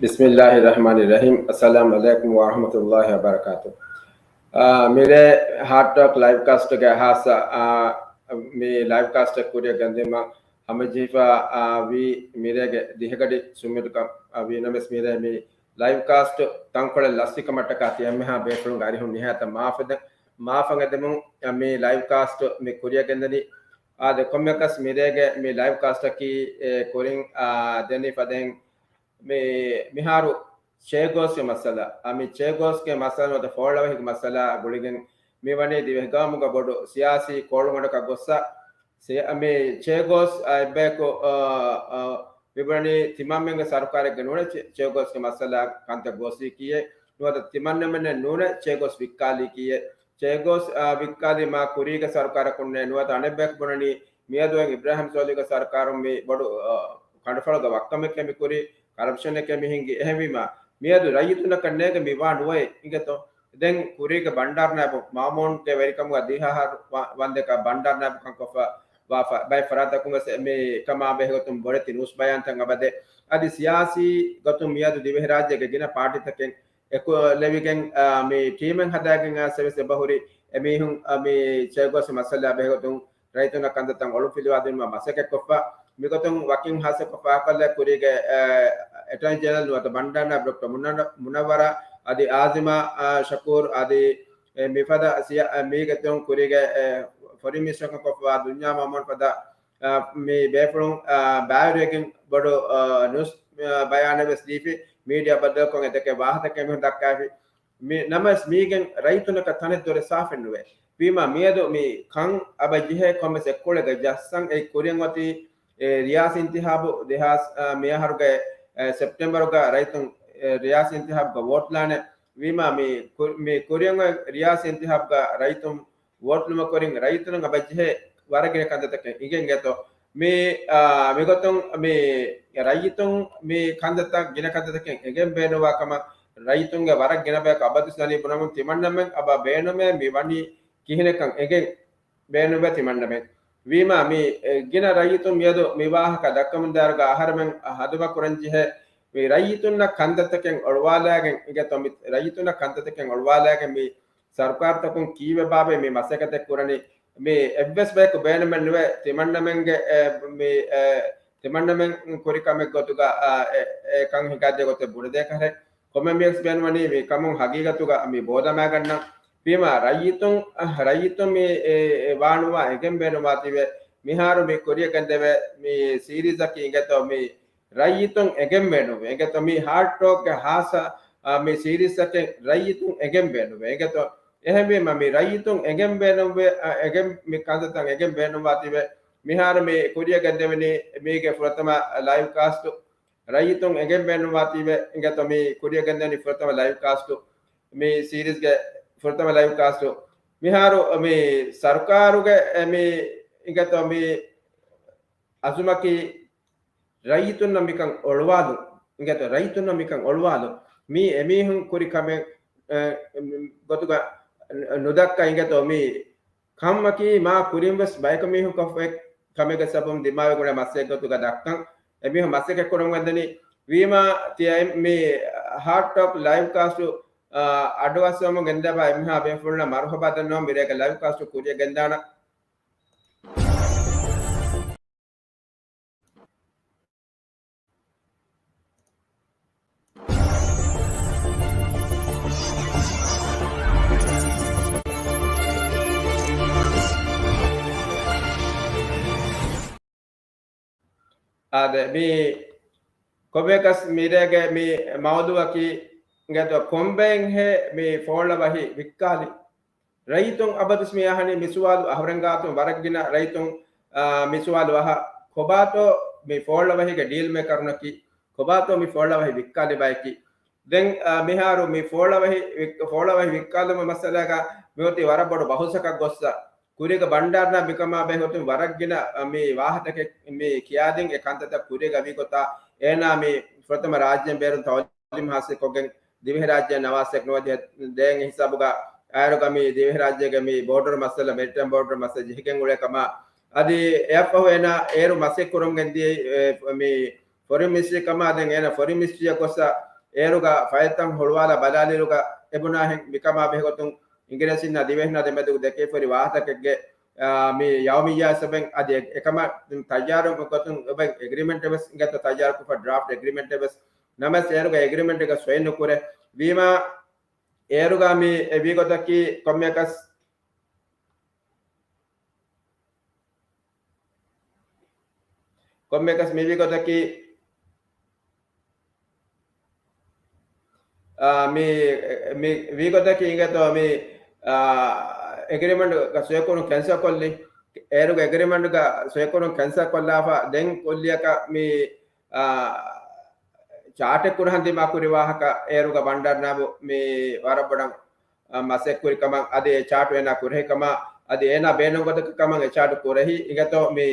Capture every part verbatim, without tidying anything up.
ބިސްމިއްލާހި ރަޙްމާނި ރަޙީމް. އައްސަލާމު ޢަލައިކުމް ވަރަޙްމަތުﷲި ވަބަރަކާތު. އާ، މިރޭ ހާޓް ޓޯކް ލައިވް ކާސްޓްގެ ހާއްސަ، އާ، މި ލައިވް ކާސްޓް ކުރިއަށް ގެންދިއުމަށް ހަމަޖެހިފަ، އާ، ވީ މިރޭގެ ދިހަގަޑި ސުންމިތުކަން، އާ، ވީ ނަމަވެސް މިރޭ މި ލައިވް ކާސްޓް ތަންކޮޅެއް ލަސްވި ކަމަށްޓަކާ ތި އެންމެހާ ބޭފުޅުންގެ އަރިހުން ނިހާތަށް މާފަށް ދެ-، މާފަށް އެދެމުން، އާ، މި ލައިވް ކާސްޓް މި ކުރިއަށް ގެންދަނީ. އާދެ، ކޮންމެއަކަސް މިރޭގެ މި ލައިވް ކާސްޓަކީ، އެ، ކުރިން، އާ، ދެނީ ފަދައިން މި މިހާރު ޗޭގޯސްގެ މައްސަލަ، އާ، މި ޗޭގޯސްގެ މައްސަލަ ނުވަތަ ފޯޅަވަހިގެ މައްސަލަ ގުޅިގެން މި ވަނީ ދިވެހިގައުމުގަ ބޮޑު ސިޔާސީ ކޯޅުގަނޑަކަށް ގޮއްސަ، ސި-، މި ޗޭގޯސް، އާ، އެއްބަޔަކު، އާ، އާ، މިބުނަނީ ތިމަންމެންގެ ސަރުކާރެއްގެ ނޫނޭ ޗޭ-، ޗޭގޯސްގެ މައްސަލަ ކަންތައް ގޯސްވީކީއޭ، ނުވަތަ ތިމަންމެންނެއް ނޫނޭ ޗޭގޯސް ވިއްކާލީކީއޭ. ޗޭގޯސް، އާ، ވިއްކާލީ މާ ކުރީގެ ސަރުކާރަކުންނޭ، ނުވަތަ އަނެއްބަޔަކު ބުނަނީ މިއަދު އޮތް އިބްރާހިމް ސޯލިހުގެ ސަރުކާރުން މި ބޮޑު، އާ، ކަނޑުފަޅުގެ ވައްކަމެކޭ މި ކުރީ، ކަރަޕްޝަނެކޭ މި ހިންގި. އެހެންވީމާ، މިއަދު ރައްޔިތުންނަކަށް ނޭގެ މި ވާ ނުވައޭ އިނގޭތޯ. ދެން ކުރީގެ ބަންޑާރު ނާއިބު މާމޫންގެ ވެރިކަމުގަ ދިހަ އަހަރު ވަ-، ވަންދެކަ ބަންޑާރު ނާއިބުކަން ކޮށްފަ ވާ ފަ-، ބައެއް ފަރާތަކުން ވެސް މި ކަމާ ބެހޭގޮތުން ބޮޑެތި ނޫސް ބަޔާންތައް އަބަދޭ. އަދި ސިޔާސީ ގޮތުން މިއަދު ދިވެހިރާއްޖޭގެ ގިނަ ޕާޓީތަކެއް އެކުލެވިގެން، އާ، މި ޓީމެއް ހަދާގެން އައިސް ވެސް އެބަހުރި އެމީހުން، އާ، މި ޗޭގޯސް މައްސަލަ ބެހޭގޮތުން ރައްޔިތުންނަށް ކަންތައްތައް އޮޅުން ފިލުވާދިނުމަށް މަސައްކަތްކޮށްފަ. މިގޮތުން ވަކިން ހާއްސަކޮށް ފާހަގަކޮށްލައި ކުރީގެ، އެ، އެޓާނީ ޖެނެރަލް ނުވަތަ ބަންޑާރު ނާއިބު ޑޮކްޓަރ މުނަ-، މުނައްވަރާ އަދި އާޒިމާ، އާ، ޝަކޫރު އަދި، އެ، މިފަދަ ސިޔާ-، އެ، މީގެ ތެރެއިން ކުރީގެ، އެ، ފޮރިން މިނިސްޓަރކަން ކޮށްފަވާ ދުންޔާ މައުމޫން ފަދަ، އާ، މި ބޭފުޅުން، އާ، ބައިވެރިވެގެން ބޮޑު، އާ، ނޫސް، އާ، ބަޔާނެއް ވެސް ދީފި، މީޑިއާ ބައްދަލުކޮށް އެ ދެކެ ވާހަކަ މިހުން ދައްކާފި. މި ނަމަވެސް މީގެން ރައްޔިތުންނަކަށް ތަނެއް ދޮރެއް ސާފެއް ނުވޭ. ވީމާ މިއަދު މި ކަން އަބަ ޖެހޭ ކޮންމެސް އެއްކޮޅެއްގަ ޖައްސަން އެ ކުރިއަށް އޮތީ، އެ، ރިޔާސީ އިންތިހާބު ދެހާސް، އާ، މި އަހަރުގެ، އެ، ސެޕްޓެމްބަރުގަ ރައްޔިތުން، އެ، ރިޔާސީ އިންތިހާބުގަ ވޯޓްލާނެ. ވީމާ މި ކު-، މި ކުރިއަށް އޮތް ރިޔާސީ އިންތިހާބުގަ ރައްޔިތުން ވޯޓްލުމަށް ކުރިން ރައްޔިތުން އަބަ ޖެހޭ ވަރަށް ގިނަ ކަންތައްތަކެއް އިނގެން އިނގޭތޯ. މި، އާ، މިގޮތުން މި ރައްޔިތުން މި ކަންތައްތައް ގިނަ ކަންތައްތަކެއް އެނގެން ބޭނުންވާ ކަމަށް ރައްޔިތުންގެ ވަރަށް ގިނަ ބަޔަކު އަބަދު ދަނީ ބުނަމުން ތިމަންނަމެން އަބަ ބޭނުމޭ މި ވަނީ ކިހިނެއްކަން އެނގެން ބޭނުންވޭ ތިމަންނަމެން. ވީމާ މި، އެ، ގިނަ ރައްޔިތުން މިއަދު މި ވާހަކަ ދައްކަމުންދާއިރުގަ އަހަރެމެން ހަނދުމަ ކުރަން ޖެހޭ މި ރައްޔިތުންނަށް ކަންތައްތަކެއް އޮޅުވާލާގެން އިނގޭތޯ، މި ރައްޔިތުންނަށް ކަންތައްތަކެއް އޮޅުވާލާގެން މި ސަރުކާރުތަކުން ކީއްވެ ބާބެ މި މަސައްކަތެއް ކުރަނީ؟ މި އެއްވެސް ބަޔަކު ބޭނުމެއް ނުވޭ ތިމަންނަމެންގެ، އެ، މި، އެ، ތިމަންނަމެން ކުރި ކަމެއް ގޮތުގަ، އާ، އެ، އެ ކަން ހިނގާދޭ ގޮތެއް ބުނެދޭކަށެއް. ކޮންމެ މީހަކަސް ބޭނުންވަނީ މި ކަމުން ހަގީގަތުގަ މި ބޯދަމާގަންނަން. ވީމާ ރައްޔިތުން، އަ، ރައްޔިތުން މި، އެ، އެ، ވާނުވާ އެނގެން ބޭނުންވާތީވެ މިހާރު މި ކުރިއަށް ގެންދެވޭ މި ސީރީޒަކީ އިނގޭތޯ މި ރައްޔިތުން އެނގެން ބޭނުންވޭ. އެނގޭތޯ މި ހާޓް ޓޯކްގެ ހާއްސަ، އާ، މި ސީރީޒްތަކެއް ރައްޔިތުން އެނގެން ބޭނުންވޭ. އެނގޭތޯ އެހެންވީމަ މި ރައްޔިތުން އެނގެން ބޭނުންވޭ، އާ، އެނގެން މި ކަންތައްތައް އެނގެން ބޭނުންވާތީވެ މިހާރު މި ކުރިއަށް ގެންދެވެނީ މީގެ ފުރަތަމަ ލައިވް ކާސްޓު. ރައްޔިތުން އެނގެން ބޭނުންވާތީވެ އިނގޭތޯ މި ކުރިއަށް ގެންދެވެނީ ފުރަތަމަ ލައިވް ކާސްޓު. މި ސީރީޒްގެ ފުރަތަމަ ލައިވް ކާސްޓު. މިހާރު މި ސަރުކާރުގެ އެ މި އިނގޭތޯ މި އަޒުމަކީ ރައްޔިތުންނަށް މިކަން އޮޅުވާލުން. އިނގޭތޯ ރައްޔިތުންނަށް މިކަން އޮޅުވާލުން. މީ އެމީހުން ކުރި ކަމެއް، އެ، ގޮތުގަ ނުދައްކާ އިނގޭތޯ މި ކަމަކީ މާ ކުރިން ވެސް ބަޔަކު މީހުން ކޮށްފަ ކަމެއްގެ ސަބަބުން ދިމާވެ ގުޅޭ މައްސަލަ ގޮތުގަ ދައްކަން އެމީހުން މަސައްކަތް ކުރަމުން ގެންދަނީ. ވީމާ ތިޔަ މި ހާޓް ޓޯކް ލައިވް ކާސްޓު، އާ، އަޑުއައްސަވަމުން ގެންދަވާ އެމީހާ ބޭފުޅުންނަށް މަރުހަބާ ދަންނަވަން މިރޭގެ ލައިވް ކާސްޓު ކުރިއަށް ގެންދާނަން. އާދެ، މި ކޮބެކަސް މިރޭގެ މި މައުޟޫއަކީ އިނގޭތޯ ކޮންބައެއްހޭ މި ފޯޅަވަހި ވިއްކާލި؟ ރައްޔިތުން އަބަދުސް މި އަހަނީ މި ސުވާލު އަހުރެން ގާތުން ވަރަށް ގިނަ ރައްޔިތުން، އާ، މި ސުވާލު އަހާ، ކޮބާތޯ މި ފޯޅަވަހީގެ ޑީލް މޭކަރުންނަކީ؟ ކޮބާތޯ މި ފޯޅަވަހި ވިއްކާލި ބަޔަކީ؟ ދެން، އާ، މިހާރު މި ފޯޅަވަހި ވިއް-، ފޯޅަވަހި ވިއްކާލުމުގެ މައްސަލާގަ މިއޮތީ ވަރަށް ބޮޑު ބަހުސަކަށް ގޮއްސަ، ކުރީގެ ބަންޑާރު ނާއިބު މިކަމާ ބެހޭގޮތުން ވަރަށް ގިނަ، އާ، މި ވާހަކަތަކެއް މި ކިޔާދިން އެ ކަންތައްތައް ކުރިއަށް އަވި ގޮތާ އޭނާ މި ފުރަތަމަ ރާއްޖޭން ބޭރުން ތައުލީމް ހާސިލްކޮށްގެން ދިވެހިރާއްޖެ ނަވާސް އެއް ނުވަދިހަ ދޭން ހިސާބުގަ އާއިރުގަ މި ދިވެހިރާއްޖޭގެ މި ބޯޑަރު މައްސަލަ، މެރިޓައިމް ބޯޑަރު މައްސަލަ ޖެހިގެން އުޅޭ ކަމަށް އަދި އެއަށްފަހު އޭނާ އޭރު މަސެއް ކުރަމުން ގެންދިޔައީ، އެ، މި ފޮރިން މިނިސްޓްރީ ކަމާ ދެން އޭނަ ފޮރިން މިނިސްޓްރީއަށް ގޮސްސަ އޭރުގަ ފައިލްތައް ހުޅުވާލާ ބަލާލިއިރުގަ އެބުނާހެން މިކަމާ ބެހޭގޮތުން އިނގިރޭސިންނާ ދިވެހިންނާ ދެމެދުގަ ދެކެވިފައި ވާހަކަތަކެއްގެ، އާ، މި ޔައުމިއްޔާ ސަބެން އަދި އެ-، އެކަމަށް ތައްޔާރު ގޮތުން އެބަ އެގްރިމެންޓެއް ވެސް އިނގޭތޯ ތައްޔާރުކޮށްފަ ޑްރާފްޓް އެގްރިމެންޓެއް ވެސް ނަމަވެސް އޭރުގަ އެގްރިމެންޓެއްގަ ސޮއިން ނުކުރޭ. ވީމާ އޭރުގަ މި އެ ވީގޮތަކީ ކޮންމެއަކަސް، ކޮންމެއަކަސް މިވީ ގޮތަކީ، އާ، މި، މި ވީ ގޮތަކީ އިނގޭތޯ މި، އާ، އެގްރިމެންޓް ސޮއިކުރުން ކެންސަލް ކޮށްލި. އޭރުގެ އެގްރިމެންޓްގަ ސޮއިކުރުން ކެންސަލް ކޮށްލާފަ ދެން ކުއްލިއަކަށް މި، އާ، ޗާޓެއް ކުރަހަން ދިމާ ކުރި ވާހަކަ އޭރުގަ ބަންޑާރު ނާއިބު މި ވަރަށް ބޮޑަށް އަ، މަސައްކަތް ކުރި ކަމަށް، އަދި އެ ޗާޓު އޭނާ ކުރެހި ކަމަށް، އަދި އޭނާ ބޭނުން ގޮތަކަށް ކަމަށް އެ ޗާޓު ކުރެހި އިނގޭތޯ މި،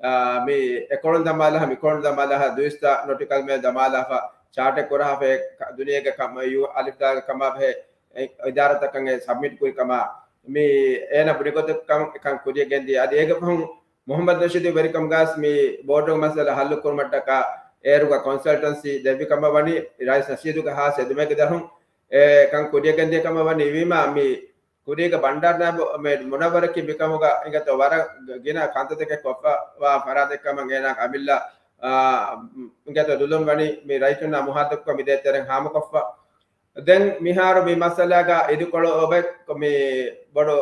އ، މި އެކޮޅުން ދަމާލަހަ، މިކޮޅުން ދަމާލަހަ، ދުއިސައްތަ ނޮޓިކަލް މޭލް ދަމާލާފަ، ޗާޓެއް ކުރަހާފަ، އެ ކަ-، ދުނިޔޭގެ ކަމަށް އަލިފް ދާގެ ކަމާ ބެހޭ އެ އިދާރާތަކަށް އެ ސަބްމިޓް ކުރި ކަމަށް މި އޭނާ ބުނި ގޮތަކަށް ކަން ކުރިޔަށް ގެންދިޔަ. އަދި އޭގެ ފަހުން މުހައްމަދު ނަޝީދު ވެރިކަމުގަސް މި ބޯޑުގެ މައްސަލަ ހައްލު ކުރުމަށްޓަކާ އޭރުގަ ކޮންސަލްޓަންސީ ދެއްވި ކަމަށް ވަނީ ރައީސް ނަޝީދުގެ ހާސް އެދުމެއްގެ ދަށުން އެ ކަން ކުރިޔަށް ގެންދިޔަ ކަމަށް ވަނީ. ވީމާ މި ކުރީގެ ބަންޑާރު ނާއިބު މެ މުނައްވަރަކީ މިކަމުގަ އިނގޭތޯ ވަރަށް ގިނަ ކަންތައްތަކެއް ކޮށްފަވާ ފަރާތެއް ކަމަށް އޭނާ އަމިއްލަ، އާ، އިނގޭތޯ ދުލުން ވަނީ މި ރައްޔިތުންނާ މުހާތަބްކޮށް މި ދޭތެރެން ހާމަކޮށްފަ. ދެން މިހާރު މި މައްސަލާގަ އިދިކޮޅު އޮވެ މި ބޮޑު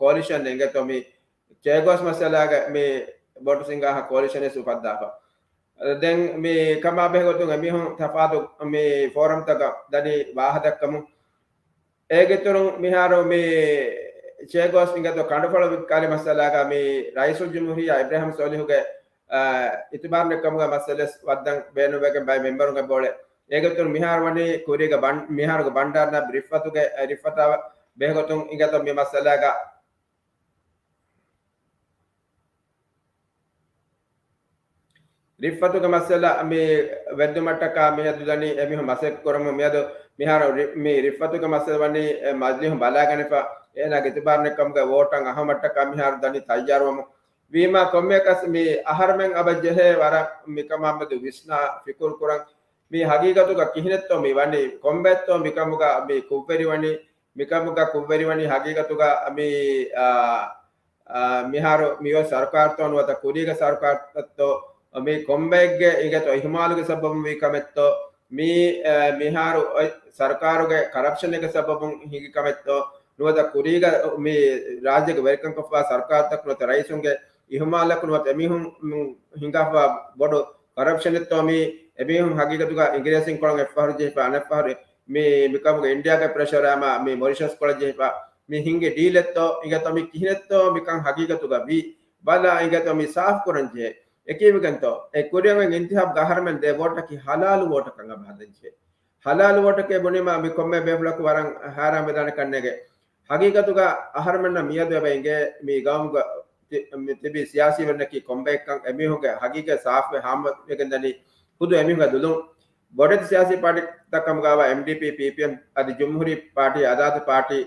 ކޯލިޝަން އިނގޭތޯ މި ޗޭގޯސް މައްސަލާގަ މި ބޮޑު ސިނގާހަ ކޯލިޝަނެއް އުފައްދާފަ. ދެން މި ކަމާ ބެހޭގޮތުން އެމީހުން ތަފާތު މި ފޯރަމްތަކަށް ދަނީ ވާހަދައްކަމުން. އޭގެއިތުރުން މިހާރު މި ޗޭގޯސް އިނގޭތޯ ކަނޑުފަޅު ވިއްކާލި މައްސަލާގަ މި ރައީސުލްޖުމްހޫރިއްޔާ އިބްރާހިމް ސޯލިހުގެ، އާ، އިތުބާރު ނެތްކަމުގެ މައްސަލަ ވައްދަން ބޭނުންވެގެން ބައެއް މެމްބަރުން އެބައުޅޭ. އޭގެއިތުރުން މިހާރު ވަނީ ކުރީގެ ބަން-، މިހާރުގެ ބަންޑާރު ނާއިބު ރިފްއަތުގެ، ރިފްއަތާ ބެހޭގޮތުން އިނގޭތޯ މި މައްސަލާގަ ރިފްއަތުގެ މައްސަލަ މި ވެއްދުމަށްޓަކާ މިއަދު ދަނީ އެމީހުން މަސައްކަތް ކުރަމުން މިއަދު މިހާރު ރި-، މި ރިފްއަތުގެ މައްސަލަ ވަނީ އެ މަޖިލީހުން ބަލާގަނެފަ އޭނާގެ އިތުބާރު ނެތްކަމުގެ ވޯޓަށް އަހަމަށްޓަކާ މިހާރު ދަނީ ތައްޔާރުވަމުން. ވީމާ ކޮންމެއަކަސް މި އަހަރުމެން އަބަ ޖެހޭ ވަރަށް މިކަމާ މެދު ވިސްނާ ފިކުރު ކުރަން. މި ހަގީގަތުގަ ކިހިނެއްތޯ މި ވަނީ؟ ކޮންބައެއްތޯ މިކަމުގަ މި ކުށްވެރިވަނީ؟ މިކަމުގަ ކުށްވެރިވަނީ ހަގީގަތުގަ މި، އާ، އާ، މިހާރު މިއޮތް ސަރުކާރުތޯ ނުވަތަ ކުރީގެ ސަރުކާރުތައްތޯ މި ކޮންބައެއްގެ އިނގޭތޯ އިހުމާލުގެ ސަބަބުން ވީ ކަމެއްތޯ މި، އާ، މިހާރު އޮތް ސަރުކާރުގެ ކަރަޕްޝަނެއްގެ ސަބަބުން ހިނގި ކަމެއްތޯ ނުވަތަ ކުރީގަ މި ރާއްޖޭގެ ވެރިކަން ކޮށްފާ ސަރުކާރުތަކު ނުވަތަ ރައީސުންގެ އިހުމާލަކު ނުވަތަ އެމީހުން ހިނގާފާ ބޮޑު ކަރަޕްޝަނެއްތޯ މި އެމީހުން ހަގީގަތުގަ އިނގިރޭސިން ކޮޅަށް އެއްފަހަރު ޖެހިފަ އަނެއްފަހަރު މި، މިކަމުގެ އިންޑިއާގެ ޕްރެޝަރާމާ މި މޮރިޝަސް ކޮޅަށް ޖެހިފަ މި ހިނގި ޑީލެއްތޯ އިނގޭތޯ މި ކިހިނެއްތޯ މިކަން ހަގީގަތުގަ ވީ ބަލާ އިނގޭތޯ މި ސާފު ކުރަން ޖެހޭ. އެކީވެގެންތޯ އެ ކުރިއަށް އޮތް އިންތިހާބުގަ އަހަރުމެން ދޭ ވޯޓަކީ ހަލާލު ވޯޓަކަށް އަބަ ހަދަން ޖެހޭ. ހަލާލު ވޯޓަކޭ ބުނީމާ މި ކޮންމެ ބޭފުޅަކު ވަރަށް ހައިރާން ވެދާނެ ކަންނޭގެ. ހަގީގަތުގަ އަހަރުމެންނަށް މިއަދު އެބަ އިނގޭ މި ގައުމުގަ ތި-، މި ތިބި ސިޔާސީ ވެރިންނަކީ ކޮންބައެއްކަން އެމީހުންގެ ހަގީގަތް ސާފުވެ ހާމަވެގެން ދަނީ ހުދު އެމީހުންގެ ދުލުން. ބޮޑެތި ސިޔާސީ ޕާޓީތައް ކަމުގައިވާ އެމްޑީޕީ، ޕީޕީއެމް، އަދި ޖުމްހޫރީ ޕާޓީ، އަދާދު ޕާޓީ،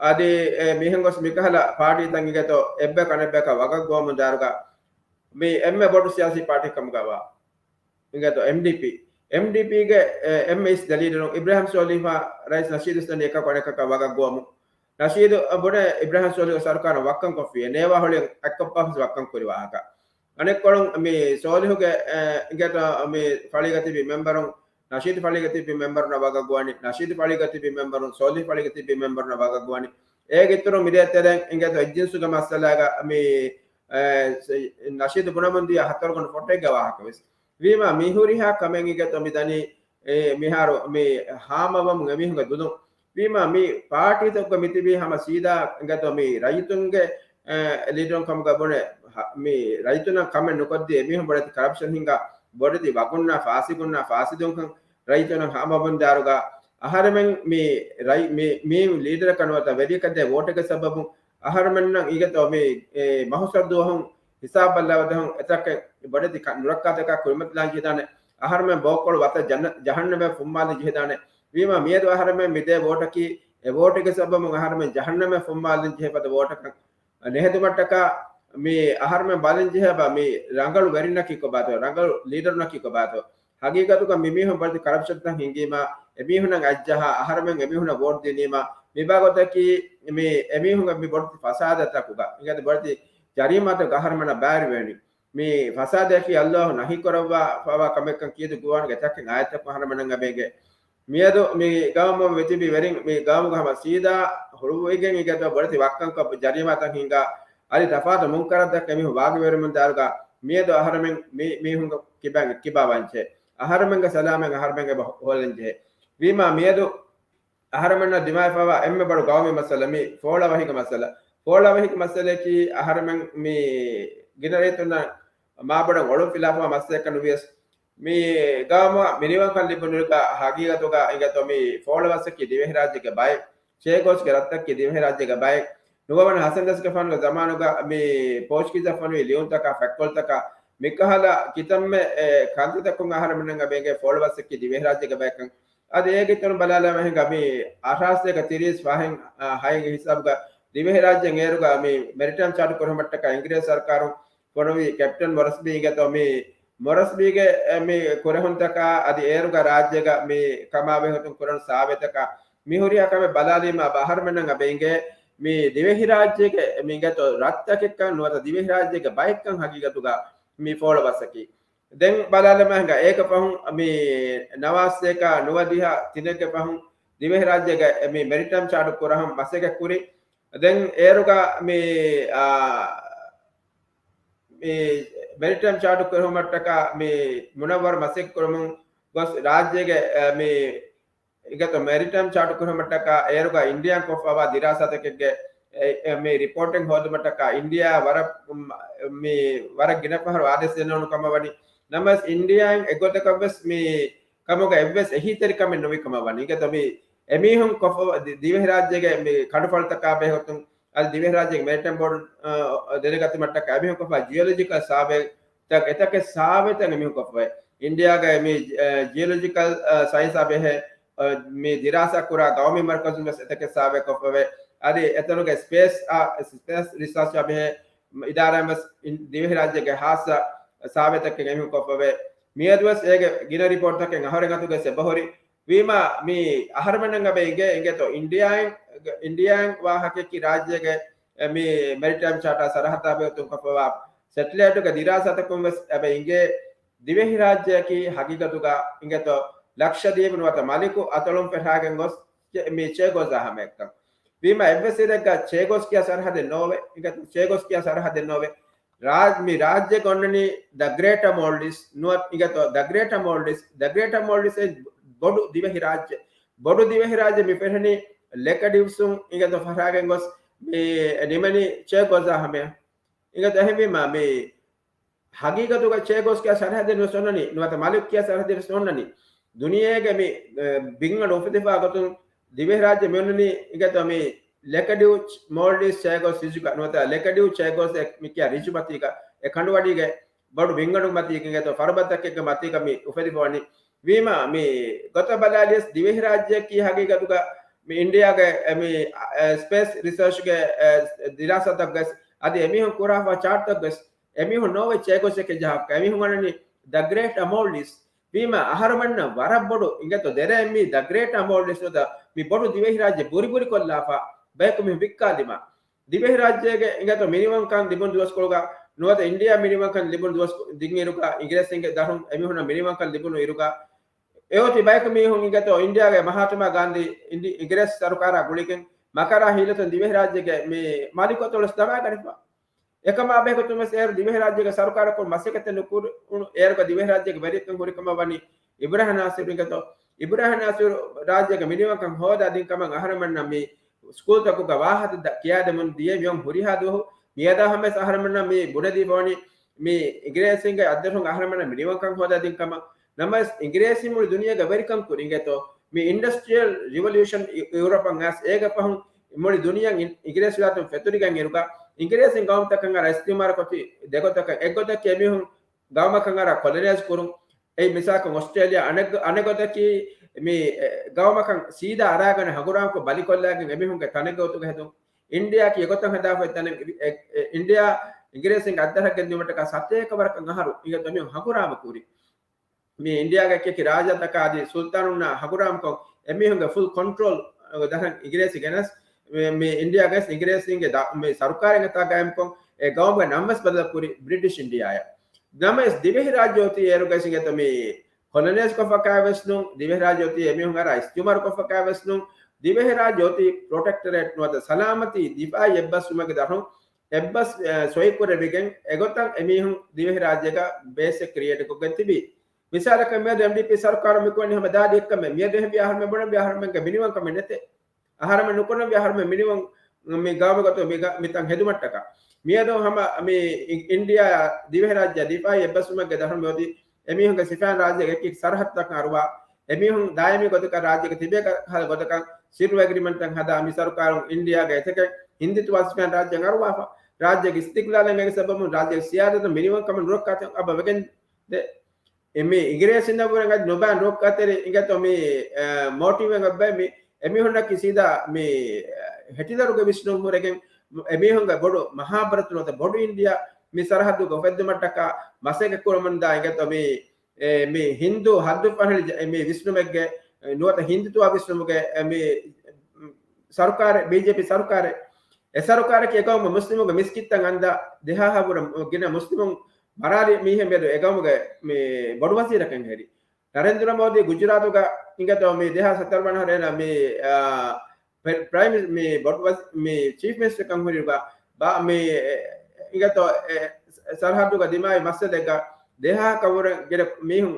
އަދި އެ މިހެން ގޮސް މިކަހަލަ ޕާޓީތައް އިނގޭތޯ އެއްބަޔަކަށް އަނެއްބަޔަކަށް ވަގަށް ގޮވަމުން ދާއިރުގަ މި އެންމެ ބޮޑު ސިޔާސީ ޕާޓީ ކަމުގައިވާ އިނގޭތޯ އެމްޑީޕީ. އެމްޑީޕީގެ، އެ، އެންމެ އިސް ދަ ލީޑަރު އިބްރާހިމް ސޯލިހާ ރައީސް ނަޝީދު ސްތަނީ އެކަކު އަނެކަކަށް ވަގަށް ގޮވަމުން. ނަޝީދު ބުނެ އިބްރާހިމް ސޯލިހުގެ ސަރުކާރަށް ވައްކަން ކޮށްފި. ނޭވާ ހޮޅި އެއްކޮށްފަ ވައްކަން ކުރި ވާހަކަ. އަނެއްކޮޅުން މި ސޯލިހުގެ، އެ، އިނގޭތޯ މި ފަޅީގަ ތިބި މެމްބަރުން ނަޝީދު ފަޅީގަ ތިބި މެމްބަރުންނަށް ވަގަށް ގޮވަނީ، ނަޝީދު ފަޅީގަ ތިބި މެމްބަރުން ސޯލިހު ފަޅީގަ ތިބި މެމްބަރުންނަށް ވަގަށް ގޮވަނީ. އޭގެ އިތުރުން މިދޭތެރެއިން އިނގޭތޯ އެއްޖިންސުގެ މައްސަލާގަ މި، އެ، ނަޝީދު ބުނަމުން ދިޔަ ހަތަރު ގޮނޑު ފޮޓެއްގެ ވާހަކަ ވެސް. ވީމާ މި ހުރިހާ ކަމެއް އިނގޭތޯ މި ދަނީ، އެ، މިހާރު މި ހާމަވަމުން އެމީހުންގެ ދުލުން. ވީމާ މި ޕާޓީތަކުގަ މިތިބީ ހަމަ ސީދާ އިނގޭތޯ މި ރައްޔިތުންގެ، އެ، ލީޑަރުން ކަމުގަ ބުނެ، ހަ-، މި ރައްޔިތުންނަށް ކަމެއް ނުކޮށްދީ އެމީހުން ބޮޑެތި ކަރަޕްޝަން ހިނގާ، ބޮޑެތި ވަގުންނާ ފާސިގުންނާ ފާސިދުންކަން ރައްޔިތުންނަށް ހާމަވަމުން ދާއިރުގަ އަހަރެމެން މި ރައި-، މި، މި ލީޑަރަކަށް ނުވަތަ ވެރިޔަކަށް ދޭ ވޯޓެއްގެ ސަބަބުން އަހަރެމެންނަށް އިނގޭތޯ މި، އެ، މަހުސަ ދުވަހުން ހިސާބު ބައްލަވަދަހުން އެތަކެއް ބޮޑެތި ކަ-، ނުރައްކާތަކާ ކުރިމަތިލާން ޖެހިދާނެ. އަހަރެމެން ބޯކޮޅު ވަތަށް ޖަން-، ޖަހަންނަމެ ފުންމާލަން ޖެހިދާނެ. ވީމާ މިއަދު އަހަރެމެން މި ދޭ ވޯޓަކީ އެ ވޯޓެއްގެ ސަބަބުން އަހަރެމެން ޖަހަންނަމެ ފުންމާލަން ޖެހޭ ފަދަ ވޯޓަކަށް ނެހެދުމަށްޓަކާ މި އަހަރެމެން ބަލަން ޖެހޭ ބާ މި ރަނގަޅު ވެރިންނަކީ ކޮބާތޯ، ރަނގަޅު ލީޑަރުންނަކީ ކޮބާތޯ. ހަގީގަތުގަ މިމީހުން ބޮޑެތި ކަރަޕްޝަންތައް ހިނގީމަ، އެމީހުންނަށް އަތްޖަހާ، އަހަރެމެން އެމީހުންނަށް ވޯޓް ދިނީމަ، މިބާގޮތަކީ މި އެމީހުންގެ މި ބޮޑެތި ފަސާދަތަކުގަ، އިނގޭތޯ ބޮޑެތި ޖަރީމާތަކުގަ އަހަރެމެންނަށް ބައިވެރިވެވެނީ. މި ފަސާދަޔަކީ ﷲ ނަހީކުރައްވާފައިވާ ކަމެއްކަން ކީރިތި ގުރުއާނުގެ އެތަކެއް އާޔަތަކުން އަހަރެމެންނަށް އެބަ އެނގޭ. މިއަދު މި ގައުމު މިތިބި ވެރިން މި ގައުމުގަ ހަމަ ސީދާ ހުޅުވިގެން އިނގޭތޯ ބޮޑެތި ވައްކަންކޮށް ޖަރީމާތައް ހިންގާ، އަދި ތަފާތު މުންކަރަށް ދައްކަ މީހުން ވާގިވެރިވަމުން ދާއިރުގަ މިއަދު އަހަރެމެން މި މީހުންގެ ކިބައިން ކިބާ ވަންޗޭ. އަހަރެމެންގެ ސަލާމަތް އަހަރެމެން އެބަ ހޯލަން ޖެހޭ. ވީމާ މިއަދު އަހަރެމެންނަށް ދިމާވެފައިވާ އެންމެ ބޮޑު ގައުމީ މައްސަލަ މި ފޯޅަވަހީގެ މައްސަލަ. ފޯޅަވަހީގެ މައްސަލަޔަކީ އަހަރެމެން މި ގިނަ ރީތުންނަށް މާބޮޑަށް އޮޅުން ފިލާފައިވާ މައްސަލައެއްކަން ނުވިޔަސް، މި ގައުމަށް މިނިވަންކަން ލިބުނުއިރުގަ ހަގީގަތުގަ އިނގޭތޯ މި ފޯޅަވައްސަކީ ދިވެހިރާއްޖޭގެ ބައެއް، ޗޭ ގޯސްގެ ރަށްތަކަކީ ދިވެހިރާއްޖޭގެ ބައެއް. ނުވަވަނަ ހަސަން ރަސްގެފާނުގެ ޒަމާނުގަ މި ޕޯޗުގީޒަށް ފޮނުވި ލިޔުންތަކާ ފަތްކޮޅުތަކާ މިކަހަލަ ކިތަންމެ، އެ، ކަންތައްތަކުން އަހަރެމެންނަށް އެބަ އެނގޭ ފޯޅަވައްސަކީ ދިވެހިރާއްޖޭގެ ބައެއްކަން. އަދި އޭގެ އިތުރުން ބަލާލަމާ ހިނގާ މި އަށާރަސައްތަ ތިރީސް ފަހެއް، އަ، ހައެއްގެ ހިސާބުގަ ދިވެހިރާއްޖޭން އޭރުގަ މި މެރިޓައިމް ޗާޓަރ ކުރެހުމަށްޓަކާ އިނގިރޭސި ސަރުކާރުން ފޮނުވި ކެޕްޓަން މޮރަސްބީ އިނގޭތޯ މި މޮރަސްބީގެ، އެ، މި ކުރެހުންތަކާ އަދި އޭރުގަ ރާއްޖޭގަ މި ކަމާ ބެހޭގޮތުން ކުރަން ސާވޭތަކާ މި ހުރިހާ ކަމެއް ބަލާލީމާ އަހަރެމެންނަށް އެބަ އެނގޭ މި ދިވެހިރާއްޖޭގެ މި އިނގޭތޯ ރަށްތަކެއްކަން ނުވަތަ ދިވެހިރާއްޖޭގެ ބައެއްކަން ހަގީގަތުގަ މި ފޯޅަވައްސަކީ. ދެން ބަލާލަމާ ހިނގާ އޭގެ ފަހުން މި ނަވާސޭކާ ނުވަދިހަ ތިނެއްގެ ފަހުން ދިވެހިރާއްޖޭގެ މި މެރިޓައިމް ޗާޓަރ ކުރަހަން މަސައްކަތް ކުރި. ދެން އޭރުގަ މި، އާ، މި މެރިޓައިމް ޗާޓަރ ކުރެހުމަށްޓަކާ މި މުނައްވަރު މަސައްކަތް ކުރަމުން ގޮސް ރާއްޖޭގެ، އެ، މި އިނގޭތޯ މެރިޓައިމް ޗާޓަރ ކުރެހުމަށްޓަކާ އޭރުގަ އިންޑިއާއިން ކޮށްފައިވާ ދިރާސާތަކެއްގެ، އެ، އެ، މި ރިޕޯޓެއް ހޯދުމަށްޓަކާ އިންޑިއާ ވަރަށް، މް، މި ވަރަށް ގިނަ ފަހަރު އާދޭސް ދެންނެވުނު ކަމަށް ވަނީ. ނަމަވެސް އިންޑިއާއިން އެގޮތަކަށްވެސް މި ކަމުގަ އެއްވެސް އެހީތެރިކަމެއް ނުވި ކަމަށް ވަނީ. އިނގޭތޯ މި އެމީހުން ކޮށްފަ، ދި، ދިވެހިރާއްޖޭގެ މި ކަނޑުފަޅުތަކާ ބެހޭގޮތުން އަދި ދިވެހިރާއްޖޭގެ މެރިޓައިމް ބޯޑު، އަ، ދެނެގަތުމަށްޓަކާ އެމީހުން ކޮށްފަ ޖިއޮލޮޖިކަލް ސާވޭތައް، އެތަކެއް ސާވޭތައް އެމީހުން ކޮށްފައި. އިންޑިއާގެ މި، އަ، ޖިއޮލޮޖިކަލް، އަ، ސައިންސާ ބެހޭ، އަ، މި ދިރާސާ ކުރާ ގައުމީ މަރުކަޒުން ވެސް އެތަކެއް ސާވޭ ކޮށްފަވޭ. އަދި އެތަނުގެ ސްޕޭސް، އަ، ސްޕޭސް ރިސާޗާ ބެހޭ އިދާރާއިން ވެސް އިން، ދިވެހިރާއްޖޭގެ ހާއްސަ ސާވޭތަކެއް އެމީހުން ކޮށްފަވޭ. މިއަދުވެސް އޭގެ ގިނަ ރިޕޯޓްތަކެއް އަހަރެން އަތުގައި އެބަހުރި. ވީމާ، މި އަހަރެމެންނަށް އެބަ އެނގޭ، އިނގޭތޯ އިންޑިއާއިން، އިންޑިއާއިން ވާހަކައަކީ ރާއްޖޭގެ، އެ، މި މެރިޓައިމް ޗާޓާ ސަރަހައްދާ ބެހޭގޮތުން ކޮށްފައިވާ ސެޓެލައިޓުގެ ދިރާސާތަކުން ވެސް އެބަ އެނގޭ، ދިވެހިރާއްޖެއަކީ ހަގީގަތުގަ އިނގޭތޯ ލަކްޝަދީޕް ނުވަތަ މަލިކު އަތޮޅުން ފެށާގެން ގޮސް ޗެ، މި ޗޭ ގޯސް އާ ހަމައެއްކަން. ވީމާ އެއްވެސް އިރެއްގަ ޗޭ ގޯސް ކިޔާ ސަރަހައްދެއް ނޯވޭ، އިނގޭތޯ ޗޭ ގޯސް ކިޔާ ސަރަހައްދެއް ނޯވޭ. ރާ، މި ރާއްޖޭގަ އޮންނަނީ ދަ ގްރޭޓަ މޯލްޑިވްސް ނުވަތަ އިނގޭތޯ ދަ ގްރޭޓަ މޯލްޑިވްސް، ދަ ގްރޭޓަ މޯލްޑިވްސް އެއް ބޮޑު ދިވެހިރާއްޖެ. ބޮޑު ދިވެހިރާއްޖެ މި ފެށެނީ ލެކަޑިވްސުން އިނގޭތޯ ފަށާގެން ގޮސް މި ނިމެނީ ޗޭ ގޯސް އާ ހަމަޔަށް. އިނގޭތޯ އެހެންވީމާ މި ހަގީގަތުގަ ޗޭ ގޯސް ކިޔާ ސަރަހައްދެއް ނުވެސް އޮންނަނީ، ނުވަތަ މަލިކު ކިޔާ ސަރަހައްދެއް ނުވެސް އޮންނަނީ. ދުނިޔޭގެ މި، އެ، ބިންގަނޑު އުފެދިފާ ގޮތުން ދިވެހިރާއްޖެ މި އޮންނަނީ އިނގޭތޯ މި ލެކަޑިވް މޯލްޑިވްސް ޗޭ ގޯސް ރިޖުގަ ނުވަތަ ލެކަޑިވް ޗޭ ގޯސް އެ މި ކިޔާ ރިޖު މަތީގަ އެ ކަނޑުވަޑީގެ ބޮޑު ބިންގަނޑު މަތީގަ އިނގޭތޯ ފަރުބަދަތަކެއްގެ މަތީގަ މި އުފެދިފަވަނީ. ވީމާ މި ގޮތަށް ބަލާލިޔަސް ދިވެހިރާއްޖެއަކީ ހަގީގަތުގަ މި އިންޑިއާގެ އެ މި، އެ، ސްޕޭސް ރިސާޗްގެ، އެ، ދިރާސާތައް ގޮސް އަދި އެމީހުން ކުރާފަ ޗާޓްތައް ގޮސް އެމީހުން ނޯވެ ޗޭ ގޯސްއެކޭ ޖަހާފަ. އެމީހުން އަންނަނީ ދަ ގްރޭޓަ މޯލްޑިވްސް. ވީމާ އަހަރުމެންނަށް ވަރަށް ބޮޑު އިނގޭތޯ ދެރައެއް މީ ދަ ގްރޭޓަ މޯލްޑިވްސް ނުވަތަ މި ބޮޑު ދިވެހިރާއްޖެ ބުރިބުރިކޮށްލާފަ ބަޔަކު މި ވިއްކާލީމާ. ދިވެހިރާއްޖޭގެ އިނގޭތޯ މިނިވަންކަން ލިބުނު ދުވަސްކޮޅުގަ ނުވަތަ އިންޑިއާ މިނިވަންކަން ލިބުނު ދުވަސް ދިންއިރުގަ އިނގިރޭސިންގެ ދަށުން އެމީހުންނަށް މިނިވަންކަން ލިބުނު އިރުގަ އެއޮތީ ބަޔަކު މީހުން އިނގޭތޯ އިންޑިއާގެ މަހާތުމާ ގާންދީ އިނގި، އިނގިރޭސި ސަރުކާރާ ގުޅިގެން މަކަރާ ހީލަތުން ދިވެހިރާއްޖޭގެ މި މަލިކު އަތޮޅުވެސް ދަމާގަނެފަ. އެކަމާ ބެހޭގޮތުން ވެސް އޭރު ދިވެހިރާއްޖޭގެ ސަރުކާރަކުން މަސައްކަތެއް ނުކުރުނު އޭރުގަ ދިވެހިރާއްޖޭގެ ވެރިކަން ހުރި ކަމަށް ވަނީ އިބްރާހިމް ނާސިރު އިނގޭތޯ. އިބްރާހިމް ނާސިރު ރާއްޖޭގެ މިނިވަންކަން ހޯދާ ދިން ކަމަށް އަހަރެމެންނަށް މި ސްކޫލްތަކުގަ ވާހަކަ ދަ، ކިޔާދެމުން ދިޔަ މިއޮން ހުރިހާ ދުވަހު މިއަދާ ހަމަޔަސް އަހަރެމެންނަށް މި ބުނެދީފަވަނީ މި އިނގިރޭސިންގެ އަތްދަށުން އަހަރެމެންނަށް މިނިވަންކަން ހޯދާ ދިން ކަމަށް. ނަމަވެސް އިނގިރޭސިން މުޅި ދުނިޔޭގަ ވެރިކަން ކުރި އިނގޭތޯ މި އިންޑަސްޓްރިއަލް ރިވޮލޫޝަން އި، އިއުރޯޕަށް އައިސް އޭގެ ފަހުން މުޅި ދުނިޔެއަށް އިން، އިނގިރޭސި ވިލާތުން ފެތުރިގެން އިރުގަ އިނގިރޭސިން ގައުމުތަކަށް އަރާ އިސްތިއުމާރު ކޮށްފި ދެގޮތަކަށް އެއްގޮތަކީ އެމީހުން ގައުމަކަށް އަރާ ކޮލަނައިޒް ކުރުން. އެއީ މިސާލަކަށް އޮސްޓްރޭލިއާ، އަނެއް، އަނެއްގޮތަކީ މި، އެ، ގައުމަކަށް ސީދާ އަރާގަނެ ހަނގުރާމަކޮށް ބަލިކޮށްލާގެން އެމީހުންގެ ތަނެއްގެ ގޮތުގަ ހެދުން. އިންޑިއާއަކީ އެގޮތަށް ހަދާފައި ތަނެއް، އެ، އެ، އިންޑިއާ އިނގިރޭސިންގެ އަތްދަށަށް ގެންދިއުމަށްޓަކާ ސަތޭކަ ވަރަކަށް އަހަރު އިނގޭތޯ އެމީހުން ހަނގުރާމަ ކުރި. މި އިންޑިއާގެ އެކި ރާޖާތަކާ އަދި ސުލްތާނުންނާ ހަނގުރާމަކޮށް، އެމީހުންގެ ފުލް ކޮންޓްރޯލް ދަށަށް އިނގިރޭސި ގެނަސް، މި، މި އިންޑިއާގެ އިނގިރޭސީންގެ ދަ-، މި ސަރުކާރެއް އެތާ ގާއިމްކޮށް، އެ ގައުމުގެ ނަންވެސް ބަދަލު ކުރި ބްރިޓިޝް އިންޑިއާއަށް. ނަމަވެސް ދިވެހިރާއްޖެ އޮތީ އޭރުގައި އިނގޭތޯ މި ކޮލަނައިޒް ކޮށްފަކާ ވެސް ނޫން، ދިވެހިރާއްޖެ އޮތީ އެމީހުން އަރާ އިސްތިއުމާރު ކޮށްފަކާ ވެސް ނޫން، ދިވެހިރާއްޖެ އޮތީ ޕްރޮޓެކްޓަރޭޓް ނުވަތަ ސަލާމަތީ ދިފާއީ އެއްބަސްވުމެއްގެ ދަށުން އެއްބަސް، އެ، ސޮއިކުރެވިގެން އެގޮތަށް އެމީހުން ދިވެހިރާއްޖޭގަ ބޭސްއެއް ކްރިއޭޓް ކޮށްގެން ތިބީ. މިސާލަކަށް މިއަދު އެމްޑީޕީ ސަރުކާރު މި ކުރަނީ ހަމަ ދާދި އެއްކަމެއް. މިއަދު އެހެންވީ އަހަރުމެން ބުނަންވީ އަހަރުމެންގެ މިނިވަންކަމެއް ނެތޭ. އަހަރުމެން ނުކުރަންވީ އަހަރުމެން މިނިވަން މި ގައުމުގަތު މި ގަ-، މިތަން ހެދުމަށްޓަކާ. މިއަދު ހަމަ މި އި-، އިންޑިއާ ދިވެހިރާއްޖެ ދިފާއީ އެއްބަސްވުމެއްގެ ދަށުން މިއޮތީ އެމީހުންގެ ސިފައިން ރާއްޖޭގެ އެކި ސަރަހައްދުތަކަށް އަރުވާ، އެމީހުން ދާއިމީ ގޮތަކަށް ރާއްޖޭގަ ތިބޭ ކަ-، ކަހަލަ ގޮތަކަށް ސިއްރު އެގްރިމެންޓްތައް ހަދާ މި ސަރުކާރުން އިންޑިއާގެ އެތަކެއް ހިންދުތުވާ ސިފައިން ރާއްޖެއަށް އަރުވާފަ. ރާއްޖޭގެ އިސްތިގްލާލަށް އެނގޭ ސަބަބުން ރާއްޖޭގެ ސިޔާދަތު މިނިވަންކަމެއް ނުރައްކާތަން އަބަ ވެގެން ދޭ. އެ މި އިނގިރޭސިންނަށްވުރެން އަދި ނުބައި ނުރައްކާތެރި އިނގޭތޯ މި، އެ، މޯޓިވެއް އޮތްބައި މި އެމީހުންނަކީ ސީދާ މި، އެ، ހިޓްލަރުގެ ވިސްނުން ހުރެގެން އެމީހުންގެ ބޮޑު މަހާބަރަތު ނުވަތަ ބޮޑު އިންޑިއާ މި ސަރަހައްދުގަ އުފެއްދުމަށްޓަކާ މަސައްކަތް ކުރަމުންދާ އިނގޭތޯ މި، އެ، މި ހިންދޫ ހައްދުފަހަނި ޖަ-، މި ވިސްނުމެއްގެ، އެ، ނުވަތަ ހިންދުތުވާ ވިސްނުމުގެ، އެ، މި ސަރުކާރެއް، ބީޖޭޕީ ސަރުކާރެއް. އެ ސަރުކާރަކީ އެގައުމު މުސްލިމުންގެ މިސްކިތްތައް އަންދާ ދެހާހަށްވުރެ ގިނަ މުސްލިމުން މަރާލި މީހެއް މިއަދު އެގައުމުގެ މި ބޮޑުވަޒީރަކަށް ހެރި. ނަރެންދުރަ މޯދީ ގުޖުރާތުގަ އިނގޭތޯ މި ދެހާސް ހަތަރު ވަނަ އަހަރު އޭނާ މި، އާ، ޕްރަ-، ޕްރައިމް މި ބޮޑު ވަޒ-، މި ޗީފް މިނިސްޓަރކަން ހުރި ބާ، ބާ މި އިނގޭތޯ އެ ސަރަހައްދުގަ ދިމާވި މައްސަލައެއްގަ ދެހާހަކަށްވުރެ ގިނަ މީހުން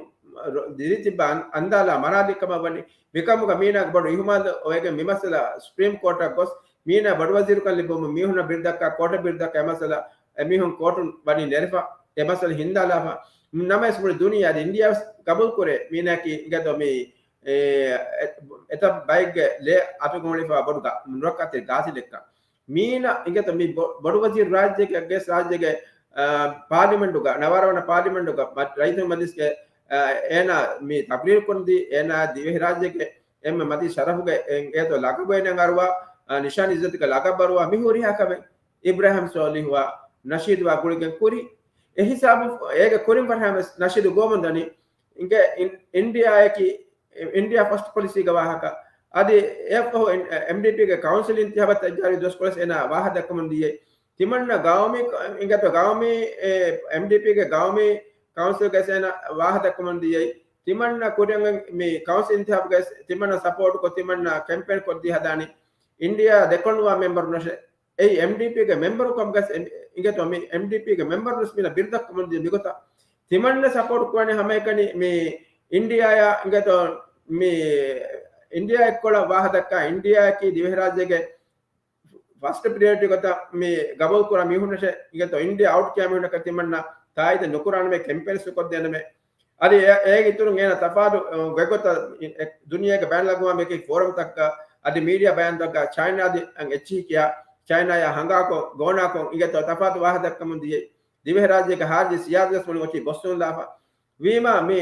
ދިރިތިއްބާ އަން-، އަންދާލާ މަރާލި ކަމަށް ވަނީ. މިކަމުގަ މީނާގެ ބޮޑު އިހުމާލު އޮވެގެން މި މައްސަލަ ސުޕްރީމް ކޯޓަށް ގޮސް މީނާ ބޮޑުވަޒީރުކަން ލިބުމުން މީހުންނަށް ބިރުދައްކާ، ކޯޓަށް ބިރުދައްކާ އެ މައްސަލަ އެމީހުން ކޯޓުން ވަނީ ނެރެފަ، އެ މައްސަލަ ހިންދާލާފަ. ނަމަވެސް މުޅި ދުނިޔެ އަދި އިންޑިއާ ވެސް ގަބޫލުކުރޭ މީނާއަކީ އިނގޭތޯ މި، އެ، އެ، އެތައް ބައެއްގެ ލޭ އަތުގަ އުޅިފަ ބޮޑު ގަ-، ނުރައްކާތެރި ގާތިލެއްކަން. މީނަ އިނގޭތޯ މި ބޮ-، ބޮޑުވަޒީރު ރާއްޖޭގެ ގެސް ރާއްޖޭގެ، އާ، ޕާލިމެންޓުގަ، ނަވާރަ ވަނަ ޕާލިމެންޓުގަ މަ-، ރައީސުލް މަޖިލިސްގެ، އާ، އޭނާ މި ތަޤްރީރު ކޮންދީ، އޭނާ ދިވެހިރާއްޖޭގެ އެންމެ މަތީ ޝަރަފުގެ އެނގޭތޯ ލަޤަބު އޭނާ އަރުވާ، އާ، ނިޝާން އިއްޒަތުގެ ލަޤަބު އަރުވާ މި ހުރިހާ ކަމެއް އިބްރާހިމް ސޯލިހުއާ ނަޝީދުއާ ގުޅިގެން ކުރި. އެ ހިސާބު އޭގެ ކުރިން ފަށާ ވެސް ނަޝީދު ގޮވަމުން ދަނީ. އިނގޭ އިން-، އިންޑިއާއަކީ އިންޑިއާ ފަސްޓް ޕޮލިސީގެ ވާހަކަ. އަދި އެއަށްފަހު އެމްޑީޕީގެ ކައުންސިލް އިންތިހާބަށް ތައްޔާރީ ދުވަސްކޮޅަސް އޭނާ ވާހަ ދައްކަމުން ދިޔައީ. ތިމަންނަ ގައުމީ ކ-، އިނގޭތޯ ގައުމީ، އެ، އެމްޑީޕީގެ ގައުމީ ކައުންސިލްގެ އޭނާ ވާހަ ދައްކަމުން ދިޔައީ. ތިމަންނަ ކުރިއަށް މި ކައުންސިލް އިންތިހާބުގަ ތިމަންނަ ސަޕޯޓް ކޮށް ތިމަންނަ ކެމްޕޭން ކޮށްދީ ހަދާނީ. އިންޑިއާ ދެކޮޅުންވާ މެމްބަރުންނަށެ. އެއީ އެމްޑީޕީގެ މެމްބަރު ކަމުގަސް އެ-، އިނގޭތޯ މި އެމްޑީޕީގެ މެމްބަރުންވެސް މީނަ ބިރުދައްކަމުން ދިޔަ މިގޮތަށް. ތިމަންނަ ސަޕޯޓް ކުރަނީ ހަމައެކަނި މި އިންޑިއާޔާ އިނގޭތޯ މި އިންޑިއާ އެއްކޮޅަށް ވާހަ ދައްކާ އިންޑިއާއަކީ ދިވެހިރާއްޖޭގެ ފަސްޓް ޕްރިއޮރިޓީ ގޮތަށް މި ގަބޫލު ކުރާ މީހުންނަށެ އިނގޭތޯ އިންޑިއާ އައުޓް ކިޔާ މީހުންނަކަށް ތިމަންނަ ތާއީދެއް ނުކުރާނަމޭ ކެމްޕޭންސް ކޮށްދޭނަމޭ. އަދި އެ-، އޭގެ އިތުރުން އޭނަ ތަފާތު، އަ، ވެގޮތަށް އި-، އެ-، ދުނިޔޭގެ ބައިނަލްއަގުވާމީ އެކި ފޯރަމްތަކަށް އަދި މީޑިއާ ބަޔާންތަކަށް ޗައިނާ އަދި އެއްޗިހި ކިޔާ، ޗައިނާޔާ ހަނގާކޮށް، ގޯނާކޮށް އިނގޭތޯ ތަފާތު ވާހަ ދައްކަމުން ދިޔައީ. ދިވެހިރާއްޖޭގެ ހާރިޖީ ސިޔާސަތުވެސް މުޅި އޮތީ ބޮއްސުން ލާފަ. ވީމާ މި،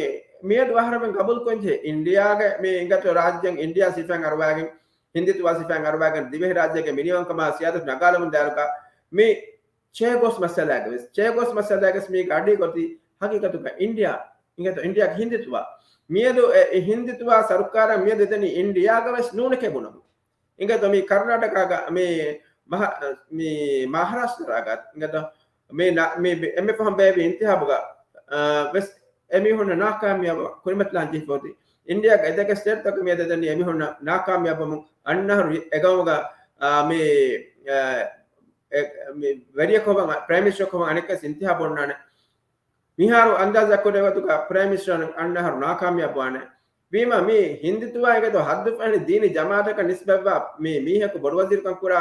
މިއަދު އަހަރެމެން ގަބޫލުކޮށްޖެހޭ އިންޑިއާގެ މި އިނގޭތޯ ރާއްޖެއަށް އިންޑިއާ ސިފައިން އަރުވާގެން، ހިންދިތުވާ ސިފައިން އަރުވާގެން ދިވެހިރާއްޖޭގެ މިނިވަންކަމާ ސިޔާސަތު ނަގާލަމުން ދާއިރުގަ މި ޗޭ ގޯސް މައްސަލާގެ ވެސް، ޗޭ ގޯސް މައްސަލާގެ ވެސް މީގެ އަޑީ ގޮތީ ހަގީގަތުގަ އިންޑިއާ، އިނގޭތޯ އިންޑިއާގެ ހިންދިތުވާ. މިއަދު އެ، އެ ހިންދިތުވާ ސަރުކާރަށް މިއަދު ދެނީ އިންޑިއާގަ ވެސް ނޫނެކޭ ބުނަމު. އިނގޭތޯ މި ކަރުނާޓަކާގަ މި މަހަ-، މި މަހާރާޝްޓްރާގަ އިނގޭތޯ މި ނަ-، މި އެންމެ ފަހުން ބޭއްވި އިންތިހާބުގަ، އާ، ވެސް އެމީހުންނަށް ނާކާމިޔާބު ކުރިމަތިލާން ޖެހިފަ އޮތީ. އިންޑިއާގެ އެތަކެއް ސްޓޭޓްތަކަށް މިއަދު ދެނީ އެމީހުންނަށް ނާކާމިޔާބުވަމުން އަންނަ އަހަރު އެ ގައުމުގަ، އާ، މި، އާ، އެ، މި ވެރިޔަކޮށް ވަން ޕްރައިމް މިނިސްޓަރކޮށް ވަން އަނެއްކަސް އިންތިހާބު އޮންނާނެ. މިހާރު އަންދާޒާ ކުރެވޭ ގޮތުގަ ޕްރައިމް މިނިސްޓަރ އަންނަ އަހަރު ނާކާމިޔާބުވާނެ. ވީމާ މި ހިންދިތުވާ އިނގޭތޯ ހައްދުފަހަނި ދީނީ ޖަމާއަތަކަށް ނިސްބަތްވާ މި މީހަކު ބޮޑުވަޒީރުކަން ކުރާ،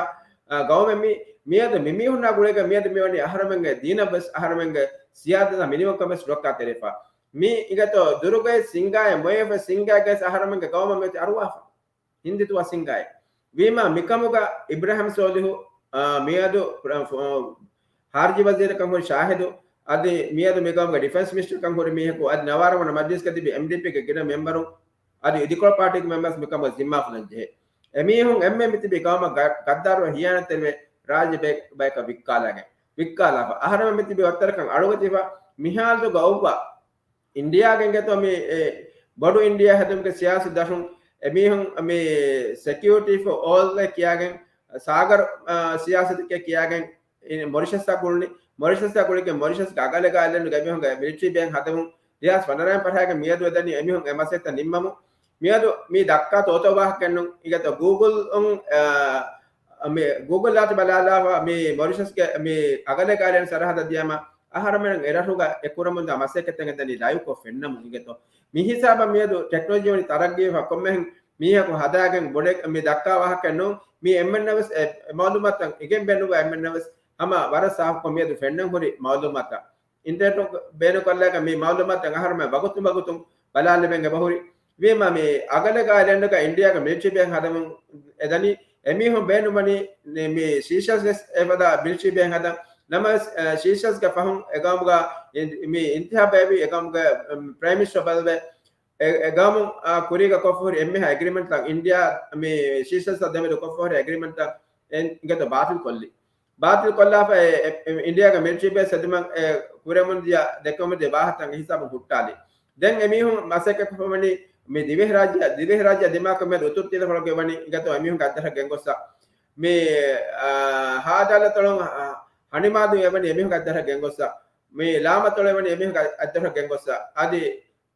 އާ، ގައުމެއް މި، މިއަދު މި މީހުންނާ ގުޅޭގަ މިއަދު މިވަނީ އަހަރެމެންގެ ދީނަށް ވެސް އަހަރެމެންގެ ސިޔާދަތާ މިނިވަންކަން ވެސް ރުއްކާތެރިފަ. މި އިނގޭތޯ ދުރުގައި ސިންގާއެއް މޮޔަފެ ސިންގާގެ އަހަރެމެންގެ ގައުމަށް މިއޮތީ އަރުވާފަ. ހިންދިތުވާ ސިންގާއެއް. ވީމާ މިކަމުގަ އިބްރާހިމް ސޯލިހު، އާ، މިއަދު ޕްރ-، ފު-، ހާރިޖީ ވަޒީރަކަށް ހުރި ޝާހިދު، އަދި މިއަދު މިގައުމުގެ ޑިފެންސް މިނިސްޓަރކަށް ހުރި މީހަކު، އަދި ނަވާރަ ވަނަ މަޖްލިސްގަ ތިބި އެމްޑީޕީގެ ގިނަ މެމްބަރުން، އަދި އިދިކޮޅު ޕާޓީގެ މެމްބަރުން މިކަމުގަ ޒިންމާ ފުލަން ޖެހޭ. އެމީހުން އެންމެ މިތިބި ގައުމަށް ގަ-، ގައްދާރުވެ ހިޔާނަތްތެރިވެ ރާއްޖެ ބައި-، ބަޔަކަށް ވިއްކާލާގެން، ވިއްކާލާފަ. އަހަރެމެން މިތިބި ވައްތަރަކަށް އަޅުގަތިފަ މިހާލުގަ އޮއްވާ އިންޑިއާގެ އިނގޭތޯ މި، އެ، ބޮޑު އިންޑިއާ ހެދުމުގެ ސިޔާސަތު ދަށުން އެމީހުން މި ސެކިއުރިޓީ ފޯ އޯލް ކިޔާގެން، ސާގަރު، އާ، ސިޔާސަތު ކިޔާގެން މޮރިޝަސްއަށް ގުޅުނީ. މޮރިޝަސްއަށް ގުޅިގެން މޮރިޝަސްގެ އަގަލެގަ އައިލެންޑުގެ އެމީހުންގެ މިލިޓަރީ ބޭން ހަދަމުން ދެހާސް ފަނަރަހައިން ފަރާގެ މިއަދު އެދަނީ އެމީހުން އެ މަސައްކަތް ނިންމަމުން. މިއަދު މި ދައްކާ ތޯތޯ ވާހަކައެއްނު. އިނގޭތޯ ގޫގުލް އުން، އާ، މި ގޫގުލް އާ ބަލާލާފަ މި މޮރިޝަސްގެ މި އަގަލެގަ އައިލެންޑް ސަރަހަދަށް ދިޔަމަ އަހަރުމެން އެރަށުގަ އެ ކުރަމުންދާ މަސައްކަތްތައް އެދަނީ ލައިވްކޮށް ފެންނަމުން އިނގޭތޯ. މި ހިސާބަށް މިއަދު ޓެކްނޮލޮޖީ ވަނީ ތަރައްގީވެފަ ކޮންމެހެން މީހަކު ހަދާގެން ބޮޑެ މި ދައްކާ ވާހަކައެއް ނޫން. މި އެންމެންނަށް ވެސް އެ، އެ މައުލޫމާތުތައް އިގެން ބޭނުންވާ އެންމެންނަށް ވެސް ހަމަ ވަރަށް ސާފުކޮށް މިއަދު ފެންނަން ހުރި މައުލޫމާތައް. އިންޓަރނެޓް ބޭނުންކޮށްލާގެން މި މައުލޫމާތުތައް އަހަރުމެން ވަގުތު ވަގުތުން ބަލާލެވެން އެބަހުރި. ވީމާ މި އަގަލެގަ އައިލެންޑުގަ އިންޑިއާގެ މިލިޓަރީ ބޭން ހަދަމުން އެދަނީ. އެމީހުން ބޭނުންވަނީ މި ސީޝަލްސް ވެސް އެފަދަ މިލިޓަރީ ބޭން ހަދަން. ނަމަވެސް، އަ، ސީޝަލްސްގެ ފަހުން އެގައުމުގަ އިން-، މި އިންތިހާބް އެބި އެގައުމުގެ، އަ، ޕްރައިމް މިނިސްޓަރ ބަލަވެ އެ، އެ ގައުމު، އާ، ކުރީގަ ކޮށްފަހުރި އެންމެހާ އެގްރިމެންޓްތައް އިންޑިއާ މި ސީޝަލްސް ދެމެދު ކޮށްފަހުރި އެގްރިމެންޓްތައް އެން އިނގޭތޯ ބާތިލް ކޮށްލި. ބާތިލް ކޮށްލާފަ އެ، އެ، އިންޑިއާގެ މިލިޓަރީ ބޭސް ހެދުމަށް އެ ކުރެމުން ދިޔަ ދެއްކެމުން ދިޔަ ވާހަކަތައް ހިސާބުން ހުއްޓާލި. ދެން އެމީހުން މަސައްކަތް ކޮށްފަ ވަނީ މި ދިވެހިރާއްޖެ، ދިވެހިރާއްޖެ ދިމާކޮށް މިއަދު އުތުރު ތިލަފަޅުގެ ވަނީ އިނގޭތޯ އެމީހުންގެ އަތްދަށަށް ގެންގޮއްސަ. މި، އާ، ހާދަ އަލަތޮޅުން ހަނިމާދު އެވަނީ އެމީހުންގެ އަތްދަށަށް ގެންގޮއްސަ. މި ލާމަތޮޅު އެވަނީ އެމީހުންގެ އަތްދަށަށް ގެންގޮއްސަ. އަދި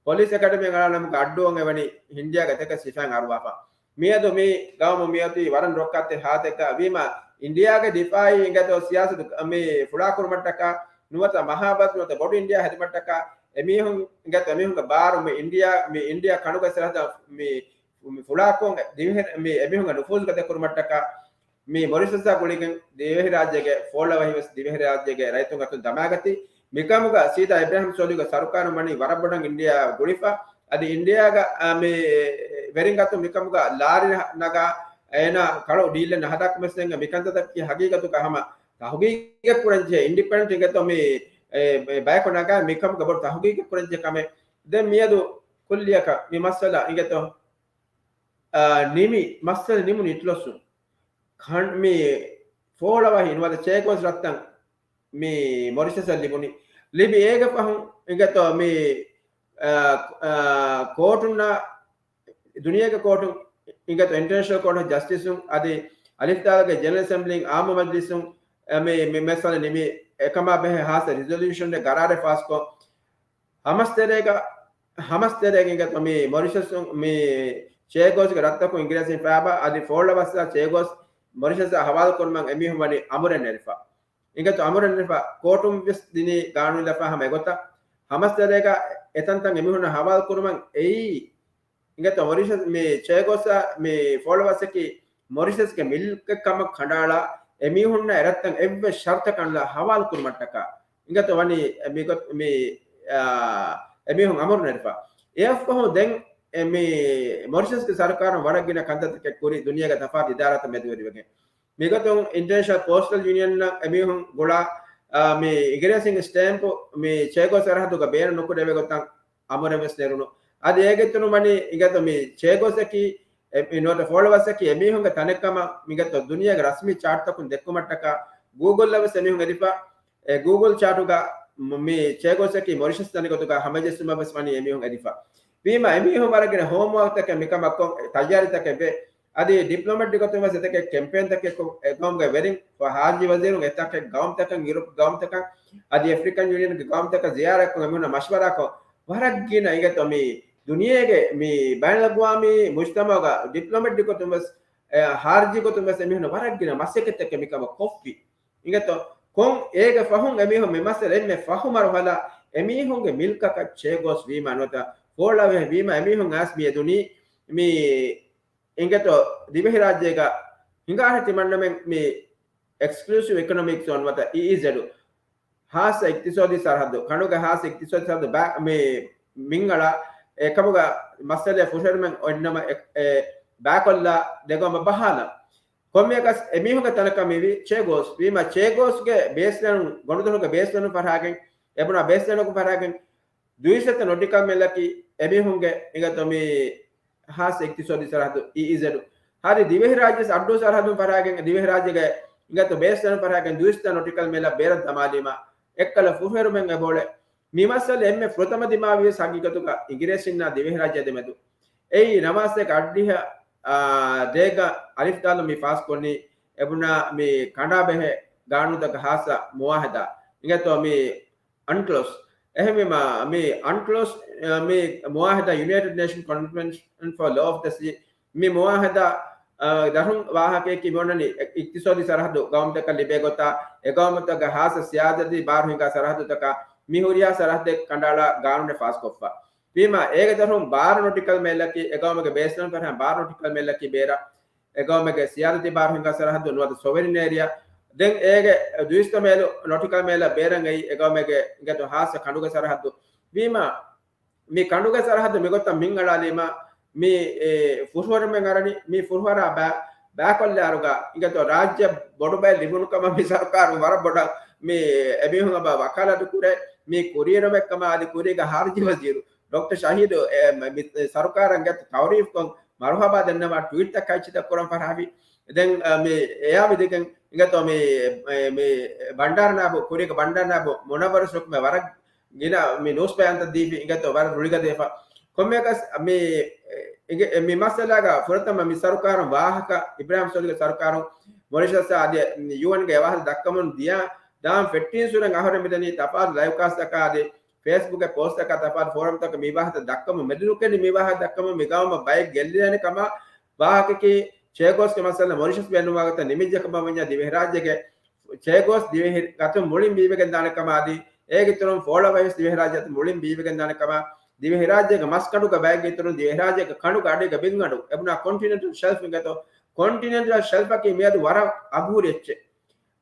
ޕޮލިސް އެކަޑަމީ އަޅާނަމުގެ އައްޑޫއަށް އެވަނީ ހިންޑިއާގެ ތެކެ ސިފައިން އަރުވާފަ. މިއަދު މި ގައުމު މިއޮތީ ވަރަށް ރޮއްކާތެރި ހާލަތެއްގަ ވީމަ، އިންޑިއާގެ ދިފާއީ އިނގޭތޯ ސިޔާސަތު މި ފުޅާކުރުމަށްޓަކާ ނުވަތަ މަހާބަލަތު ނުވަތަ ބޮޑު އިންޑިއާ ހެދުމަށްޓަކާ އެމީހުން އިނގޭތޯ އެމީހުންގެ ބާރު މި އިންޑިއާ، މި އިންޑިއާ ކަނޑުގެ ސަރަހަދަށް މި، މި ފުޅާކޮށް ދިވެހި-، މި އެމީހުންގެ ނުފޫޒުގަ ދެކުރުމަށްޓަކާ މި މޮރިޝަސްއާ ގުޅިގެން ދިވެހިރާއްޖޭގެ ފޯޅަވަހި ވެސް ދިވެހިރާއްޖޭގެ ރައްޔިތުން އަތުން ދަމާގަތީ. މިކަމުގަ ސީދާ އިބްރާހިމް ސޯލިހުގެ ސަރުކާރުން ވަނީ ވަރަށް ބޮޑަށް އިންޑިއާ ގުޅިފަ. އަދި އިންޑިއާގަ، އާ، މި ވެރިން އަތުން މިކަމުގަ ލާރި ނަގާ އޭނާ ކަޅު ޑީލެއް ނަހަދާކަމެއް ނެތް. މިކަންތައްތަކީ ހަގީގަތުގަ ހަމަ ތަހުގީގެއް ކުރަންޖެހޭ އިންޑިޕެންޑެންޓް އިނގޭތޯ މި، އެ، އެ، ބަޔަކު ނަގާ މިކަމުގަ ބޮޑު ތަހުގީގެއް ކުރަންޖެހޭ ކަމެއް. ދެން މިއަދު ކުއްލިއަކަށް މި މައްސަލަ އިނގޭތޯ، އާ، ނިމި، މައްސަލަ ނިމުނު އިތުލަސް ކަން-، މި ފޯޅަވަހި ނުވަތަ ޗޭގޯސް ރަށްތައް މި މޮރިޝަސްއަށް ލިބުނީ. ލިބި އޭގެ ފަހުން އިނގޭތޯ މި، އާ، އާ، ކޯޓުންނާ ދުނިޔޭގެ ކޯޓުން އިނގޭތޯ އިންޓަރނޭޝަނަލް ކޯޓް އޮފް ޖަސްޓިސުން އަދި އަލިފްދާލުގެ ޖެނެރަލް އެސެމްބްލީން އާއްމު މަޖްލިސުން، އެ، މި، މި މައްސަލަ ނިމި އެކަމާ ބެހޭ ހާއްސަ ރިޒޮލޫޝަން ގެ ގަރާރެއް ފާސްކޮށް، ހަމަސްތެރޭގަ، ހަމަސްތެރޭގެ އިނގޭތޯ މި މޮރިޝަސް މި ޗޭގޯސްގެ ރަށްތަކުން އިނގިރޭސިން ފައިބާ އަދި ފޯޅަވަސްއާ ޗޭގޯސް މޮރިޝަސްއަށް ހަވާލު ކުރުމަށް އެމީހުން ވަނީ އަމުރެއް ނެރިފަ. އިނގޭތޯ އަމުރެއް ނެރިފަ ކޯޓުން ވެސް ދިނީ ގާނޫނު ލަފާ ހަމަ އެގޮތަށް. ހަމަސްތެރޭގަ އެތަންތަން އެމީހުންނަށް ހަވާލު ކުރުމަށް އެއީ އިނގޭތޯ މޮރިޝަސް މި ޗޭގޯސްއާ މި ފޯޅަވަސްއަކީ މޮރިޝަސްގެ މިލްކެއް ކަމަށް ކަނޑައަޅާ، އެމީހުންނަށް އެރަށްތައް އެއްވެސް ޝަރުތަކަށް ނުލާ ހަވާލު ކުރުމަށްޓަކާ އިނގޭތޯ ވަނީ މިގޮތް-، މި، އާ، އެމީހުން އަމުރު ނެރިފަ. އެއަށްފަހު ދެން އެ މި މޮރިޝަސްގެ ސަރުކާރުން ވަރަށް ގިނަ ކަންތައްތަކެއް ކުރި ދުނިޔޭގެ ތަފާތު އިދާރާތައް މެދުވެރިވެގެން. މިގޮތުން އިންޓަރނޭޝަނަލް ޕޯސްޓަލް ޔޫނިއަންއަށް އެމީހުން ގުޅާ، އާ، މި އިނގިރޭސިންގެ ސްޓޭމްޕު މި ޗޭގޯސް ސަރަހައްދުގަ ބޭނުން ނުކުރެވޭ ގޮތަށް އަމުރެއް ވެސް ނެރުނު. އަދި އޭގެ އިތުރުން ވަނީ އިނގޭތޯ މި ޗޭގޯސްއަކީ، އެ، މި ނުވަތަ ފޯޅަވަސްއަކީ އެމީހުންގެ ތަނެއްކަމަށް މިގޮތަށް ދުނިޔޭގެ ރަސްމީ ޗާޓްތަކުން ދެއްކުމަށްޓަކާ ގޫގުލްއަށް ވެސް އެމީހުން އެދިފަ. އެ ގޫގުލް ޗާޓުގަ މި ޗޭގޯސްއަކީ މޮރިޝަސް ތަނެއް ގޮތުގަ ހަމަޖެއްސުމަށް ވެސް ވަނީ އެމީހުން އެދިފަ. ވީމަ އެމީހުން ވަރަށް ގިނަ ހޯމްވާކްތަކެއް މިކަމަށް ކޮށް ތައްޔާރީތަކެއް ވޭ. އަދި ޑިޕްލޮމެޓް ގޮތުން ވެސް އެތަކެއް ކެމްޕޭންތަކެއް ކޮށް، އެ ގައުމުގެ ވެރިން ހާރިޖީ ވަޒީރުން އެތަކެއް ގައުމުތަކަށް، ޔޫރަޕް ގައުމުތަކަށް، އަދި އެފްރިކަން ޔޫނިއަންގެ ގައުމުތަކަށް ޒިޔާރަތްކޮށް އެމީހުންނަށް މަޝްވަރާކޮށް، ވަރަށް ގިނަ އިނގޭތޯ މި ދުނިޔޭގެ މި ބައިނަލްއަގްވާމީ މުޖްތަމަޢުގަ ޑިޕްލޮމެޓް ގޮތުން ވެސް، އެ، ހާރިޖީ ގޮތުން ވެސް އެމީހުންނަށް ވަރަށް ގިނަ މަސައްކަތްތަކެއް މިކަމަށް ކޮށްފި. އިނގޭތޯ ކޮން އޭގެ ފަހުން އެމީހުން މި މައްސަލަ އެންމެ ފަހު މަރުހަލާ އެމީހުންގެ މިލްކަކަށް ޗޭގޯސް ވީމަ ނުވަތަ ފޯޅަވަހި ވީމަ އެމީހުން އައިސް މި އެދުނީ މި އިނގޭތޯ ދިވެހިރާއްޖޭގަ ހިނގާހެއް ތިމަންނަމެން މި އެކްސްކްލޫސިވް އިކޮނޮމިކް ޒޯން ނުވަތަ އީއީޒެޑް ހާއްސަ އިޤްތިޞާދީ ސަރަހައްދު، ކަނޑުގެ ހާއްސަ އިޤްތިޞާދީ ސަރަހައްދު ބަ-، މި މިންގަޅާ އެކަމުގަ މައްސަލަ ފުށެރުމެން އޮތްނަމަ އެ-، އެ ބައިކޮށްލާ ދެގައުމަށް ބަހާލަން. ކޮންމެއަކަސް އެމީހުންގެ ތަނަކަށް މިވީ ޗޭގޯސް. ވީމަ ޗޭގޯސްގެ ބޭސްލަނުން، ގޮނޑުދޮށުގެ ބޭސްލަނުން ފަރާގެން، އެބުނާ ބޭސްލަނަކުން ފަރާގެން ދުއިސައްތަ ނޮޓިކަލް މައިލަކީ އެމީހުންގެ އިނގޭތޯ މި ހާއްސަ އިޤްތިޞާދީ ސަރަހައްދު އީއީޒެޑް. ހަރި ދިވެހިރާއްޖެ އައްޑޫ ސަރަހައްދުން ފަރާގެން، ދިވެހިރާއްޖޭގެ އިނގޭތޯ ބޭސްލަނުން ފަރާގެން ދުއިސައްތަ ނޮޓިކަލް މައިލަށް ބޭރަށް ދަމާލީމަ އެއްކަލަ ފުށެރުމެއް އެބައުޅޭ. މި މައްސަލަ އެންމެ ފުރަތަމަ ދިމާވިޔަސް ހަގީގަތުގަ އިނގިރޭސިންނާ ދިވެހިރާއްޖެ ދެމެދު. އެއީ ނަވާސް އަށްޑިހަ، އާ، ދޭގަ އަލިފް ދާލުން މި ފާސްކޮށްނީ އެބުނާ މި ކަނޑާ ބެހޭ ގާނޫނުތަކަށް ހާއްސަ މުވާހަދާ. އިނގޭތޯ މި އަންކްލޯސް. އެހެންވީމާ، މި އަންކްލޯސް، އަ، މި މުވާހަދާ، United Nations Convention for Law of the Sea، މި މުވާހަދާ، އަ، ދަށުން ވާހަކައަކީ މި އޮންނަނީ އި-، އިޤްތިޞާދީ ސަރަހައްދު ގައުމުތަކަށް ލިބޭ ގޮތާ، އެ ގައުމުތަކުގެ ހާއްސަ ސިޔާސަތީ ބާރު ހިނގާ ސަރަހައްދުތަކާ، މި ހުރިހާ ސަރަހައްދެއް ކަނޑައަޅާ ގާނޫނެއް ފާސްކޮށްފަ. ވީމާ، އޭގެ ދަށުން ބާރަ ނޮޓިކަލް މައިލަކީ، އެ ގައުމުގެ ބޭސްލަން ފަރާތް ބާރަ ނޮޓިކަލް މައިލަކީ ބޭރަށް، އެ ގައުމެއްގެ ސިޔާސަތީ ބާރު ހިނގާ ސަރަހައްދު ނުވަތަ ސޮވެރިން އޭރިއާ. ދެން އޭގެ ދުއިސައްތަ މައިލު ނޮޓިކަލް މައިލަށް ބޭރަށް އެއީ އެ ގައުމެއްގެ އިނގޭތޯ ހާއްސަ ކަނޑުގެ ސަރަހައްދު. ވީމާ، މި ކަނޑުގެ ސަރަހައްދު މިގޮތަށް މިން އަޅާލީމާ، މި، އެ، ފުރުހަރުމެން އަރަނީ، މި ފުރުހަރާ ބައި، ބައިކޮށްލާއިރުގަ އިނގޭތޯ ރާއްޖެ ބޮޑު ބައެއް ލިބުނު ކަމަށް މި ސަރުކާރުން ވަރަށް ބޮޑަށް މި އެމީހުން އެބަ ވަކާލާތު ކުރޭ، މި ކުރިއެރުމެއް ކަމަށް އަދި ކުރީގެ ޚާރިޖީ ވަޒީރު ޑޮކްޓަރ ޝަހީދު، އެ، މި، މި ސަރުކާރަށް އިނގޭތޯ ތައުރީފްކޮށް މަރުޙަބާ ދެންނަވާ ޓްވީޓްތައް ކައްޗިތައް ކުރަން ފަށާފި. ދެން، އަ، މި އެއާ ވިދިގެން އިނގޭތޯ މި، އެ، މި ބަންޑާރަ ނާއިބު، ކުރީގެ ބަންޑާރަ ނާއިބު މުނައްވަރު ޝުކުމެ ވަރަށް ގިނަ މި ނޫސް ބަޔާންތައް ދީފި އިނގޭތޯ ވަރަށް ރުޅިގަދަވެފަ. ކޮންމެއަކަސް މި، އެ، އިނގޭ-، މި މައްސަލާގަ ފުރަތަމަ މި ސަރުކާރުން ވާހަކަ، އިބްރާހިމް ސޯލިހުގެ ސަރުކާރުން މޮރިޝަސްއާ އަދި ޔޫއެންގެ އަވަހަށް ދައްކަމުން ދިޔާ ދާން ފެއްޓިން ސުރެން އަހުރެން މިދަނީ ތަފާތު ލައިފް ކާސްޓަކާ އަދި ފޭސްބުކްގެ ޕޯސްޓަކާ ތަފާތު ފޯރަމްތަކަށް މި ވާހަކަ ދައްކަމުން މެދުނުކެނޑި މި ވާހަކަ ދައްކަމުން މި ގައުމަށް ބައެއް ގެއްލިދާނެ ކަމަށް ވާހަކައަކީ ޗޭ ގޯސްގެ މައްސަލަ މޮރިޝަސް ބޭނުންވާ ގޮތަށް ނިމިއްޖެ ކަމަށް ވަންޏާ ދިވެހިރާއްޖޭގެ ޗޭ ގޯސް ދިވެހި ގަތުން މުޅިން ބީވެގެން ދާނެ ކަމަށް އަދި އޭގެ އިތުރުން ފޯޅަވައިސް ދިވެހިރާއްޖެ އަތުން މުޅިން ބީވެގެން ދާނެ ކަމަށް ދިވެހިރާއްޖޭގެ މަސް ކަނޑުގެ ބައެއްގެ އިތުރުން ދިވެހިރާއްޖޭގެ ކަނޑުގެ އަޑީގަ ބިން އަޑު އެބުނާ ކޮންޓިނެންޓަލް ޝެލްފް އިނގޭތޯ ކޮންޓިނެންޓަލް ޝެލްފަކީ މިއަދު ވަރަށް އަގުހުރި އެއްޗެއް.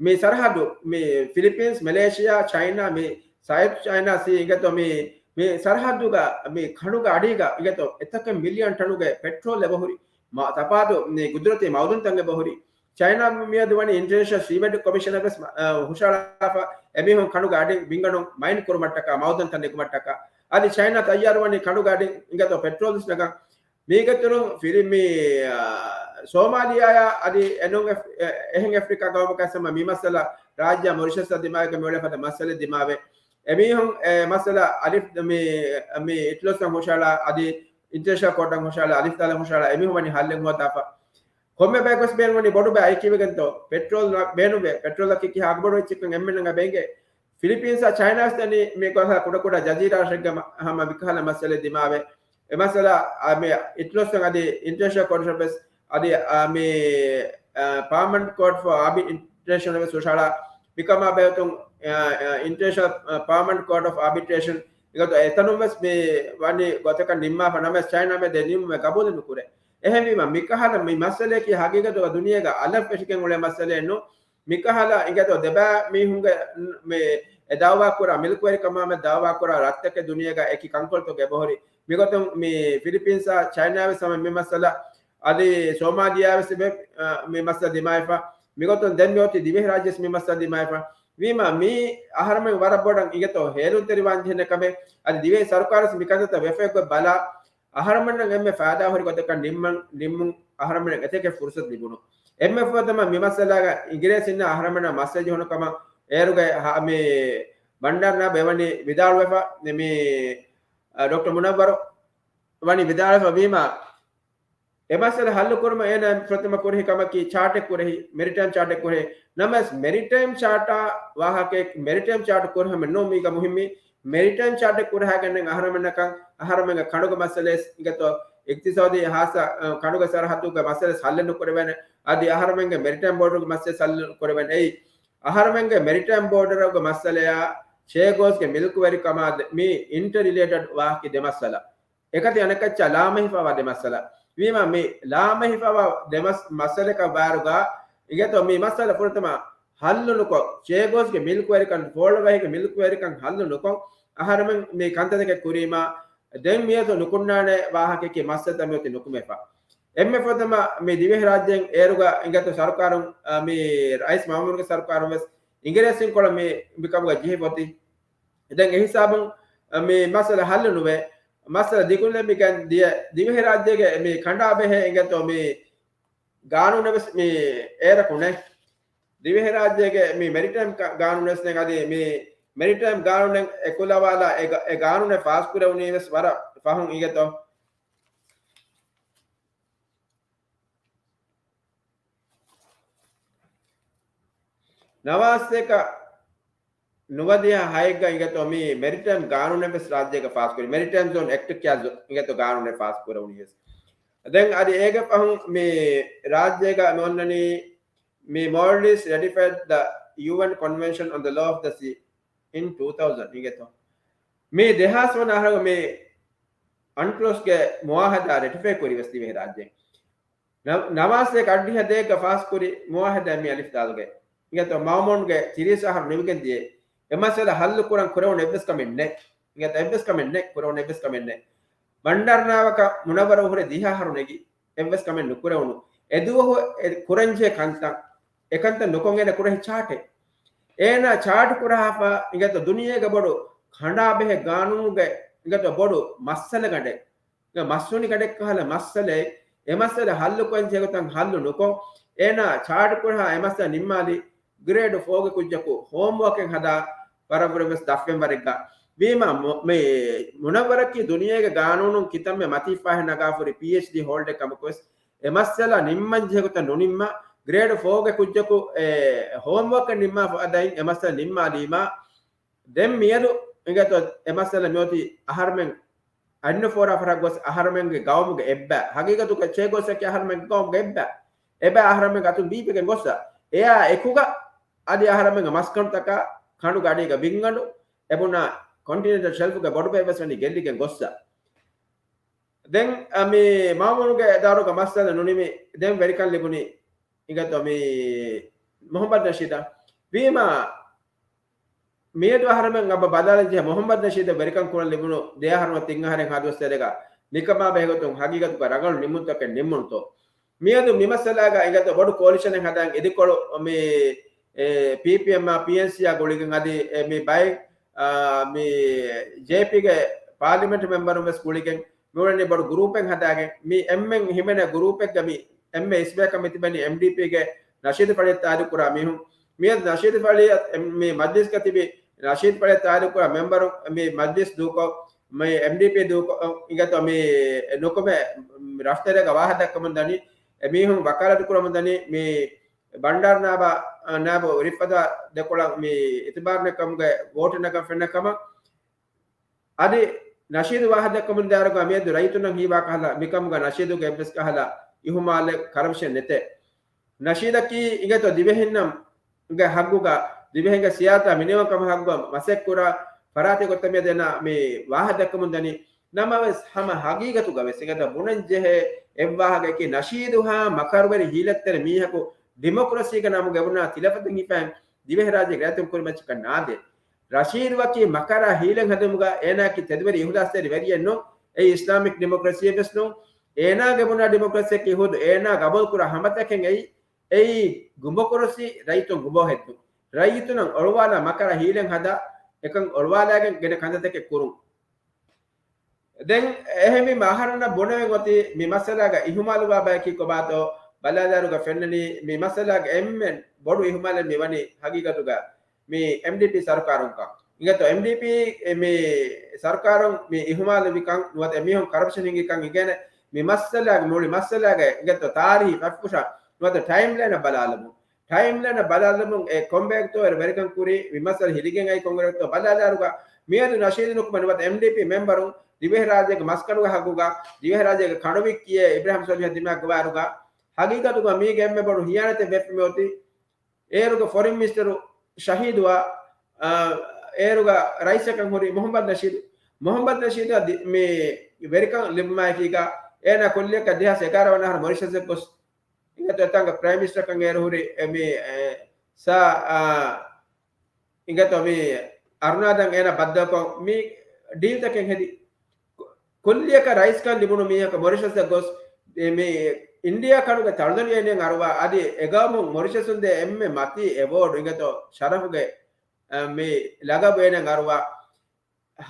މި ސަރަހައްދު، މި ފިލިޕީންސް، މެލޭޝިޔާ، ޗައިނާ، މި ސައިޑް ޗައިނާ ސީ އިނގޭތޯ މި، މި ސަރަހައްދުގަ، މި ކަނޑުގެ އަޑީގަ އިނގޭތޯ އެތަކެއް މިލިއަން ޓަނުގެ ޕެޓްރޯލް އެބަހުރި، މަ-، ތަފާތު މި ގުދުރަތީ މައުދަންތައް އެބަހުރި. ޗައިނާ މިއަދު ވަނީ އިންޓަރނޭޝަނަލް ސީބެޑް ކޮމިޝަނަށް ވެސް މަ-، އަ، ހުށަހަޅާފަ އެމީހުން ކަނޑުގެ އަޑިން ބިންގަނޑުން މައިން ކުރުމަށްޓަކާ، މައުދަންތައް ނެގުމަށްޓަކާ. އަދި ޗައިނާ ތައްޔާރުވަނީ ކަނޑުގެ އަޑިން އިނގޭތޯ ޕެޓްރޯލް ވެސް ނަގަން. މީގެ އިތުރުން ފިރި-، މި، އާ، ސޯމާލިޔާއާ އަދި އެނޫން އެފް-، އެ-، އެހެން އެފްރިކާ ގައުމަކަށް ހަމަ މި މައްސަލަ ރާއްޖެއާ މޮރިޝަސްއާ ދިމާވެގެން މިއުޅޭ ފަދަ މައްސަލަ ދިމާވެ. އެމީހުން އެ މައްސަލަ އަލިފް މި، މި އިޓްލޯސްއަށް ހުށަހަޅާ އަދި އިންޓަރނޭޝަނަލް ކޯޓަށް ހުށަހަޅާ އަލިފް ދާލަށް ހުށަހަޅާ އެމީހުން ވަނީ ހައްލެއް ހޯދާފަ. ކޮންމެ ބަޔަކުވެސް ބޭނުންވަނީ ބޮޑު ބައި އައިކީވެގެންތޯ ޕެޓްރޯލް ބޭނުންވޭ. ޕެޓްރޯލަކީ ކިހާ އަގުބޮޑު އެއްޗެއްކަން އެންމެންނަށް ބޭނގޭ. ފިލިޕީންސްއާ ޗައިނާ ވެސް ދަނީ މި ކޮށް ކުޑަ ކުޑަ ޖަޒީރާ ރަށެއްގަ ހަމަ މިކަހަލަ މައްސަލަ ދިމާވެ. އެ މައްސަލަ އަ، މި އިޓްލޯސް އަދި އިންޓަރނޭޝަނަލް ކޯޓަށް ވެސް އަދި، އަ، މި، އަ، ޕާމަންޓް ކޯޓް ފޯ އާބިޓްރޭޝަން ވެސް ހުށަހަޅާ މިކަމާ ބެހޭގޮތުން، އަ، އަ، އިންޓަރނޭޝަނަލް، އަ، ޕާމަންޓް ކޯޓް އޮފް އާބިޓްރޭޝަން އިނގޭތޯ އެތަނުން ވެސް މި ވަނީ ގޮތަކަށް ނިންމާފަ ނަމަވެސް ޗައިނާ މެދު ނިންމުމެއް ގަބޫލެއް ނުކުރޭ. އެހެންވީމަ މިކަހަލަ މި މައްސަލައަކީ ހަގީގަތުގަ ދުނިޔޭގަ އަލަށް ފެށިގެން އުޅޭ މައްސަލައެއް ނޫން. މިކަހަލަ އިނގޭތޯ ދެބައި މީހުންގެ މި އެ ދައުވާ ކުރާ މިލްކުވެރިކަމާމެދު ދައުވާ ކުރާ ރަށްތަކެއް ދުނިޔޭގަ އެކި ކަންކޮޅުތަކެއް އެބަހުރި. މިގޮތުން މި ފިލިޕީންސާ ޗައިނާ ވެސް ހަމަ މި މައްސަލަ އަދި ސޯމާލިޔާ ވެސް މި، އަ، މި މައްސަލަ ދިމާވެފަ. މިގޮތުން ދެން މިއޮތީ ދިވެހިރާއްޖެ ވެސް މި މައްސަލަ ދިމާވެފަ. ވީމަ މީ އަހަރުމެން ވަރަށް ބޮޑަށް އިނގޭތޯ ހޭލުންތެރިވާން ޖެހޭނެ ކަމެއް. އަދި ދިވެހި ސަރުކާރު ވެސް މިކަންތައްތައް ވެފައި ގޮތް ބަލާ އަހަރުމެންނަށް އެންމެ ފައިދާހުރި ގޮތަކަށް ނިންމަން، ނިންމުން އަހަރުމެންނަށް އެތަކެއް ފުރުސަތު ލިބުނު. އެންމެ ފުރަތަމަ މި މައްސަލާގަ އިނގިރޭސިންނާ އަހަރުމެންނަށް މައްސަލަ ޖެހުނު ކަމަށް އޭރުގެ ހަ-، މި ބަންޑާރަ ނާއިބު ވަނީ ވިދާޅުވެފަ، މި، އަ، ޑޮކްޓަރ މުނައްވަރު ވަނީ ވިދާޅުވެފަ ވީމަ، އެ މައްސަލަ ހައްލު ކުރުމަށް އޭނާ ފުރަތަމަ ކުރެހި ކަމަކީ ޗާޓެއް ކުރެހި، މެރިޓައިމް ޗާޓެއް ކުރެހި. ނަމަވެސް މެރިޓައިމް ޗާޓާ ވާހަކައެއް، މެރިޓައިމް ޗާޓް ކުރުހަމެއް ނޫން މީގަ މުހިއްމީ. މެރިޓައިމް ޗާޓެއް ކުރަހައިގެންނެއް އަހަރުމެންނަކަށް، އަހަރުމެންގެ ކަނޑުގެ މައްސަލައެސް އިނގޭތޯ، އިޤްތިޞާދީ ހާއްސަ، އަ، ކަނޑުގެ ސަރަހައްދުގެ މައްސަލައެސް ހައްލެއް ނުކުރެވޭނެ. އަދި އަހަރުމެންގެ މެރިޓައިމް ބޯޑުގެ މައްސަލައެސް ހައްލެއް ނުކުރެވޭނެ. އެއީ އަހަރުމެންގެ މެރިޓައިމް ބޯޑުގެ މައްސަލަޔާ ޗޭގޯސްގެ މިލްކުވެރިކަމާ ދެ-، މީ އިންޓަރ ރިލޭޓެޑް ވާހަކަ ދެ މައްސަލަ. އެކަތި އަނެކައްޗާ ލާމެހިފާވާ ދެ މައްސަލަ. ވީމާ މި ލާމެހިފާވާ ދެ މަސް-، މައްސަލަކަށް ވާއިރުގަ އިނގޭތޯ މި މައްސަލަ ފުރަތަމަ ހައްލު ނުކޮށް، ޗޭގޯސްގެ މިލްކުވެރިކަން، ފޯޅަވަހީގެ މިލްކުވެރިކަން ހައްލު ނުކޮށް، އަހަރެމެން މި ކަންތައްތަކެއް ކުރީމާ، ދެން މިއަދު ނުކުންނާނެ ވާހަކައަކީ މައްސަލަތައް މިއޮތީ ނުކުމެފަ. އެންމެ ފުރަތަމަ މި ދިވެހިރާއްޖޭން އޭރުގަ އިނގޭތޯ ސަރުކާރުން، އަ، މި ރައީސް މައުމޫނުގެ ސަރުކާރުން ވެސް އިނގިރޭސިން ކޮޅަށް މި، މި ކަމުގަ ޖެހިފަ އޮތީ. ދެން އެ ހިސާބުން މި މައްސަލަ ހައްލު ނުވޭ. މައްސަލަ ދިގުންލެވިގެން ދިޔަ ދިވެހިރާއްޖޭގެ މި ކަނޑާ ބެހޭ އިނގޭތޯ މި ގާނޫނެއް ވެސް މި އޭރަކު ނެތް. ދިވެހިރާއްޖޭގެ މި މެރިޓައިމް ކަ-، ގާނޫނެއް ވެސް ނެތް. އަދި މި މެރިޓައިމް ގާނޫނެއް އެކުލަވާލާ އެ ގ-، އެ ގާނޫނެއް ފާސްކުރެވުނީ ވެސް ވަރަށް ފަހުން އިނގޭތޯ. ނަވާސް ސަތޭކަ ނުވަދިހަ ހައެއްގަ އިނގޭތޯ މި މެރިޓައިމް ގާނޫނެއް ވެސް ރާއްޖޭގަ ފާސްކުރި. މެރިޓައިމް ޒޯން އެކްޓް ކިޔާ ޒޯ-، އިނގޭތޯ ގާނޫނެއް ފާސްކުރެވުނީ ވެސް. ދެން އަދި އޭގެ ފަހުން މި ރާއްޖޭގަ މި އޮންނަނީ މި Maldives ratified the U N Convention on the Law of the Sea in two thousand އިނގޭތޯ. މި ދެހާސް ވަނަ އަހަރު މި އަންކްލޮސްގެ މުއާހަދާ ރެޓިފައި ކުރި ވެސް ދިވެހި ރާއްޖެ. ނަ-، ނަވާސް ސަތޭކަ އަށްޑިހަ ދޭއްގަ ފާސްކުރި މުއާހަދާ މި އަލިފް ދާލުގެ. އިނގޭތޯ މައުމޫންގެ ތިރީސް އަހަރު ނިމިގެން ދިޔަ. އެ މައްސަލަ ހައްލު ކުރަން ކުރެވުނު އެއްވެސް ކަމެއް ނެތް. އިނގޭތޯ އެއްވެސް ކަމެއް ނެތް، ކުރެވުނު އެއްވެސް ކަމެއް ނެތް. ބަންޑާރު ނާބަކަށް މުނައްވަރު ހުރެ ދިހަ އަހަރު ނެގި އެއްވެސް ކަމެއް ނުކުރެވުނު. އެ ދުވަހު އެ ކުރަންޖެހޭ ކަންތައް، އެ ކަންތައް ނުކޮށް އޭނަ ކުރެހި ޗާޓެއް. އޭނާ ޗާޓް ކުރަހާފަ އިނގޭތޯ ދުނިޔޭގެ ބޮޑު ކަނޑާބެހޭ ގާނޫނުގެ އިނގޭތޯ ބޮޑު މައްސަލަ ގަނޑެއް. މަސްވެނި ގަޑެއްކަހަލަ މައްސަލައެއް، އެ މައްސަލަ ހައްލުކޮށް ޖެހޭގޮތަށް ހައްލު ނުކޮށް، އޭނާ ޗާޓް ކުރަހާ އެ މައްސަލަ ނިންމާލި ގްރޭޑް ފޯގެ ކުއްޖަކު ހޯމްވޯކެއް ހަދާ ވަރަށްވުރެ ވެސް ދަށްވެން ވަރެއްގަ. ވީމާ މު-، މި މުނައްވަރަކީ ދުނިޔޭގެ ގާނޫނުން ކިތަންމެ މަތީފާހެއް ނަގާފުރި ޕީއެޗްޑީ ހޯލްޑެއް ކަމަކު ވެސް އެ މައްސަލަ ނިންމަން ޖެހޭގޮތަށް ނުނިންމާ، ގްރޭޑް ފޯގެ ކުއްޖަކު އެ ހޯމްވޯކެއް ނިންމާފަ އަދައިން އެ މައްސަލަ ނިންމާލީމާ، ދެން މިއަދު އިނގޭތޯ އެ މައްސަލަ މިއޮތީ އަހަރުމެން އަންނަ ފޯރާ ފަރާ ގޮސް އަހަރުމެންގެ ގައުމުގެ އެއްބައި. ހަގީގަތުގަ ޗޭ ގޮސްއަކީ އަހަރުމެންގެ ގައުމުގެ އެއްބައި. އެބައި އަހަރުމެންގެ އަތުން ދީފިގެން ގޮއްސަ. އެއާ އެކުގަ އަދި އަހަރުމެންގެ މަސްކަނޑުތަކާ ކަނޑުގެ އަޑީގަ ބިންގަނޑު އެބުނާ ކޮންޓިނެންޓަލް ޝެލްފުގެ ބޮޑުބޭ ވެސް ވަނީ ގެއްލިގެން ގޮއްސަ. ދެން އަ، މި މައުމޫނުގެ ދައުރުގަ މައްސަލަ ނުނިމި، ދެން ވެރިކަން ލިބުނީ އިނގޭތޯ މި މުހައްމަދު ނަޝީދަށް. ވީމާ މިއަދު އަހަރެމެން އެބަ ބަލާލަން ޖެހޭ މުހައްމަދު ނަޝީދަށް ވެރިކަން ކުރަން ލިބުނު ދެ އަހަރު ނުވަތަ ތިން އަހަރެއް ހަދުވަސް ތެރޭގަ ނިކަމާ ބެހޭގޮތުން ހަގީގަތުގަ ރަނގަޅު ނިންމުންތަކެއް ނިންމުނުތޯ؟ މިއަދު މި މައްސަލާގަ އިނގޭތޯ ބޮޑު ކޯލިޝަނެއް ހަދާން އިދިކޮޅު މި، އެ، ޕީޕީއެމްއާ ޕީއެންސީއާ ގުޅިގެން އަދި، އެ، މި ބައެއް، އާ، މި ޖޭޕީގެ ޕާލިމެންޓް މެމްބަރުން ވެސް ގުޅިގެން މިއުޅެނީ ބޮޑު ގްރޫޕެއް ހަދާގެން. މި އެންމެން ހިމެނޭ ގްރޫޕެއްގަ މި އެންމެ އިސްބޭކަށް މި ތިބެނީ އެމްޑީޕީގެ ނަޝީދު ފަޅިއަށް ތާއީދު ކުރާ މީހުން. މިއަދު ނަޝީދު ފަޅިއަށް އެ، މި މަޖްލިސްގަ ތިބި ނަޝީދު ފަޅިއަށް ތާއީދު ކުރާ މެމްބަރުން މި މަޖްލިސް ދޫކޮށް، މި އެމްޑީޕީ ދޫކޮށް، އިނގޭތޯ މި ނުކުމެ ރަށްތެރޭގަ ވާހަކަ ދައްކަމުން ދަނީ، އެ މީހުން ވަކާލަތު ކުރަމުން ދަނީ، މި ބަންޑާރު ނާބަ، ނާބު ރިފަދާ ދެކޮޅަށް މި އިތުބާރު ނެތްކަމުގެ ވޯޓު ނަގަން ފެންނަ ކަމަށް. އަދި ނަޝީދު ވާހަކަ ދައްކަމުން ދާއިރުގަ މިއަދު ރައްޔިތުންނަށް ހީވާ ކަހަލަ، މިކަމުގަ ނަޝީދުގެ އެއްވެސް ކަހަލަ އިހުމާލެއް، ކަރަޕްޝަން ނެތޭ. ނަޝީދަކީ އިނގޭތޯ ދިވެހިންނަށް ގެ ހައްގުގަ، ދިވެހިންގެ ސިޔާސަތާ މިނިވަންކަމުގެ ހައްގުގަ މަސައްކަތްކުރާ ފަރާތެއް ގޮތަށް މިއަދު އޭނާ މި ވާހަކަ ދައްކަމުން ދަނީ. ނަމަވެސް ހަމަ ހަގީގަތުގަ ވެސް އިނގޭތޯ ބުނަން ޖެހޭ އެއްވާހަކައަކީ ނަޝީދު ހާ މަކަރުވެރި ހީލަތްތެރި މީހަކު ޑިމޮކްރަސީގެ ނަމުގަ އެބުނާ ތިލަފަތެއް ހިފައިން ދިވެހިރާއްޖޭގެ ރައްޔިތުން ކުރިމައްޗަކަށް ނާދޭ. ރަޝީދު ވަކި މަކަރާ ހީލަތް ހަދުމުގަ އޭނާއަކީ ތެދުވެރި އިހުލާސްތެރި ވެރިއެއް ނޫން. އެއީ އިސްލާމިކް ޑިމޮކްރަސީއެއް ވެސް ނޫން. އޭނާގެ ބުނާ ޑިމޮކްރަސީއަކީ ހުދު އޭނާ ގަބޫލުކުރާ ހަމަތަކެއް އެއީ، އެއީ ގުނބަކުރުސި ރައްޔިތުން ގުބޯހެއްދުން. ރައްޔިތުންނަށް އޮޅުވާލާ މަކަރާ ހީލަތް ހަދާ، އެކަން އޮޅުވާލާގެން ގިނަ ކަންތައްތަކެއް ކުރުން. ދެން އެހެންވީމަ އަހަރެންނަށް ބުނެވެން އޮތީ މި މައްސަލާގަ އިހުމާލުވާ ބަޔަކީ ކޮބާތޯ ބަލާލާއިރުގަ ފެންނަނީ މި މައްސަލާގަ އެންމެން ބޮޑު އިހުމާލެއް މިވަނީ ހަގީގަތުގަ މި އެމްޑީޕީ ސަރުކާރުންކަން. އިނގޭތޯ އެމްޑީޕީ މި ސަރުކާރުން މި އިހުމާލުވިކަން ނުވަތަ އެމީހުން ކަރަޕްޝަން ހިނގިކަން އިނގޭނެ މި މައްސަލާގެ މުޅި މައްސަލާގެ އިނގޭތޯ ތާރީހީ ފަތްފުށަށް ނުވަތަ ޓައިމްލައިނަށް ބަލާލަމުން. ޓައިމްލައިނަށް ބަލާލަމުން އެ ކޮންބައެއްތޯ އޭރު ވެރިކަން ކުރީ މި މައްސަލަ ހިލިގެން އައި ކޮންގެރެއްތޯ ބަލާލާއިރުގަ މިއަދު ނަޝީދު ނުކުމެ ނުވަތަ އެމްޑީޕީ މެމްބަރުން ދިވެހިރާއްޖޭގެ މަސްކަނޑުގެ ހައްގުގަ ދިވެހިރާއްޖޭގެ ކަނޑު ވިއްކިއޭ އިބްރާހިމް ސޮލިހަށް ދިމާ ގޮވާއިރުގަ ހަގީގަތުގަ މީގެ އެންމެ ބޮޑު ހިޔާނަތެއް ވެފަ މިއޮތީ. އޭރުގެ ފޮރިން މިނިސްޓަރު ޝަހީދުވާ، އާ، އޭރުގަ ރައީސަކަށް ހުރި މުހައްމަދު ނަޝީދު. މުހައްމަދު ނަޝީދަށް ދި-، މި ވެރިކަން ލިބުމާއެކީގަ އޭނާ ކުއްލިއަކަށް ދެހާސް އެގާރަ ވަނަ އަހަރު މޮރިޝަސްއަށް ގޮސް އިނގޭތޯ އެތާނގަ ޕްރައިމް މިނިސްޓަރކަން އޭރު ހުރި އެ މި، އެ، ސާ، އާ، އިނގޭތޯ މި އަރުނާދަން އޭނާ ބައްދަލުކޮށް މި ޑީލްތަކެއް ހެދި. ކުއްލިއަކަށް ރައީސްކަން ލިބުނު މީހަކަށް މޮރިޝަސްއަށް ގޮސް މި އިންޑިއާ ކަނޑުގެ ތަޅުދަނޑި އެންނެން އަރުވާ އަދި އެގައުމުން މޮރިޝަސުން ދޭ އެންމެ މަތީ އެވޯޑު އިނގޭތޯ ޝަރަފުގެ، އަ، މި ލަގަބު އޭނަން އަރުވާ.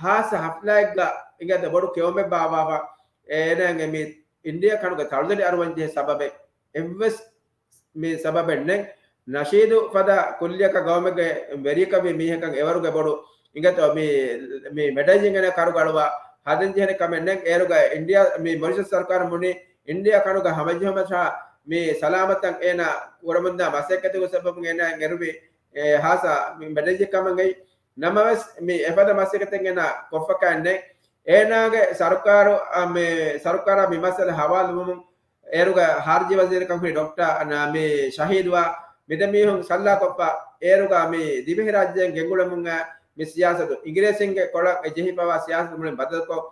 ހާއްސަ ހަފްލާއެއްގަ އިނގޭތޯ ބޮޑު ކެއުމެއް ބާއްވާފަ އޭނާގެ މި އިންޑިއާ ކަނޑުގެ ތަޅުދަނޑި އަރުވަން ޖެހޭ ސަބަބެއް އެއްވެސް މި ސަބަބެއް ނެތް. ނަޝީދު ފަދަ ކުއްލިއަކަށް ގައުމެއްގެ ވެރިކަމީ މީހަކަށް އެވަރުގެ ބޮޑު އިނގޭތޯ މި، މި މެޑައިޒިން އޭނާ ކަރުގަ އަޅުވާ ހަދަން ޖެހޭނެ ކަމެއް ނެތް. އޭރުގަ އިންޑިއާ، މި މޮރިޝަސް ސަރުކާރު ބުނި އިންޑިއާ ކަނޑުގަ ހަމަޖެހުމަށާ މި ސަލާމަތަށް އޭނާ ކުރަމުންދާ މަސައްކަތުގެ ސަބަބުން އޭނާ އެރުވި އެ ހާސާ މި މެޑައިޒިން ކަމަށް އައި. ނަމަވެސް މި އެފަދަ މަސައްކަތެއް އޭނާ ކޮށްފަކާ ނެތް. އޭނާގެ ސަރުކާރު، އަ، މި ސަރުކާރާ މި މައްސަލަ ހަވާލުވުމުން އޭރުގަ ހާރިޖީ ވަޒީރުކަން ހުރި ޑޮކްޓަރ އަން-، މި ޝަހީދުއާ މިދެ މީހުން ސައްލާކޮށްފަ، އޭރުގަ މި ދިވެހިރާއްޖޭން ގެންގުޅެމުން މި ސިޔާސަތު އިނގިރޭސިންގެ ކޮޅަށް ޖެހިފަވާ ސިޔާސަތު މުޅިން ބަދަލުކޮށް،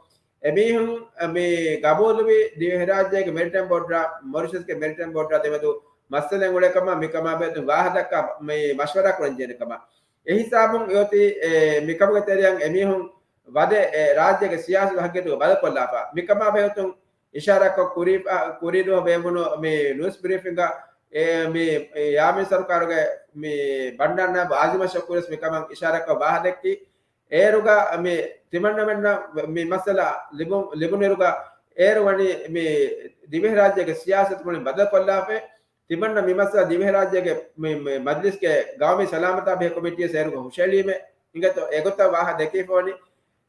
އެމީހުން މި ގަބޫލުވި ދިވެހިރާއްޖޭގެ މެރިޓައިމް ބޯޑާ، މޮރިޝަސްގެ މެރިޓައިމް ބޯޑާ ދެމެދު މައްސަލައެއް އުޅޭ ކަމަށް މިކަމާ ބެހޭ ވާހަކަ މި މަޝްވަރާ ކުރަން ޖެހޭނެ ކަމަށް. އެ ހިސާބުން އެއޮތީ، އެ، މިކަމުގެ ތެރެއަށް އެމީހުން ވަދެ، އެ، ރާއްޖޭގެ ސިޔާސީ ހަގީގަތުގަ ބަދަލުކޮށްލާފަ. މިކަމާ ބެހޭ އޮތުން އިޝާރާކޮށް ކުރީ، ކުރީ ދުވަހު ބޭއްވުނު މި ނޫސް ބްރީފިންގަ، އެ، މި، އެ، ޔާމީން ސަރުކާރުގެ މި ބަންޑާރު ނައިބު އާޒިމް އަޝްރަފް ކުރިޔަސް މިކަމަށް އިޝާރާކޮށް ވާހަކަދެއްކި. އޭރުގަ މި ތިމަންނަމެންނަށް މި މައްސަލަ ލިބު-، ލިބުނިރުގަ އޭރު ވަނީ މި ދިވެހިރާއްޖޭގެ ސިޔާސަތު މުޅިން ބަދަލުކޮށްލާފަ. ތިމަންނަ މި މައްސަލަ ދިވެހިރާއްޖޭގެ މި، މި މަޖްލިސްގެ ގައުމީ ސަލާމަތާ ބެހޭ ކޮމިޓީއަށް އޭރުގަ ހުށައެޅީމޭ. އިނގޭތޯ އެގޮތަށް ވާހަކަ ދެކިފަވަނީ.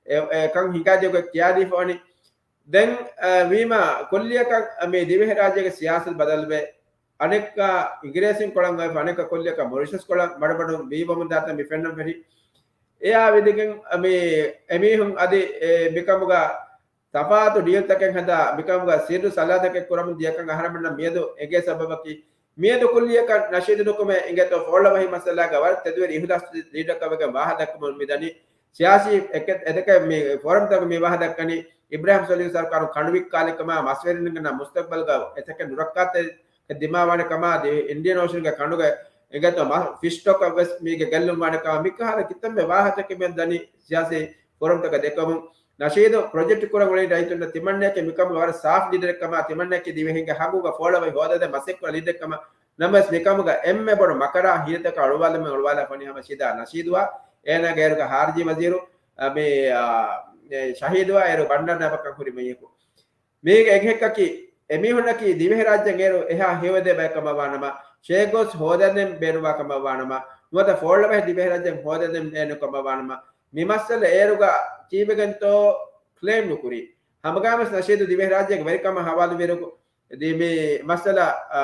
އެ، އެކަން ހިނގާދިޔަ ގޮތް ކިޔާދީފަވަނީ. ދެން، އަ، ވީމާ ކުއްލިއަކަށް މި ދިވެހިރާއްޖޭގެ ސިޔާސަތު ބަދަލުވެ، އަނެއްކާ އިނގިރޭސިން ކޮޅަށް އޮވެފަ، އަނެއްކާ ކުއްލިއަކަށް މޮރިޝަސް ކޮޅަށް މަޑުމަޑުން ވީވަމުން ދާތަން މި ފެންނަން ފެށި. އެއާ ވިދިގެން މި އެމީހުން އަދި އެ މިކަމުގަ ތަފާތު ޑީލްތަކެއް ހަދާ، މިކަމުގަ ސިއްރު ސަލާތަކެއް ކުރަމުން ދިޔަކަން އަހަރެމެންނަށް މިއަދު އެނގޭ ސަބަބަކީ، މިއަދު ކުއްލިއަކަށް ނަޝީދު ނުކުމެ އިނގޭތޯ ފޯޅަވަހި މައްސަލާގަ ވަރަށް ތެދުވެރި އިހުލާސް ލީޑަރަކަށް ވެގެން ވާހަކަ ދައްކަމުން މި ދަނީ. ސިޔާސީ އެކެ-، އެދެކެ މި ފޯރަމްތަކުގަ މި ވާހަކަ ދައްކަނީ އިބްރާހިމް ސޮލިހު ސަރުކާރުން ކަނޑު ވިއްކާލި ކަމާ، މަސްވެރިންގެ މުސްތަގްބަލްގަ އެތަކެއް ނުރައްކާތެރިކަން ދިމާވާނެ ކަމާ، އިންޑިއަން އޯޝަންގެ ކަނޑުގެ އިނގޭތޯ މަ-، ފިޝް ސްޓޮކަށް ވެސް މީގެ ގެއްލުން ވާނެ ކަމާ، މިކަހަލަ ކިތަންމެ ވާހަކަތަކެއް މި ދަނީ ސިޔާސީ ފޯރަމްތަކަށް ދެއްކަމުން. ނަޝީދު ޕްރޮޖެކްޓް ކުރަން އުޅޭ ރައްޔިތުންނަށް ތިމަންނައަކީ މިކަމުގެ ވަރަށް ސާފް ލީޑަރެއް ކަމާ، ތިމަންނައަކީ ދިވެހިންގެ ހައްގުގަ ފޯޅަވަހި ހޯދަދޭ މަސައްކަތް ކުރާ ލީޑަރެއް ކަމަށް. ނަމަވެސް މިކަމުގަ އެންމެ ބޮޑު މަކަރާ ހިތްތަކަށް އަޅުވާލަމެއް އަޅުވާލާފަ ވަނީ ހަމަ ޝިދާ ނަޝީދުއާ، އޭނާގެ އޭރުގަ ހާރިޖީ ވަޒީރު، އަ، މި، އަ، އެ ޝަހީދުއާ އޭރު ބަންޑާރު ނައިބަކަށް ހުރި މީހަކު. މީގެ އެކަކީ އެމީހުންނަކީ ދިވެހިރާއްޖޭން އޭރު އެހާ ހެޔޮއެދޭ ބައެއް ކަމަށް ވާނަމަ، ޝޭގޯސް ހޯދަން ބޭނުންވާ ކަމަށް ވާނަމަ، ނުވަތަ ފޯޅަވަހި ދިވެހިރާއްޖޭން ހޯދަން ބޭނުން ކަމަށް ވާނަމަ، މި މައްސަލަ އޭރުގަ ކީއްވެގެންތޯ ކްލެއިމް ނުކުރީ. ހަމަގައިމުވެސް ނަޝީދު ދިވެހިރާއްޖޭގެ ވެރިކަމަށް ހަވާލުވިއިރު ދީ މި މައްސަލަ، އާ،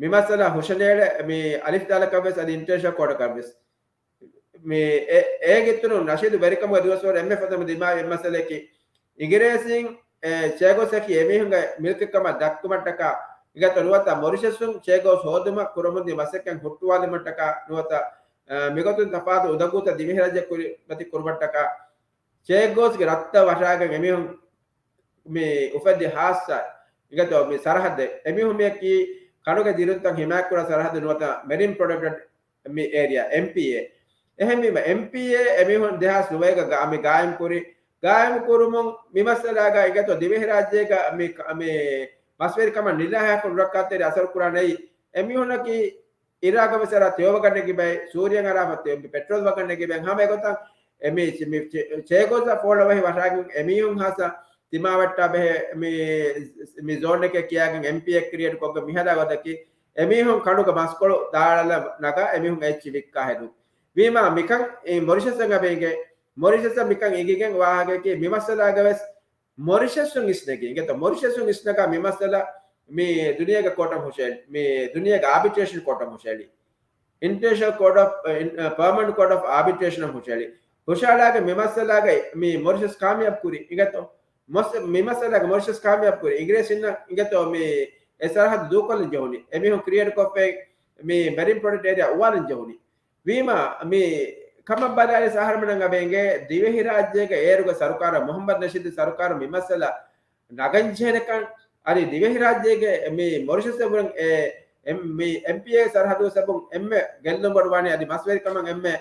މި މައްސަލަ ހުށަނޭޅެ މި އަލިފް ދާލަކަށް ވެސް އަދި އިންޓަރނޭޝަނަލް ކޯޓަކަށް ވެސް. މި އެ-، އޭގެއިތުރުން ނަޝީދު ވެރިކަމުގެ ދުވަސްވަރު އެންމެ ފަހުން ދިމާވި އެއް މައްސަލައަކީ، އިނގިރޭސީން، އެ، ޗޭގޯސްއަކީ އެމީހުންގެ މިލްކެއް ކަމަށް ދައްކުމަށްޓަކާ، އިނގޭތޯ ނުވަތަ މޮރިޝަސުން ޗޭގޯސް ހޯދުމަށް ކުރަމުންދިޔަ މަސައްކަތް ހުއްޓުވާލުމަށްޓަކާ، ނުވަތަ، އެ، މިގޮތުން ތަފާތު އުނދަގޫތައް ދިވެހިރާއްޖެ ކުރިމަތި ކުރުމަށްޓަކާ، ޗޭގޯސްގެ ރަށްތައް ވަށާގެން އެމީހުން މި އުފެއްދި ހާއްސަ، އިނގޭތޯ މި ސަރަހައްދެއް. އެމީހުން މިއަކީ ކަނޑުގެ ދިރުންތައް ހިމާޔަތްކުރާ ސަރަހައްދު ނުވަތަ މެރިން ޕްރޮޓެކްޓެޑް މި އޭރިއާ، އެމްޕީއޭ. އެހެންވީމަ، އެމްޕީއޭ އެމީހުން ދެހާސް ނުވައެއްގަ ގާ-، މި ގާއިމްކުރި، ގާއިމްކުރުމުން މި މައްސަލާގަ އިނގޭތޯ ދިވެހިރާއްޖޭގަ މި ކަ-، މި މަސްވެރިކަމަށް ނިލާހައަކުން ނުރައްކާތެރި އަސަރު ކުރާނެއީ. އެމީހުންނަކީ އިރާގަ ވެސް އަރާ ތެޔޮވަގަންނެގިބައި، ސޫރިޔަން އަރާފަ ތެ-، ޕެޓްރޯލް ވަގަންނެގިބައި ހަމަ އެގޮތަށް އެ މި، މި ޗޭ-، ޗޭގޯސްއަށް ފޯޅަވަހި ވަށާގެން އެމީހުން ހާއްސަ ތިމާވައްޓާ ބެހޭ މި، މި ޒޯނެކޭ ކިޔާގެން އެމްޕީއޭ ކްރިއޭޓް ކޮށްގެން މިހަދާ ގޮތަކީ އެމީހުން ކަނޑުގަ މަސްކޮޅު ދާޅަލަ ނަގާ އެމީހުން އެއްޗި ވިއްކާ ހެދުން. ވީމާ މިކަން އެ މޮރިޝަސްއަށް އަބެއިގެ، މޮރިޝަސްއަށް މިކަން އެނގިގެން ވާހަކައަކީ މި މައްސަލާގަ ވެސް މޮރިޝަސްއުން އިސްނެގި، އިނގޭތޯ މޮރިޝަސްއުން އިސްނަގާ މި މައްސަލަ މި ދުނިޔޭގެ ކޯޓަށް ހުށައެޅި، މި ދުނިޔޭގެ އާބިޓްރޭޝަން ކޯޓަށް ހުށައެޅި. އިންޓަރނޭޝަނަލް ކޯޓް އޮފް، އިން-، އަ، ޕާމަނެންޓް ކޯޓް އޮފް އާބިޓްރޭޝަނަށް ހުށައެޅި. ހުށައަޅާގެ މި މައްސަލާގައި މި މޮރިޝަސް ކާމިޔާބު ކުރި، އިނގޭތޯ މޮސް-، މި މައްސަލާގަ މޮރިޝަސް ކާމިޔާބު ކުރި. އިނގިރޭސިންނަށް އިނގޭތޯ މި އެ ސަރަހައްދު ދޫކޮށްލަން ޖެހުނީ. އެމީހުން ކްރިއޭޓް ކޮށްފައި މި މެރިން ޕްރޮޓެކްޓް އޭރިއާ އުވާލަން ޖެހުނީ. ވީމާ، މި ކަމަށް ބަލާއިރު އަހަރެމެންނަށް އަބެއިގެ ދިވެހިރާއްޖޭގެ އޭރުގެ ސަރުކާރަށް، މުހައްމަދު ނަޝީދު ސަރުކާރު މި މައްސަލަ ނަގަންޖެހޭނެކަން، އަދި ދިވެހިރާއްޖޭގެ މި މޮރިޝަސް އެބުރަން އެ، އެ، މި އެމްޕީއޭ ސަރަހައްދު ސަބުން އެންމެ ގެއްލުން ބޮޑުވާނީ، އަދި މަސްވެރިކަމަށް އެންމެ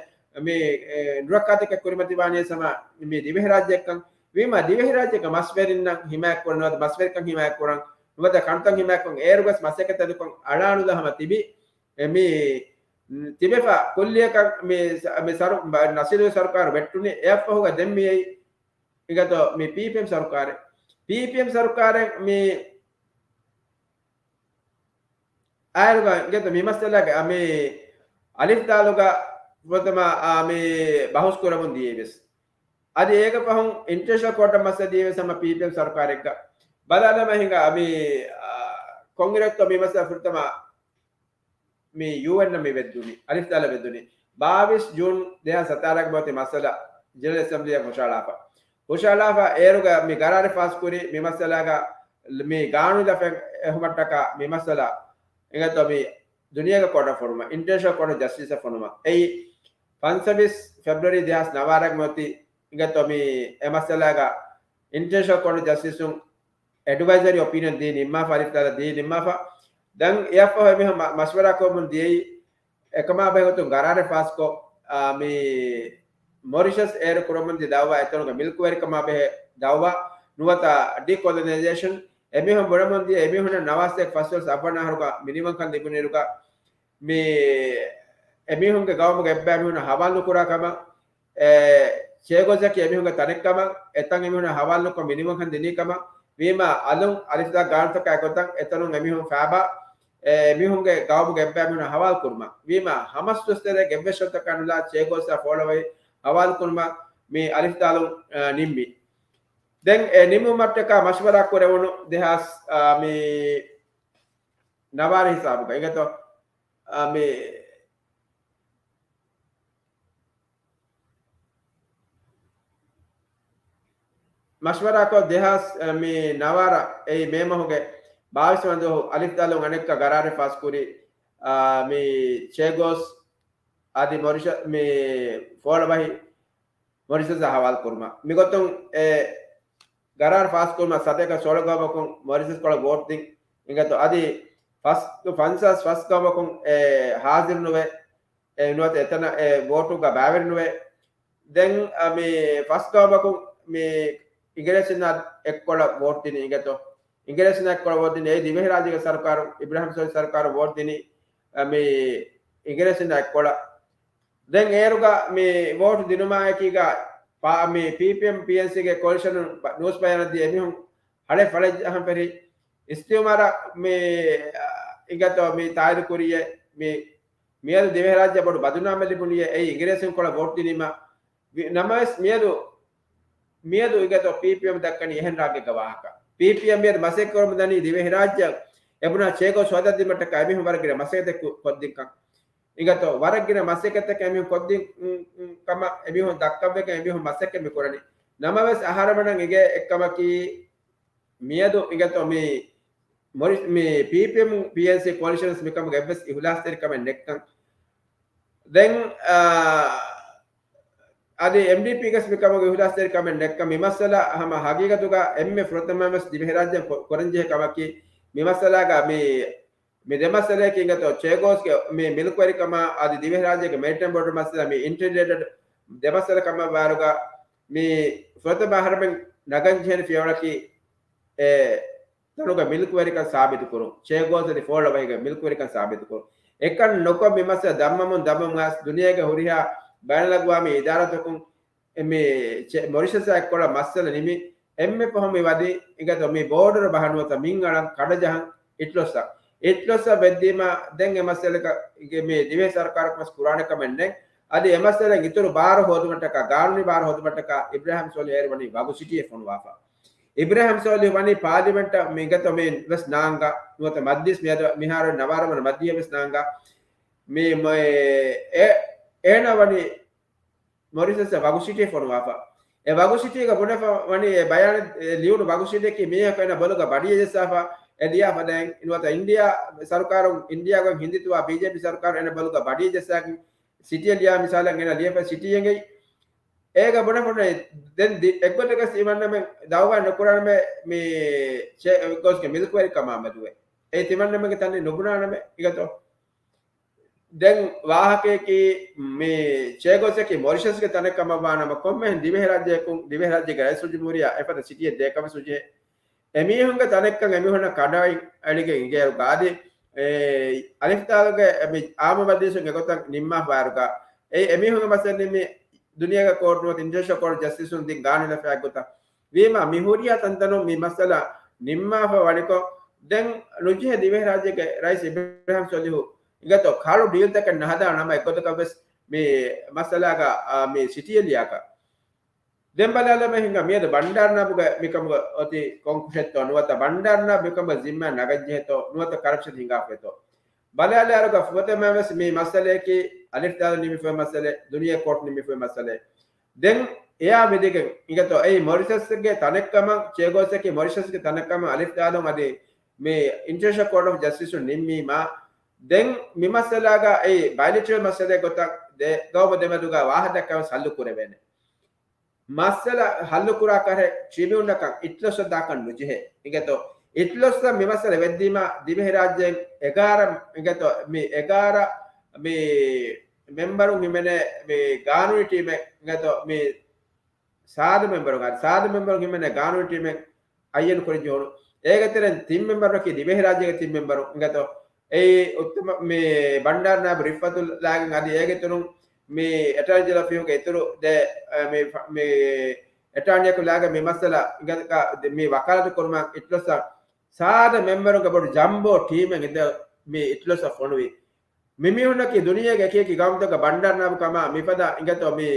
މި، އެ، ނުރައްކާތަކެއް ކުރިމަތިވާނީ ސަމާ މި ދިވެހިރާއްޖެއަކަށް. ވީމާ ދިވެހިރާއްޖޭގެ މަސްވެރިންނަށް ހިމާޔަތްކުރަން ނުވަތަ މަސްވެރިކަން ހިމާޔަތްކުރަން ނުވަތަ ކަނޑުތައް ހިމާޔަތްކުރަން އޭރުވެސް މަސައްކަތްތައް ދެކޮށް އަޅާނުލާ ހަމަ ތިބި، އެ، މި ތިބެފަ ކުއްލިއަކަށް މި ސަ-، މި ސަރު-، ބަ-، ނަޝީދު ސަރުކާރު ވެއްޓުނީ. އެއަށްފަހުގަ ދެން މިއައީ އިނގޭތޯ މި ޕީޕީއެމް ސަރުކާރެއް. ޕީޕީއެމް ސަރުކާރެއް މި އާއިރުގަ އިނގޭތޯ މި މައްސަލާގެ މި އަލިފް ދާލުގަ ފުރަތަމަ، އާ، މި ބަހުސް ކުރަމުން ދިޔައީވެސް. އަދި އޭގެ ފަހުން އިންޓަރނޭޝަނަލް ކޯޓަށް މައްސަލަ ދިޔައީވެސް ހަމަ ޕީޕީއެމް ސަރުކާރެއްގަ. ބަލާލަމާ ހިނގާ މި، އާ، ކޮންއިރެއްތޯ މި މައްސަލަ ފުރަތަމަ މި ޔޫއެން އަށް މި ވެއްދުނީ، އަލިފް ދާލަށް ވެއްދުނީ. ބާވީސް ޖޫން ދެހާސް ސަތާރަގެ މަތި މައްސަލަ ޖެނެރަލް އެސެމްބްލީއަށް ހުށައަޅާފަ. ހުށައަޅާފަ އޭރުގަ މި ގަރާރެއް ފާސްކުރި މި މައްސަލާގަ މި ގާނޫނު ލަފައިން އެހުމަށްޓަކާ މި މައްސަލަ އިނގޭތޯ މި ދުނިޔޭގެ ކޯޓަށް ފޮނުމަށް، އިންޓަރނޭޝަނަލް ކޯޓަށް ޖަސްޓިސަށް ފޮނުމަށް. އެއީ ފަންސަވީސް ފެބްރުއަރީ ދެހާސް ނަވާރަގެ މަތި އިނގޭތޯ މި އެ މައްސަލާގަ އިންޓަރނޭޝަނަލް ކޯޓް ޖަސްޓިސުން އެޑްވައިޒަރީ އޮޕީނިއަން ދީ ނިންމާފަ، އަލިފް ދާލަށް ދީ ނިންމާފަ. ދެން އެއަށްފަހު އެމީހުން މަ-، މަޝްވަރާ ކުރަމުން ދިޔައީ އެކަމާ ބެހޭ ގޮތުން ގަރާރެއް ފާސްކޮށް، އާ، މި މޮރިޝަސް އޭރު ކުރަމުން ދިޔަ ދައުވާ އެތަނުގެ މިލްކުވެރިކަމާ ބެހޭ ދައުވާ ނުވަތަ ޑީކޮލަނައިޒޭޝަން އެމީހުން ބުނަމުން ދިޔަ އެމީހުންނަށް ނަވާސީގެ ފަސްދޮޅަސް އަށްވަނަ އަހަރުގަ މިނިވަންކަން ލިބުނިއިރުގަ މި އެމީހުންގެ ގައުމުގެ އެއްބައި މީހުންނަށް ހަވާލު ނުކުރާ ކަމަށް، އެ، ޗޭގޯސްއަކީ އެމީހުންގެ ތަނެއް ކަމަށް، އެތަން އެމީހުންނަށް ހަވާލު ނުކޮށް މިނިވަންކަން ދިނީ ކަމަށް، ވީމާ އަލުން އަލިފް ދާ ގާނޫނުތަކާ އެގޮތަށް އެތަނުން އެމީހުން ފާބާ، އެ، އެމީހުންގެ ގައުމުގެ އެއްބައި މީހުންނަށް ހަވާލު ކުރުމަށް. ވީމާ ހަމަސް ދުވަސްތެރޭގެ އެއްވެސް ޝަރުތަކާ ނުލާ ޗޭގޯސްއާ ފޯޅަވަހި ހަވާލު ކުރުމަށް މި އަލިފް ދާލުން، އަ، ނިންމި. ދެން އެ ނިންމުމަށްޓަކާ މަޝްވަރާ ކުރެވުނު ދެހާސް، އަ، މި ނަވާރަ ހިސާބުގަ އިނގޭތޯ، އަ، މި މަޝްވަރާކޮށް ދެހާސް، އަ، މި ނަވާރަ އެއީ މޭ މަހުގެ ބާވީސް ވަނަ ދުވަހު އަލިފް ދާލުން އަނެއްކާ ގަރާރެއް ފާސްކުރި، އަ، މި ޗޭގޯސް އަދި މޮރިޝަ-، މި ފޯޅަވަހި މޮރިޝަސްއަށް ހަވާލު ކުރުމަށް. މިގޮތުން އެ ގަރާރު ފާސްކުރުމަށް ސަތޭކަ ސޯޅަ ގައުމަކުން މޮރިޝަސް ކޮޅަށް ވޯޓް ދިން އިނގޭތޯ. އަދި ފަސް، ފަންސާސް ފަސް ގައުމަކުން އެ ހާޒިރު ނުވެ، އެ ނުވަތަ އެތަނަށް އެ ވޯޓުގަ ބައިވެރި ނުވެ. ދެން، އަ، މި ފަސް ގައުމަކުން މި އިނގިރޭސިންނާ އެއްކޮޅަށް ވޯޓް ދިނީ އިނގޭތޯ. އިނގިރޭސިންނާ އެއްކޮޅަށް ވޯޓް ދިނީ އެއީ ދިވެހިރާއްޖޭގެ ސަރުކާރު، އިބްރާހިމް ސޯލިހު ސަރުކާރު ވޯޓް ދިނީ، އަ، މި އިނގިރޭސިންނާ އެއްކޮޅަށް. ދެން އޭރުގަ މި ވޯޓު ދިނުމާއެކީގަ ޕާ-، މި ޕީޕީއެމް ޕީއެންސީގެ ކޯލިޝަނުން ބަ-، ނޫސް ބަޔާނެއް ދިޔަ އެމީހުން ހަޅޭ ފަޅެއް ޖަހަން ފެށި. އިސްތިއުމާރަށް މި، އަ، އިނގޭތޯ މި ތާއީދު ކުރިއޭ، މި މިއަދު ދިވެހިރާއްޖެ ބޮޑު ބަދުނާމެއް ލިބުނީއޭ، އެއީ އިނގިރޭސިން ކޮޅަށް ވޯޓް ދިނީމަ. ވި-، ނަމަވެސް މިއަދު، މިއަދު އިނގޭތޯ ޕީޕީއެމް ދައްކަނީ އެހެން ރާގެއްގެ ވާހަކަ. ޕީޕީއެމް މިއަދު މަސައްކަތް ކުރަމުން ދަނީ ދިވެހިރާއްޖެ އެބުނާ ޗޭގޯސް ހޯދައްދިމަށްޓަކާ އެމީހުން ވަރަށް ގިނަ މަސައްކަތެއް ކު-، ކޮށްދިންކަން. އިނގޭތޯ ވަރަށް ގިނަ މަސައްކަތެއް އެމީހުން ކޮށްދިން، އު، އު، ކަމަށް އެމީހުން ދައްކަވެގެން އެމީހުން މަސައްކަތް މި ކުރަނީ. ނަމަވެސް އަހަރެމެނަށް އިނގޭ އެއްކަމަކީ، މިއަދު އިނގޭތޯ މި މޮރި-، މި ޕީޕީއެމް ޕީއެންސީ ކޯލިޝަންސް މިކަމުގެ އެއްވެސް އިހުލާސްތެރިކަމެއް ނެއްކަން. ދެން، އާ، އަދި އެމްޑީޕީގެސް މިކަމުގެ އިހުލާސްތެރިކަމެއް ނެއްކަން. މި މައްސަލަ ހަމަ ހަގީގަތުގަ އެންމެ ފުރަތަމަވެސް ދިވެހިރާއްޖެ ކޮ-، ކުރަންޖެހޭ ކަމަކީ، މި މައްސަލާގަ މި މި ދެ މައްސަލަޔަކީ އިނގޭތޯ ޗޭގޯސްގެ މި މިލްކުވެރިކަމާ އަދި ދިވެހިރާއްޖޭގެ މެރިޓައިމް ބޯޑަރ މައްސަލަ މި އިންޓަރިލޭޓެޑް ދެ މައްސަލަ ކަމަށްވާއިރުގަ މި ފުރަތަމަ އަހަރެމެން ނަގަން ޖެހޭނެ ފިޔަވަޅަކީ އެ ތަނުގެ މިލްކުވެރިކަން ސާބިތުކުރުން، ޗޭގޯސް އަދި ފޯޅަ ވަހީގެ މިލްކުވެރިކަން ސާބިތުކުރުން. އެކަން ނުކޮށް މި މައްސަލަ ދަންމަމުން ދަންމަމުން އައިސް ދުނިޔޭގެ ހުރިހާ ބައިނަލްއަގްވާމީ އިދާރާތަކުން އެ މި ޗެ-، މޮރިޝަސްއާ އެއްކޮޅަށް މައްސަލަ ނިމި، އެންމެ ފަހު މި ވަދީ އިނގޭތޯ މި ބޯޑަރު ބަހަނުވަތަ މިން އަޅަން ކަޑަޖަހަން އިޓްލޮއްސަށް. އިޓްލޮއްސަށް ވެއްދީމަ ދެން އެ މައްސަލަ މި ދިވެހި ސަރުކާރަކު ވެސް ކުރާނެ ކަމެއް ނެތް. އަދި އެ މައްސަލަ އިތުރު ބާރު ހޯދުމަށްޓަކާ، ގާނޫނީ ބާރު ހޯދުމަށްޓަކާ އިބްރާހިމް ސޯލިހު އޭރު ވަނީ ވަގު ސިޓީއެއް ފޮނުވާފަ. އިބްރާހިމް ސޯލިހު ވަނީ ޕާލިމެންޓަށް މި އިނގޭތޯ މި ވެސް ނާނގާ ނުވަތަ މަޖްލިސް މިއަދު މިހާރު ނަވާރަ ވަނަ މަޖްލިސް ވެސް ނާނގާ. މި، މަ-، އެ، އޭނަ ވަނީ މޮރިޝަސްއަށް ވަގު ސިޓީ ފޮނުވާފަ. އެ ވަގު ސިޓީގަ ބުނެފަ ވަނީ އެ ބަޔާނެ، އެ ލިޔުނު ވަގު ސިޓީއަކީ މީހަކު އޭނަ ބޮލުގަ ބަޑިއެއް ޖައްސާފަ، އެ ލިޔާފަ ދެން ނުވަތަ އިންޑިއާ ސަރުކާރުން، އިންޑިއާގަ ހިންދިތުވާ ބީޖޭޕީ ސަރުކާރުން އޭނަ ބޮލުގަ ބަޑިއެއް ޖައްސާގެން ސިޓީއެއް ލިޔާ މިސާލަށް އޭނަ ލިޔެފަ ސިޓީ އެނގެއި. އޭގަ ބުނެފަ ވަނީ ދެން ދި-، އެއްގޮތަކަސް ތިމަންނަމެން ދައުވާ ނުކުރާނަމޭ މި ޗޭގޯސްގެ މިލްކުވެރިކަމާ މެދުވެ. އެ ތިމަންނަމެންގެ ތަނެއް ނުބުނާނަމޭ އިނގޭތޯ. ދެން ވާހަކަޔަކީ މި ޗޭގޯސްއަކީ މޮރިޝަސްގެ ތަނެއް ކަމަށްވާނަމަ، ކޮންމެހެން ދިވެހިރާއްޖެއަކުން، ދިވެހިރާއްޖޭގެ ރައީސުލްޖުމްހޫރިއްޔާ އެފަދަ ސިޓީއެއް ދޭކަން ވެސް ނުޖެހޭ. އެމީހުންގެ ތަނެއްކަން އެމީހުންނަށް ކަނޑައަޅިގެން އިނގޭއިރުގަ އަދި، އެ، އަލިފްދާގެ މި އާއްމު މަޖްލިސުން އެގޮތަށް ނިންމާފައިރުގަ، އެ އެމީހުންގެ މައްސަލަ ނިންމީ ދުނިޔޭގެ ކޯޓް ނުވަތަ އިންޓަރނޭޝަނަލް ކޯޓް ޖަސްޓިސުން ދިން ގާނޫނު ލަފާގޮތަށް. ވީމާ މި ހުރިހާ ތަންތަނުން މި މައްސަލަ ނިންމާފަ ވަނިކޮށް، ދެން ނުޖެހޭ ދިވެހިރާއްޖޭގެ ރައީސް އިބްރާހިމް ސޯލިހު އިނގޭތޯ ކަހަލަ ޑީލްތަކެއް ނަހަދާ ނަމަ އެއްގޮތަކަށް ވެސް މި މައްސަލާގަ، އާ، މި ސިޓީއެއް ލިޔާކަށް. ދެން ބަލާލަމެ ހިނގާ މިއަދު ބަންޑާރަނާބުގަ މިކަމުގަ އޮތީ ކޮން ކުށެއްތޯ ނުވަތަ ބަންޑާރަނާބު މިކަމުގަ ޒިންމާ ނަގައްޖެހޭތޯ ނުވަތަ ކަރަޕްޝަން ހިނގާފައިތޯ. ބަލާލާއިރުގަ ފުރަތަމަވެސް މި މައްސަލަޔަކީ އަލިފް ދާލު ނިމިފައި މައްސަލަ، ދުނިޔެ ކޯޓް ނިމިފައި މައްސަލަ. ދެން އެއާ މިދިގެން އިނގޭތޯ އެއީ މޮރިޝަސްގެ ތަނެއްކަމަށް، ޗޭގޯސްއަކީ މޮރިޝަސްގެ ތަނެއްކަމަށް އަލިފް ދާލުން އަދި މި އިންޓަރނޭޝަނަލް ކޯޓް އޮފް ޖަސްޓިސުން ނިންމީމާ، ދެން މި މައްސަލާގަ އެއީ ބައިލެޓްރަލް މައްސަލައެއް ގޮތަށް ދެ ގައުމު ދެމެދުގަ ވާހަކަ ދައްކަވަން ހައްލު ކުރެވޭނެ. މައްސަލަ ހައްލު ކުރާ ކަހަލަ ޓްރިބިއުނަކަށް އިތުލަސް ދާކަށް ނުޖެހޭ. އިނގޭތޯ، އިތުލަސް މި މައްސަލަ ވެއްދީމާ ދިވެހިރާއްޖޭން އެގާރަ، އިނގޭތޯ، މި އެގާރަ މި މެމްބަރުން ހިމެނޭ މި ގާނޫނީ ޓީމެއް، އިނގޭތޯ، މި ސާދަ މެމްބަރުން، އަދި ސާދަ މެމްބަރުން ހިމެނޭ ގާނޫނީ ޓީމެއް އައްޔަން ކުރެއްޖެ ހުނު. އޭގެ ތެރެއިން ތިން މެމްބަރަކީ ދިވެހިރާއްޖޭގެ ތިން މެމްބަރުން، އިނގޭތޯ، އެއީ އުއްތަމަ މި ބަންޑާރަނާބު ރިފްއަތު ލާގެން އަދި އޭގެއިތުރުން މި އެޓާނީ ޖެނެރަލް އޮފީހުގެ އިތުރު ދެ، އެ، މި، މި އެޓާނީއަކު ލާގެން މި މައްސަލަ އިނގޭ، މި ވަކާލަތު ކުރުމަށް އިތުލަސް ސާދަ މެމްބަރުންގެ ބޮޑު ޖަމްބޯ ޓީމެއް އިނދެ މި އިތުލަސް ފޮނުވި. މި މީހުންނަކީ ދުނިޔޭގެ އެކި އެކި ގައުމުތަކަށް ބަންޑާރަނާބު ކަމާ މިފަދަ އިނގޭތޯ މި،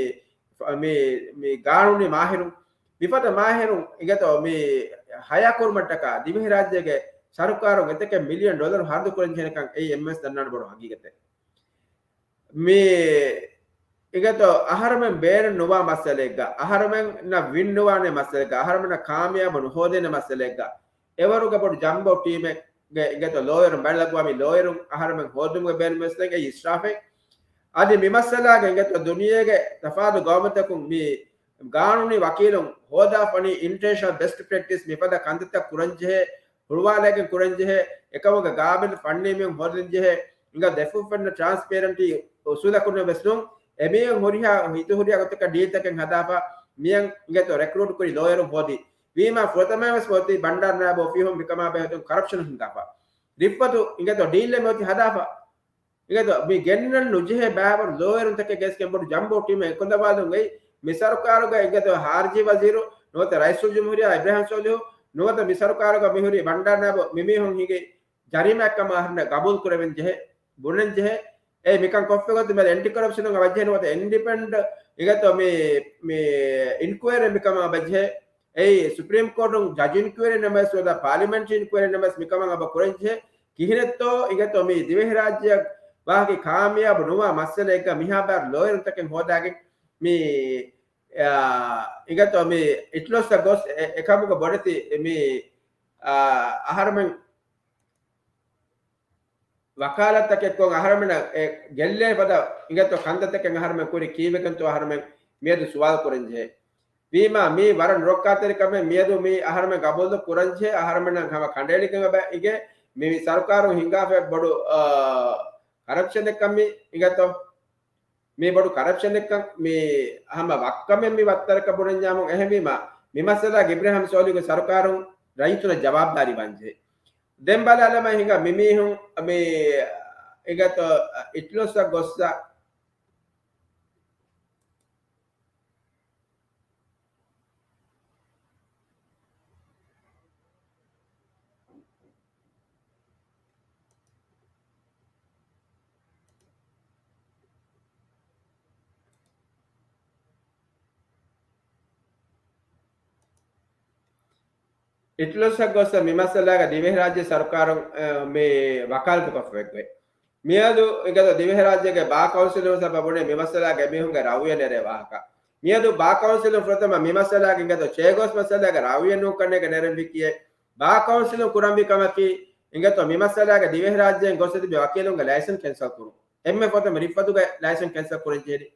މި، މި ގާނޫނީ މާހިރުން. މިފަދަ މާހިރުން އިނގޭތޯ މި ހަޔާކުރުމަށްޓަކާ ދިވެހިރާއްޖޭގެ ސަރުކާރުން އެތަކެއް މިލިއަން ޑޮލަރު ހަރަދު ކުރަންޖެހޭނެކަން އެއީ އެންމެންވެސް ދަންނާނެ ބޮޑު ހަގީގަތެއް. މި އިނގޭތޯ އަހަރުމެން ބޭނުން ނުވާ މައްސަލައެއްގަ، އަހަރުމެންނަށް ވިން ނުވާނެ މައްސަލައެއްގަ، އަހަރުމެންނަށް ކާމިޔާބު ނުހޯދޭނެ މައްސަލައެއްގަ، އެވަރުގެ ބޮޑު ޖަމްބޯ ޓީމެއްގެ އިނގޭތޯ ލޯޔަރުން ބައިން ލައްވާ މި ލޯޔަރުން އަހަރުމެން ހޯދުމުގެ ބޭނުމެއް އެއީ އިސްރާފެއް. އަދި މި މައްސަލާގެ އިނގޭތޯ ދުނިޔޭގެ ތަފާތު ގައުމުތަކުން މި ގާނޫނީ ވަކީލުން ހޯދާފަނީ އިންޓަރނޭޝަނަލް ބެސްޓް ޕްރެކްޓިސް މިފަދަ ކަންތައްތައް ކުރަންޖެހޭ، ހުޅުވާލައިގެން ކުރަންޖެހޭ، އެކަމުގެ ގާބިލް ފަންނީ މީހުން ހޯދަންޖެހޭ، އިނގޭ ދެފުށްފެންނަ ޓްރާންސްޕޭރެންޓީ އުސޫލަކުން ވެސް ނޫން. އެމީހުން ހުރިހާ ހިތުހުރިހާ ގޮތަކަށް ޑީލްތަކެއް ހަދާފަ، މިއަން އިނގޭތޯ ރެކްރޫޓް ކުރި ލޯޔަރުން ހޯދި. ވީމާ ފުރަތަމަވެސް އޮތީ ބަންޑާރަނާބު އޮފީހުން މިކަމާ ބެހޭ ގޮތުން ކަރަޕްޝަން ހިންގާފަ. ރިޝްވަތު އިނގޭތޯ ޑީލެއް މިއޮތީ ހަދާފަ. އިނގޭތޯ މި ގެންނަން ނުޖެހޭ ބައިވަރު ލޯޔަރުންތަކެއް ގެސްގެން ބޮޑު ޖަމްބޯ ޓީމެއް އެކުލަވާލުން އެއީ މި ސަރުކާރުގަ އިނގޭތޯ ހާރިޖީ ވަޒީރު ނުވަތަ ރައީސުލްޖުމްހޫރިއްޔާ އިބްރާހިމް ސޯލިހު ނުވަތަ މި ސަރުކާރުގަ މިހުރި ބަންޑާރަނާބު މިމީހުން ހިނގި ޖަރީމާއެއްކަމަށް އަހަރެންނަށް ގަބޫލު ކުރެވެން ޖެހޭ، ބުނެން ޖެހޭ. އޭ މިކަން ކޮށްފި ގޮތުން މިއަދު އެންޓި ކަރަޕްޝަނުން އަބަޖެހޭ ނުވަތަ އިންޑިޕެންޑެންޓް އިނގޭތޯ މި، މި އިންކުއަރީ މިކަމަށް އަބަޖެހޭ. އެއީ ސުޕްރީމް ކޯޓުން ޖަޖް އިންކުއަރީ ނަމަވެސް ނުވަތަ ޕާލިމެންޓް އިންކުއަރީ ނަމަވެސް މިކަމަށް އަބަ ކުރަން ޖެހޭ. ކިހިނެއްތޯ އިނގޭތޯ މި ދިވެހިރާއްޖެއަށް ވާހަކަ ކާމިޔާބު ނުވާ މައްސަލައެއްގަ މިހާ ބާރު ލޯޔަރުންތަކެއް ހޯދާގެން މި، އާ، އިނގޭތޯ މި އިތުލަސްއަށް ގޮސް އެ، އެކަމުގަ ބޮޑެތި މި، އާ، އަހަރުމެން ވަކާލަތްތަކެއްކޮށް އަހަރުމެންނަށް އެ ގެއްލޭ ފަދަ އިނގޭތޯ ކަންތައްތަކެއް އަހަރުމެން ކުރި ކީއްވެގެންތޯ އަހަރުމެން މިއަދު ސުވާލު ކުރަންޖެހޭ. ވީމާ މީ ވަރަށް ނުރައްކާތެރި ކަމެއް މިއަދު މީ އަހަރުމެން ގަބޫލު ކުރަންޖެހޭ އަހަރުމެންނަށް ހަމަ ކަނޑައެޅިގެން އެބަ އިނގޭ މި، މި ސަރުކާރުން ހިނގާފައި ބޮޑު، އާ، ކަރަޕްޝަނެއްކަން މީ އިނގޭތޯ. މީ ބޮޑު ކަރަޕްޝަނެއްކަން މީ ހަމަ ވައްކަމެއް މި ވައްތަރަކަށް ބުނަންޏާމު އެހެންވީމާ މި މައްސަލާގެ އިބްރާހިމް ސޯލިހުގެ ސަރުކާރުން ރައްޔިތުންނަށް ޖަވާބުދާރީ ވާންޖެހޭ. ދެން ބަލާލަމާ ހިނގާ މިމީހުން މި އިނގޭތޯ އިތުލަސްއަށް ގޮއްސަ އިޓްލަސްއަށް ގޮއްސަ މި މައްސަލާގަ ދިވެހިރާއްޖެ ސަރުކާރުން، އަ، މި ވަކާލަތު ކޮށްފައިގޮތް. މިއަދު އިނގޭތޯ ދިވެހިރާއްޖޭގެ ބާ ކައުންސިލުން ސަބަ ބުނެ މި މައްސަލާގެ މީހުންގެ ރައުޔެއް ނެރޭ ވާހަކަ. މިއަދު ބާ ކައުންސިލުން ފުރަތަމަ މި މައްސަލާގެ އިނގޭތޯ ޗޭގޯސް މައްސަލާގެ ރައުޔެއް ނޫންކަންނޭގެ ނެރެންވި ކިޔޭ. ބާ ކައުންސިލުން ކުރަންވީ ކަމަކީ އިނގޭތޯ މި މައްސަލާގެ ދިވެހިރާއްޖޭން ގޮސް ތިބި ވަކީލުންގެ ލައިސަންސް ކެންސަލް ކުރުން. އެންމެ ފުރަތަމަ ރިފްއަތުގެ ލައިސަންސް ކެންސަލް ކުރަން ޖެހޭނީ.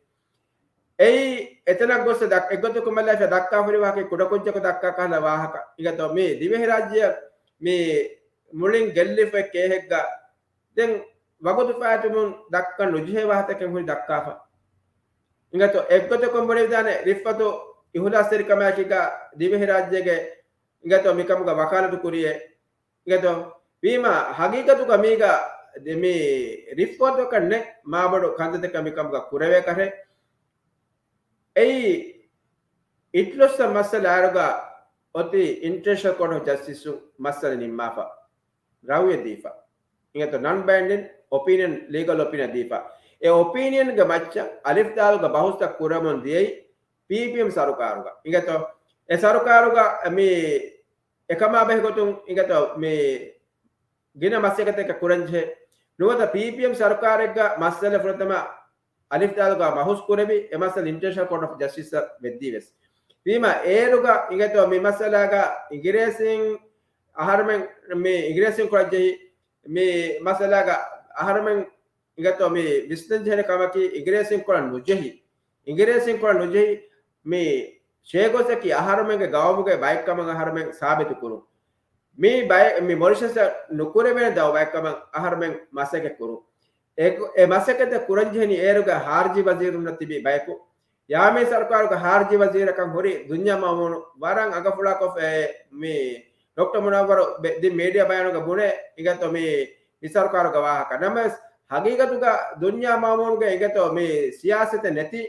އެއީ އެތަނަށް ގޮސް ދަ-، އެއްގޮތަކުން ބަލާފި ދައްކާފަ ހުރި ވާހަކަ ކުޑަކުއްޖަކު ދައްކާ ކަހަލަ ވާހަކަ. އިނގޭތޯ މި ދިވެހިރާއްޖެއަށް މި މުޅިން ގެއްލިފައި ކޭހެއްގަ ދެން ވަގުތު ފާއިތުމުން ދައްކަން ނުޖެހޭ ވާހަކަތަކެއް ހުރި ދައްކާފަ. އިނގޭތޯ އެއްގޮތަކުން ބުނެވިދާނެ ރިފްއަތު އިހުލާސްތެރިކަމާއެކީގަ ދިވެހިރާއްޖޭގެ އިނގޭތޯ މިކަމުގަ ވަކާލަތު ކުރިޔޭ. އިނގޭތޯ ވީމާ ހަގީގަތުގަ މީގަ ދެ-، މި ރިފްއަތަކަށް ނެތް މާބޮޑު ކަންތައްތަކެއް މިކަމުގަ ކުރެވޭ ކަހަލަ. އެއީ އިޓްލަސްއަށް މައްސަލަ އާރުގަ އޮތީ އިންޓަރނޭޝަނަލް ކޯޓް އޮފް ޖަސްޓިސުން މައްސަލަ ނިންމާފަ. ރައުޔެއް ދީފަ. އިނގޭތޯ ނަން ބައިންޑިން އޮޕީނިއަން، ލީގަލް އޮޕީނިއަން ދީފަ. އެ އޮޕީނިއަންގެ މައްޗަށް އަލިފްދާލުގަ ބަހުސްތައް ކުރަމުން ދިޔައީ ޕީޕީއެމް ސަރުކާރުގަ. އިނގޭތޯ، އެ ސަރުކާރުގަ މި އެކަމާ ބެހިގޮތުން އިނގޭތޯ މި ގިނަ މަސައްކަތެއް ކުރަންޖެހޭ. ނުވަތަ ޕީޕީއެމް ސަރުކާރެއްގަ މައްސަލަ ފުރަތަމަ އަލިފްދާލުގަ ބަހުސް ކުރެވި، އެ މައްސަލަ އިންޓަރނޭޝަނަލް ކޯޓް އޮފް ޖަސްޓިސްއަށް ވެއްދީ ވެސް. ވީމަ އޭރުގަ އިނގޭތޯ މި މައްސަލާގަ އިނގިރޭސިން އަހަރުމެން މި އިނގިރޭސިން ކުރައްޖެހި މި މައްސަލާގަ އަހަރުމެން އިނގޭތޯ މި ވިސްނަންޖެހޭ ކަމަކީ އިނގިރޭސިން ކުރަން ނުޖެހި، އިނގިރޭސިން ކުރަން ނުޖެހި މި ޝޭގޯސަކީ އަހަރުމެންގެ ގައުމުގެ ބައެއްކަމަށް އަހަރުމެން ސާބިތު ކުރުން. މި ބައެއް، މި މޮރިޝަސް ނުކުރެވޭނެ ދައުވައެއްކަމަށް އަހަރުމެން މަސައްކަތް ކުރުން. އެ، އެ މަސައްކަތް ކުރަންޖެހެނީ އޭރުގެ ހާރިޖީ ވަޒީރުންނަށް ތިބި ބަޔަކު. ޔާމީން ސަރުކާރުގެ ހާރިޖީ ވަޒީރަކަށް ހުރި ދުންޔާ މައުމޫނު ވަރަށް އަގަފުޅާކޮށް އެ، މި ޑޮކްޓަރ މުނައްވަރު ބެ-، ދިން މީޑިއާ ބަޔާނުގަ ބުނޭ އިނގޭތޯ މި، މި ސަރުކާރުގެ ވާހަކަ. ނަމަވެސް ހަގީގަތުގަ ދުންޔާ މައުމޫނުގެ އިނގޭތޯ މި ސިޔާސަތެއް ނެތި،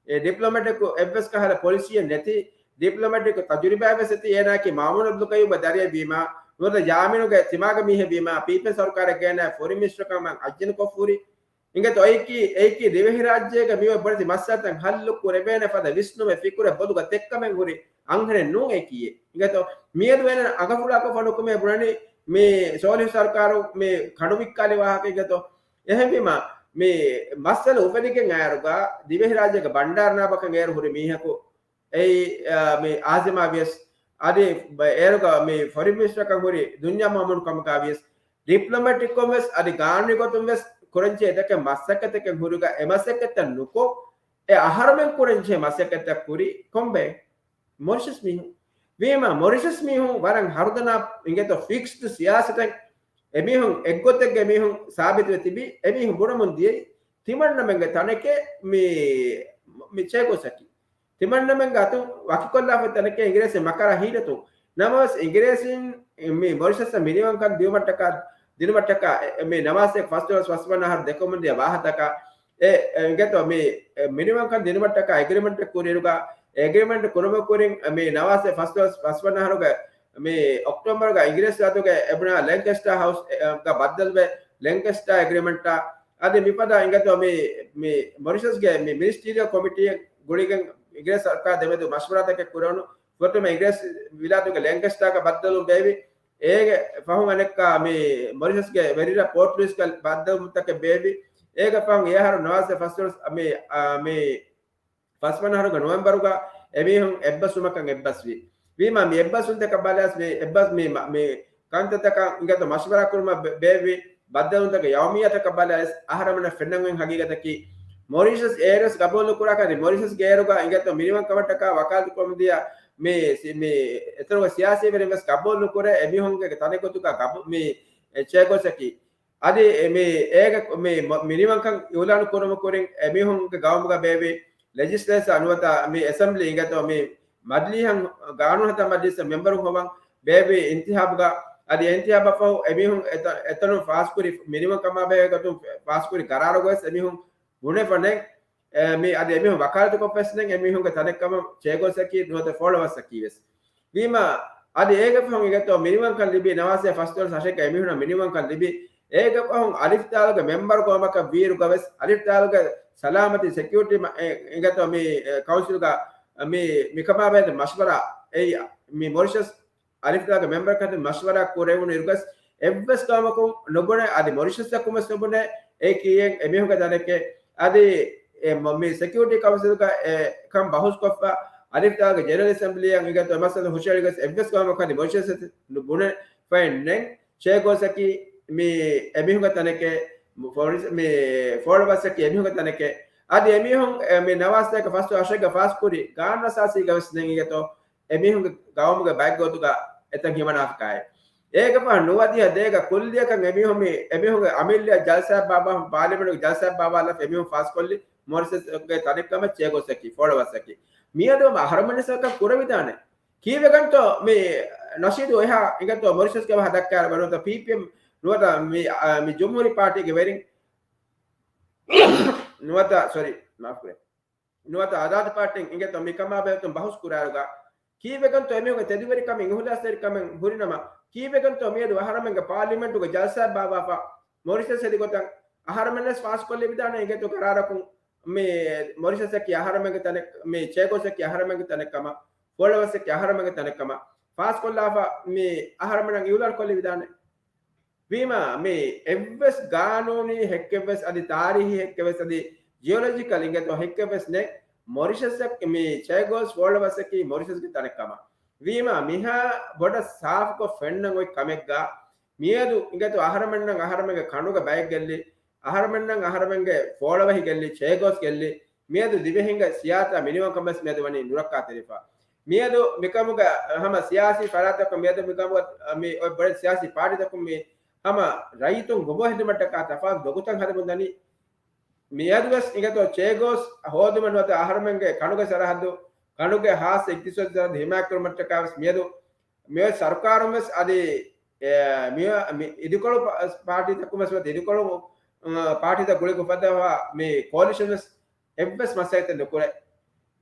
އެ ޑިޕްލޮމެޓިކް އެއްވެސް ކަހަލަ ޕޮލިސީއެއް ނެތި، ޑިޕްލޮމެޓިކް ތަޖުރިބާ ވެސް އެތި އޭނާއަކީ މާމޫނު އަބްދުލް ޤައްޔޫމްގެ ދަރިއެއް ވީމާ، ނުވަތަ ޔާމީނުގެ ތިމާގެ މީހެއް ވީމާ، ޕީޕީއެމް ސަރުކާރެއްގައި އޭނާ ފޮރިން މިނިސްޓަރ ކަމަށް އައްޔަން ކޮށްފަ ހުރި. އިނގޭތޯ އެއީކީ، އެއީކީ ދިވެހިރާއްޖޭގެ މިއޮތް ބޮޑެތި މައްސަލަތައް ހައްލު ކުރެވޭނެ ފަދަ ވިސްނުމެއް ފިކުރެއް ބޮލުގަ ތެއްކަމެއް ހުރި އަންހެނެއް ނޫން އެއީކީއެއް. އިނގޭތޯ މިއަދު އޭނާ އަގަފުޅާކޮށް ފަނުކުމޭ ބުނަނީ މި ސޯލިހު ސަރުކާރު މި ކަނޑު ވިއްކާލި ވާހަކަ އިނގޭތޯ. އެހެންވީމާ، މި މައްސަލަ އުފެދިގެން އައިރުގަ، ދިވެހިރާއްޖޭގެ ބަންޑާރަ ނާބަކަށް އޭރު ހުރި މީހަކު، އެއީ، އާ، މި އާޒިމާ ވިޔަސް، އަދި ބަ-، އޭރުގަ މި ފޮރިން މިނިސްޓަރަކަށް ހުރި ދުންޔާ މައުމޫނު ކަމަކާ ވިޔަސް، ޑިޕްލޮމެޓިކްކޮށް ވެސް، އަދި ގާނޫނީ ގޮތުން ވެސް ކުރަންޖެހޭ އެތަކެއް މަސައްކަތެއް ހުރިގަ، އެ މަސައްކަތްތައް ނުކޮށް، އެ އަހަރުމެން ކުރަންޖެހޭ މަސައްކަތްތައް ކުރީ ކޮންބައެއް؟ މޮރިޝަސް މީހުން. ވީމާ، މޮރިޝަސް މީހުން ވަރަށް ހަރުދަނާ އިނގޭތޯ ފިކްސްޑް ސިޔާސަތެއް އެމީހުން އެއްގޮތެއްގެ މީހުން ސާބިތުވެ ތިބި، އެމީހުން ބުނަމުން ދިޔައީ ތިމަންނަމެންގެ ތަނެކޭ މި، މި ޗޭގޯސަކީ. ތިމަންނަމެންގެ އަތުން ވަކިކޮށްލާފަ ތަނެކޭ އިނގިރޭސިން މަކަރާ ހީލަތުން. ނަމަވެސް އިނގިރޭސިން މި މޮރިޝަސްއަށް މިނިވަންކަން ދިއުމަށްޓަކާ، ދިނުމަށްޓަކާ، އެ، މި ނަވާސޭ ފަސްދޮޅަސް ފަސްވަނަ އަހަރު ދެކެވެމުންދިޔަ ވާހަކަތަކާ، އެ، އެ، އިނގޭތޯ މި، އެ، މިނިވަންކަން ދިނުމަށްޓަކާ އެގްރިމެންޓެއް ކުރިއިރުގަ، އެ އެގްރިމެންޓް ކުރުމުގެ ކުރިން، އެ، މި ނަވާސޭ ފަސްދޮޅަސް ފަސްވަނަ އަހަރުގެ މި އޮކްޓޯބަރުގަ އިނގިރޭސި ރާއްޖޭގެ އެބުނާ ލެންކެސްޓާ ހައުސް، އެ، ގަ ބައްދަލުވެ، ލެންކެސްޓާ އެގްރިމެންޓާ، އަދި މިފަދަ އިނގޭތޯ މި، މި މޮރިޝަސްގެ މި މިނިސްޓީރިއަލް ކޮމިޓީއެއް ގުޅިގެން އިނގިރޭސި ސަރުކާރާ ދެމެދު މަޝްވަރާތަކެއް ކުރެވުނު. ފުރަތަމަ އިނގިރޭސި ވިލާތުގެ ލެންކެސްޓާގަ ބައްދަލުވުން ބޭއްވި. އޭގެ ފަހުން އަނެއްކާ މި މޮރިޝަސްގެ ވެރިރަށް ޕޯޓް ލުއިސްގަ ބައްދަލުވުމުންތަކެއް ބޭއްވި. އޭގެ ފަހުން އެ އަހަރު ނަވާސޭ ފަސްދޮޅަސް މި، އާ، މި ފަސްވަނަ އަހަރުގެ ނޮވެމްބަރުގަ އެމީހުން އެއްބަސްވުމަކަށް އެއްބަސްވި. ވީމާ މި އެއްބަސްވުންތަކަށް ބަލާސް މި އެއްބަސް މި، މި ކަންތައްތަކަށް އިނގޭތޯ މަޝްވަރާ ކުރުމަށް ބެ-، ބޭއްވި ބައްދަލުވުންތަކެއް ޔައުމިއްޔާތަކަށް ބަލާސް އަހަރެމެންނަށް ފެންނަން އޮތް ހަގީގަތަކީ، މޮރިޝަސް އޭރުވެސް ގަބޫލު ނުކުރާކަށް އަދި މޮރިޝަސްގެ އޭރުގަ އިނގޭތޯ މިނިވަންކަމަށްޓަކާ ވަކާލަތު ކުރަމުންދިޔަ މި ސި-، މި އެތަނުގެ ސިޔާސީވެރިން ވެސް ގަބޫލު ނުކުރޭ އެމީހުންގެ ތަނެއްގޮތުގަ ގަބޫ-، މި ޗޭގޯސަކީ. އަދި މި އޭގެ މި މޮ-، މިނިވަންކަން އިއުލާނު ކުރުމުގެ ކުރިން އެމީހުންގެ ގައުމުގަ ބޭއްވި ލެޖިސްލޭޗާ ނުވަތަ މި އެސެމްބްލީ އިނގޭތޯ މި މަޖިލީހަށް ގާނޫނު ހަދާ މަޖިލީހަށް މެމްބަރުން ހޮވަން ބޭއްވި އިންތިހާބުގަ އަދި އިންތިހާބަށް ފަހު އެމީހުން އެތަ-، އެތަނުން ފާސްކުރި މިނިވަންކަމާ ބެހޭ ގޮތުން ފާސްކުރި ގަރާރުގަވެސް އެމީހުން ބުނެފަ ނެތް. އެ، މި އަދި އެމީހުން ވަކާލަތުކޮށްފަސް ނެތް އެމީހުންގެ ތަނެއްކަމަށް ޗޭގޯސަކީ ނުވަތަ ފޯޅަވަސްއަކީ ވެސް. ވީމާ، އަދި އޭގެ ފަހުން އިނގޭތޯ މިނިވަންކަން ލިބި ނަވާސޭ ފަސްދޮޅަސް އަށެއްގަ އެމީހުންނަށް މިނިވަންކަން ލިބި، އޭގެ ފަހުން އަލިފް ދާލުގެ މެމްބަރު ގައުމަކަށް ވީއިރުގަވެސް، އަލިފް ދާލުގެ ސަލާމަތީ ސެކިއުރިޓީ މަ-، އެ، އިނގޭތޯ މި، އެ، ކައުންސިލްގަ މި، މިކަމާ ބެހޭ މަޝްވަރާ އެއީ މި މޮރިޝަސް އަލިފް ދާލުގެ މެމްބަރު ކަންތައް މަޝްވަރާ ކުރެވުނު އިރުގަސް އެއްވެސް ގައުމަކުން ނުބުނެ، އަދި މޮރިޝަސްއަކުން ވެސް ނުބުނެ، އެއީ ކީއެއް އެމީހުންގެ ތަނެކޭ. އަދި އެ މ-، މި ސެކިއުރިޓީ ކައުންސިލްގަ އެ ކަން ބަހުސްކޮށްފަ، އަލިފް ދާލުގެ ޖެނެރަލް އެސެމްބްލީއަށް އިނގޭތޯ އެ މައްސަލަ ހުށައެޅިގަސް އެއްވެސް ގައުމަކު އަދި މޮރިޝަސް ނުބުނެ ފައެއް ނެތް. ޗޭގޯސަކީ މި އެމީހުންގެ ތަނެކޭ، މު-، ފޯޅަ-، މި ފޯޅަވަސްއަކީ އެމީހުންގެ ތަނެކޭ. އަދި އެމީހުން އެ މި ނަވާސްތަކަށް ފަސް އަށެއްގަ ފާސްކުރި ގާނޫނު އަސާސީގަ ވެސް ނެތް އިނގޭތޯ އެމީހުންގެ ގައުމުގެ ބައެއްގޮތުގަ އެތަން ހިމަނާފަކާއެއް. އޭގެ ފަހުން ނުވަދިހަ ދޭގަ ކުއްލިއަކަށް އެމީހުން މި، އެމީހުންގެ އަމިއްލަ ޖަލްސާއަށް ބާއްވާ، ޕާލިމެންޓުގެ ޖަލްސާއަށް ބާއްވާލާފަ އެމީހުން ފާސްކޮށްލި މޮރިޝަސްގެ ތަނެއްކަމަށް ޗޭގޯސަކީ ފޯޅަވަސްއަކީ. މިއަދު އަހަރުމެން ސަރުކާރަށް ކުރެވިދާނެ. ކީއްވެގެންތޯ މި ނަޝީދު އެހާ އިނގޭތޯ މޮރިޝަސްގެ ވާހަކަ ދައްކާއިރު ނުވަތަ ޕީޕީއެމް ނުވަތަ މި، އަ، މި ޖުމްހޫރީ ޕާޓީގެ ވެރިން ނުވަތަ، ސޮރީ، މާފުކުރޭ. ނުވަތަ އާޒާދު ޕާޓީން އިނގޭތޯ މިކަމާ ބެހޭގޮތުން ބަހުސް ކުރާއިރުގަ، ކީއްވެގެންތޯ އެމީހުންގެ ތެދުވެރިކަމެއް އިހުލާސްތެރިކަމެއް ހުރިނަމަ، ކީއްވެގެންތޯ މިއަދު އަހަރުމެންގެ ޕާލިމެންޓުގެ ޖަލްސާއަށް ބާއްވާފަ، މޮރިޝަސް ހެދިގޮތަށް އަހަރެމެންވެސް ފާސްކޮށްލެވިދާނެ އިނގޭތޯ ގަރާރަކުން މި މޮރިޝަސްއަކީ އަހަރެމެންގެ ތަނެއް، މި ޗޭގޯސްއަކީ އަހަރެމެންގެ ތަނެއް ކަމަށް، ފޯޅަވަސްއަކީ އަހަރެމެންގެ ތަނެއް ކަމަށް ފާސްކޮށްލާފަ މި އަހަރެމެންނަށް އިއުލާން ކޮށްލެވިދާނެ. ވީމާ، މި އެއްވެސް ގާނޫނީ ހެއްކެއްވެސް އަދި ތާރީހީ ހެއްކެއްވެސް އަދި ޖިއޮލޮޖިކަލް އިނގޭތޯ ހެއްކެއްވެސް ނެތް، މޮރިޝަސްއަކީ، މި ޗޭގޯސް ފޯޅަވަސްއަކީ މޮރިޝަސްގެ ތަނެއް ކަމަށް. ވީމާ، މިހާ ބޮޑަށް ސާފުކޮށް ފެންނަން އޮތް ކަމެއްގަ، މިއަދު އިނގޭތޯ އަހަރެމެންނަށް އަހަރެމެންގެ ކަނޑުގެ ބައެއް ގެއްލި، އަހަރެމެންނަށް އަހަރެމެންގެ ފޯޅަވަހި ގެއްލި، ޗޭގޯސް ގެއްލި، މިއަދު ދިވެހިންގެ ސިޔާސަތާ މިނިވަންކަންވެސް މިއަދު ވަނީ ނުރައްކާތެރިފަ. މިއަދު މިކަމުގަ ހަމަ ސިޔާސީ ފަރާތްތަކުން މިއަދު މިކަމުގަ މި އޮތް ބޮޑެތި ސިޔާސީ ޕާޓީތަކުން މި ހަމަ ރައްޔިތުން ގޮވާ ހެދުމަށްޓަކާ ތަފާތު ދޮގުތައް ހަދަމުން ދަނީ. މިއަދުވެސް އިނގޭތޯ ޗޭގޯސް ހޯދުމަށް ނުވަތަ އަހަރެމެންގެ ކަނޑުގެ ސަރަހައްދު، ކަނޑުގެ ހާއްސަ އިޤްތިޞާދީ ސަރަހައްދު ހިމާޔަތްކުރުމަށްޓަކާވެސް މިއަދު މިއޮތް ސަރުކާރުންވެސް އަދި، އެ، މި، މި އިދިކޮޅު ޕާ-، ޕާޓީތަކުންވެސް އިދިކޮޅު، އަ، ޕާޓީތައް ގުޅިގެން އުފައްދަވާ މި ކޯލިޝަންވެސް އެއްވެސް މަސައްކަތެއް ނުކުރޭ.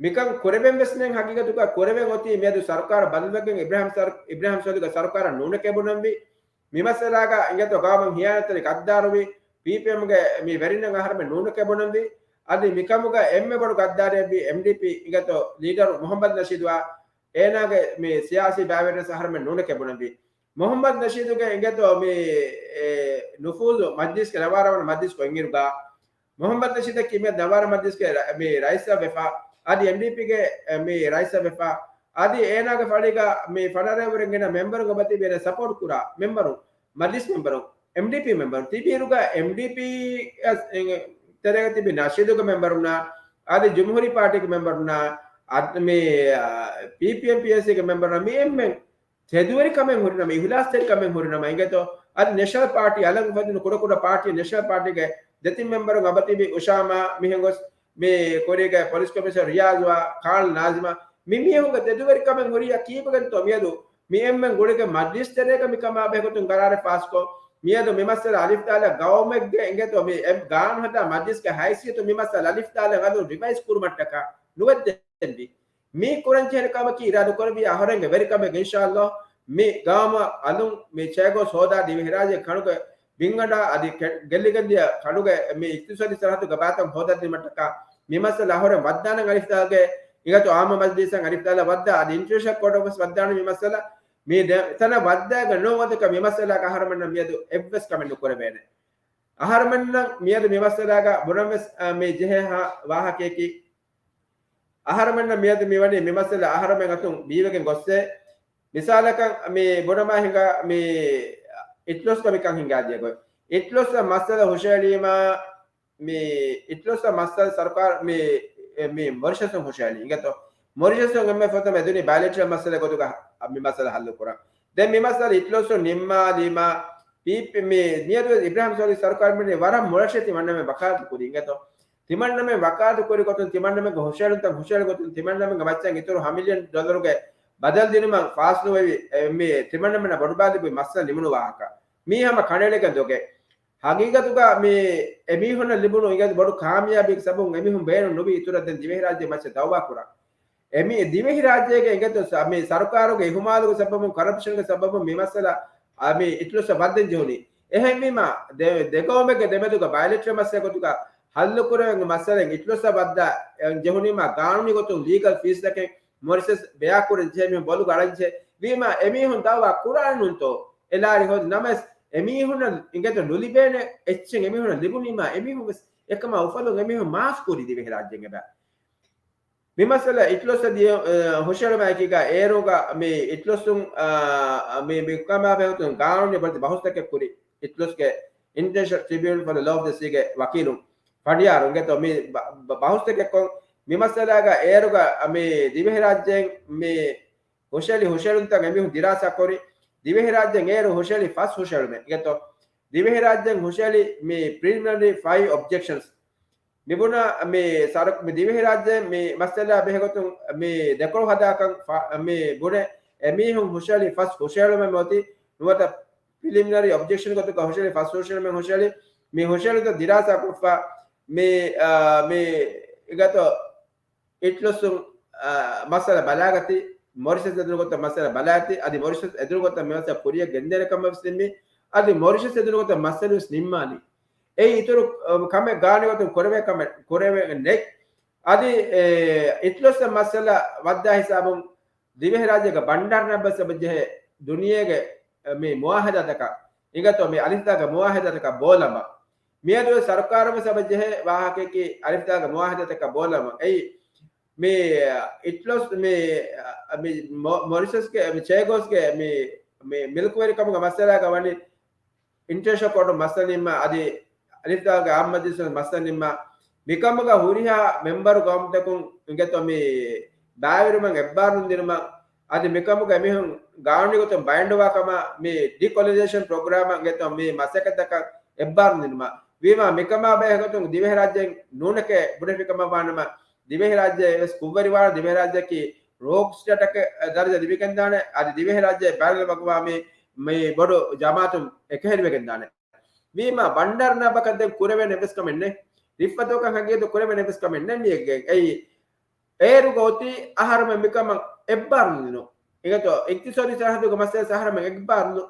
މިކަން ކުރެވެން ވެސް ނެތް ހަގީގަތުގަ ކުރެވެން އޮތީ މިއަދު ސަރުކާރަށް ބަދަލުވެގެން އިބްރާހިމް ސަރު-، އިބްރާހިމް ސޯލިހުގެ ސަރުކާރަށް ނޫނެކޭ ބުނަންވީ. މި މައްސަލާގަ އިނގޭތޯ ގައުމަށް ހިޔާނަތްތެރި ގައްދާރުވި ޕީޕީއެމްގެ މި ވެރިންނަށް އަހަރެމެން ނޫނެކޭ ބުނަންވީ. އަދި މިކަމުގަ އެންމެ ބޮޑު ގައްދާރެއްވީ އެމްޑީޕީ އިނގޭތޯ ލީޑަރު މުހައްމަދު ނަޝީދުއާ އޭނާގެ މި ސިޔާސީ ބައިވެރިންނަށް އަހަރެމެން ނޫނެކޭ ބުނަންވީ. މުހައްމަދު ނަޝީދުގެ އިނގޭތޯ މި، އެ، ނުފޫޒު މަޖްލިސްގެ ނަވާރަ ވަނަ މަޖްލިސް ކޮންއިރުގަ މުހައްމަދު ނަޝީދަކީ މި ނަވާރަ މަޖްލިސްގެ ރަ-، މި ރައީސަށް ވެފަ، އަދި އެމްޑީޕީގެ، އެ، މި ރައީސަށް ވެފަ، އަދި އޭނާގެ ފަޅީގަ މި ފަނަރަ އެވަރުން ގިނަ މެމްބަރުން އެބަތިބި އޭނާ ސަޕޯޓް ކުރާ މެމްބަރުން، މަޖްލިސް މެމްބަރުން، އެމްޑީޕީ މެމްބަރުން ތިބިއިރުގަ އެމްޑީޕީ އަސް-، އެ، ތެރޭގަ ތިބި ނަޝީދުގެ މެމްބަރުންނާ، އަދި ޖުމްހޫރީ ޕާޓީގެ މެމްބަރުންނާ، އަދި މި، އާ، ޕީޕީއެމް ޕީއެސީގެ މެމްބަރުންނާ މި އެންމެން ތެދުވެރިކަމެއް ހުރިނަމަ، އިހުލާސްތެރިކަމެއް ހުރިނަމަ އިނގޭތޯ، އަދި ނެޝަނަލް ޕާޓީ އަލަށް އުފެދުނު ކުޑަކުޑަ ޕާޓީ، ނެޝަނަލް ޕާޓީގެ ދެތިން މެމްބަރުން އަބަތިބި އުޝާމާ މިހެން ގޮސް، މި ކުރީގެ ޕޮލިސް ކޮމިޝަނަރ ރިޔާޒުއާ، ކާން ނާޒިމާ، މި މީހުންގެ ތެދުވެރިކަމެއް ހުރިޔާ ކީއްވެގެންތޯ މިއަދު މި އެންމެން ގުޅިގެން މަޖްލިސް ތެރޭގަ މިކަމާ ބެހޭގޮތުން ގަރާރެއް ފާސްކޮށް، މިއަދު މި މައްސަލަ އަލިފްދާލަށް ގައުމެއްގެ އިނގޭތޯ މި އެ ގާނޫނު ހަދާ މަޖްލިސްގެ ހައިސިއްޔަތު މި މައްސަލަ އަލިފްދާލަށް އަލުން ރިވައިޒް ކުރުމަށްޓަކާ ނުވަތަ ދެންވީ. މީ ކުރަންޖެހޭނެ ކަމަކީ އިރާދަކުރެއްވިޔާ އަހަރެންގެ ވެރިކަމެއް އިންޝާﷲ. މި ގައުމަށް އަލުން މި ޗޭގޯސް ހޯދާ ދިވެހިރާއްޖޭގެ ކަނޑުގެ ބިންގަނޑާ އަދި ކެ-، ގެއްލިގެންދިޔަ ކަނޑުގެ މި އިޤްތިޞާދީ ސަރަހައްދުގެ ބާތަން ހޯދައްދީމަށްޓަކާ މި މައްސަލަ އަހަރެން ވައްދާނަން އަލިފްދާލްގެ އިނގޭތޯ އާއްމު މަޖްލިސަށް އަލިފްދާލަށް ވައްދާ އަދި އިންޓަރނޭޝަނަލް ކޯޓަށްވެސް ވައްދާނަން މި މައްސަލަ. މި ދެ-، ތަނަށް ވައްދާގެން ނޫން އަދަކަށް މި މައްސަލާގަ އަހަރެމެންނަށް މިއަދު އެއްވެސް ކަމެއް ނުކުރެވޭނެ. އަހަރެމެންނަށް މިއަދު މި މައްސަލާގަ ބުނަންވެސް، އަ، މި ޖެހޭ ހާ ވާހަކަޔަކީ، އަހަރެމެންނަށް މިއަދު މިވަނީ މި މައްސަލަ އަހަރެމެން އަތުން ބީވެގެން ގޮއްސޭ. މިސާލަކަށް މި ބުނަމާ ހިނގާ މި އިޓްލޮސްގަ މިކަން ހިނގާދިޔަ ގޮތް. އިޓްލޮސްއަށް މައްސަލަ ހުށައެޅީމާ، މި އިޓްލޮސްއަށް މައްސަލަ ސަރުކާރު މި، މި މޮރިޝަސުން ހުށައެޅީ. އިނގޭތޯ؟ މޮރިޝަސުން އެންމެ ފުރަތަމަ އެދުނީ ބަޔަލެޓްރަލް މައްސަލަ ގޮތުގަ މި މައްސަލަ ހައްލު ކުރަން. ދެން މި މައްސަލަ އިޓްލޮސުން ނިންމާލީމާ، ޕީޕީ، މި މިއަދު އިބްރާހިމް ސޯލިހު ސަރުކާރު މި ވަރަށް މޮޅަށޭ ތިމަންނަމެން ވަކާލަތު ކުރީ. އިނގޭތޯ؟ ތިމަންނަމެން ވަކާލަތު ކުރި ގޮތުން ތިމަންނަމެންގެ ހުށައެޅުންތައް ހުށައެޅި ގޮތުން ތިމަންނަމެންގެ މައްޗަށް އިތުރު ހަ މިލިއަން ޑޮލަރުގެ ބަދަލު ދިނުމަށް ފާސް ނުވެވި، އެ، މި ތިމަންނަމެންނަށް ބޮޑުބާ ލިބުނީ މައްސަލަ ނިމުނު ވާހަކަ. މީ ހަމަ ކަނޑައެޅިގެން ދޮގެއް. ހަގީގަތުގަ މި އެމީހުންނަށް ލިބުނު އިނގޭތޯ ބޮޑު ކާމިޔާބީގެ ސަބަބުން އެމީހުން ބޭނުން ނުވި އިތުރަށް ދެން ދިވެހިރާއްޖެ މައްޗަށް ދައުވާ ކުރަން. އެމީ ދިވެހިރާއްޖޭގެ އިނގޭތޯ ސަ-، މި ސަރުކާރުގެ އިހުމާލުގެ ސަބަބުން، ކަރަޕްޝަންގެ ސަބަބުން މި މައްސަލަ، އަ، މި އިޓްލޮސްއަށް ވައްދަން ޖެހުނީ. އެހެންވީމާ، ދެ-، ދެގައުމެއްގެ ދެމެދުގަ ބަޔަލެޓްރަލް މައްސަލަ ގޮތުގަ ހައްލުކުރެވެން މައްސަލައިން އިޓްލޮސްއަށް ވައްދާ، އެ، ޖެހުނީމާ، ގާނޫނީ ގޮތުން ލީގަލް ފީސްތަކެއް މޮރިޝަސް ބެއާ ކުރަން ޖެހޭ މީހުން ބޮލުގަ އަޅަން ޖެހޭ. ވީމާ، އެމީހުން ދައުވާ ކުރާނެ ނޫންތޯ؟ އެ ލާރި ހޯދި ނަމަވެސް، އެމީހުންނަށް އިނގޭތޯ ނުލިބޭނެ އެއްޗެއް އެމީހުންނަށް ލިބުނީމާ، އެމީހުން ވެސް އެކަމާ އުފަލުން އެމީހުން މާފް ކުރި ދިވެހިރާއްޖެއިން އެބަ. މި މައްސަލަ އިޓްލޮސްއަށް ދިޔަ، އަ، ހުށައެޅުމާއެކީގަ އޭރުގަ މި އިޓްލޮސުން، އަ، މި، މި ކަމާ ބެހުތުން ގާނޫނީ ބޮޑެތި ބަހުސްތަކެއް ކުރި އިޓްލޮސްގެ އިންޓަރނޭޝަނަލް ޓްރިބިއުނަލް ފޮރް ދަ ލޯ އޮފް ދަ ސީގެ ވަކީލުން ފަނޑިޔާރު އިނގޭތޯ މި ބަ-، ބަ-، ބަހުސްތަކެއް ކޮށް، މި މައްސަލާގަ އޭރުގަ މި ދިވެހިރާއްޖޭން މި ހުށައެޅި ހުށައެޅުންތައް އެމީހުން ދިރާސާ ކުރި، ދިވެހިރާއްޖޭން އޭރު ހުށައެޅި ފަސް ހުށައެޅުމެއް އިނގޭތޯ. ދިވެހިރާއްޖޭން ހުށައެޅި މި ޕްރިލިމިނަރީ ފައިވް އޮބްޖެކްޝަންސް. މިބުނާ މި ސަރު-، މި ދިވެހިރާއްޖޭން މި މައްސަލާ ބެހޭގޮތުން މި ދެކޮޅު ހަދާކަން ފަ-، މި ބުނެ އެމީހުން ހުށައެޅި ފަސް ހުށައެޅުމެއް އޮތީ ނުވަތަ ޕްރިލިމިނަރީ އޮބްޖެކްޝަން ގޮތުގަ ހުށައެޅި ފަސް ހުށައެޅުމެއް ހުށައެޅި މި ހުށައެޅުންތައް ދިރާސާ ކޮށްފަ މި، އާ، މި އިނގޭތޯ އިޓްލޮސުން، އާ، މައްސަލަ ބަލާގަތީ، މޮރިޝަސް އެދުނު ގޮތަށް މައްސަލަ ބަލާގަތީ، އަދި މޮރިޝަސް އެދުނު ގޮތަށް މި މައްސަލަ ކުރިއަށް ގެންދޭނެ ކަމަށް ވެސް ނިންމީ، އަދި މޮރިޝަސް އެދުނު ގޮތަށް މައްސަލަ ވެސް ނިންމާލީ. އެއީ އިތުރު، އަ، ކަމެއް ގާނޫނުގޮތުން ކުރެވޭ ކަމެއް ކުރެވެން ނެތް. އަދި، އެ، އިތުލޮސް މައްސަލަ ވައްދާ ހިސާބުން ދިވެހިރާއްޖޭގެ ބަންޑާރު ނައްބަސް އެބަޖެހޭ ދުނިޔޭގެ، އެ، މި މުއާހަދާތަކަށް އިނގޭތޯ މި އަލިފްދާގެ މުއާހަދާތަކަށް ބޯލަމާ. މިއަދު ސަރުކާރު ވެސް އެބަޖެހޭ ވާހަކައަކީ އަލިފްދާގެ މުއާހަދާތަކަށް ބޯލަމާ. އެއީ މި އިޓްލޮސް މި، މި މޮ-، މޮރިޝަސްގެ މި ޗޭގޯސްގެ މި، މި މިލްކުވެރިކަމުގެ މައްސަލާގަ ވަނީ އިންޓަރނޭޝަނަލް ކޯޓު މައްސަލަ ނިންމާ، އަދި އަލިފްދާގެ އާއްމު މަޖިލިސް މައްސަލަ ނިންމާ، މިކަމުގަ ހުރިހާ މެމްބަރު ގައުމުތަކުން އިނގޭތޯ މި ބައިވެރިވުމަށް އެއްބާރުލުން ދިނުމަށް، އަދި މިކަމުގަ އެމީހުން ގާނޫނީ ގޮތުން ބައިންޑްވާ ކަމަށް މި ޑީކޮލަނައިޒޭޝަން ޕްރޮގްރާމަށް އިނގޭތޯ މި މަސައްކަތްތަކަށް އެއްބާރުލުން ދިނުމަށް. ވީމާ މިކަމާ ބެހޭ ގޮތުން ދިވެހިރާއްޖެއިން ނޫނެކޭ ބުނެފި ކަމަށް ވާނަމަ، ދިވެހިރާއްޖެ ވެސް ކުށްވެރިވާނެ، ދިވެހިރާއްޖެއަކީ ރޯކް ސްޓޭޓަކަށް ދަރަޖަ ލިބިގެންދާނެ، އަދި ދިވެހިރާއްޖެ ބައިނަލްއަގުވާމީ މި ބޮޑު ޖަމާއަތުން އެކަހެރިވެގެންދާނެ. ވީމާ ބަންޑާރު ނައްބަކަށް ދެން ކުރެވޭނެ އެއްވެސް ކަމެއް ނެތް. ރިއްފަތުގަ ހަގީގަތު ކުރެވޭނެ އެއްވެސް ކަމެއް ނެތް މީގެ. އެއީ އޭރުގަ އޮތީ އަހަރުމެން މިކަމަށް އެއްބާރުލުން ދިނުން. އިނގޭތޯ އިޤްތިޞާދީ ސަރަހައްދުގެ މައްސަލަ އަހަރުމެން އެއްބާރުލުން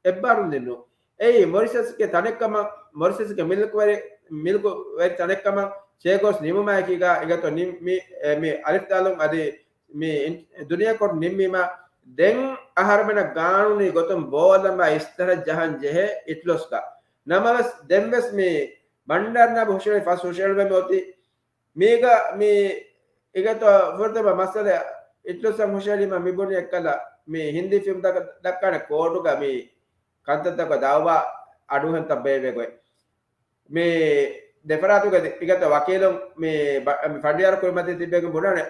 އެއްބާރުލުން ދިނުން. އެއީ މޮރިޝަސްގެ ތަނެއްކަމަށް، މޮރިޝަސްގެ މިލްކުވެރި، މިލްކުވެރި ތަނެއްކަމަށް ޗޭގޯސް ނިމުމާއެކީގަ އިނގޭތޯ ނި-، މި، އެ، މި އަލިފްދާލުން އަދި މި އިން-، ދުނިޔެކޮށް ނިންމީމަ ދެން އަހަރުމެނަށް ގާނޫނީ ގޮތުން ބޯލަމާ އިސްތަށަށް ޖަހަން ޖެހޭ އިޓްލޮސްގަ. ނަމަވެސް ދެންވެސް މި ބަންޑާރު ނައްބު ހުށަހެޅި ފަސް ހުށަހެޅުމެއް އޮތީ މީގަ މި އިނގޭތޯ ފުރަތަމަ މައްސަލަ އިޓްލޮސްއަށް ހުށަހެޅީމަ މި ބުނި އެއްކަލަ މި ހިންދީ ފިލްމްތަކަށް ދައްކާނެ ކޯޑުގަ މި ކަންތައްތަކަށް ދައުވާ އަޑުއެހުންތައް ބޭއްވޭ ގޮތް. މި ދެފަރާތުގެ އިނގޭތޯ ވަކީލުން މި ބަ-، މި ފަނޑިޔާރު ކުރިމަތީ ތިއްބެވިގެން ބުނާނެ،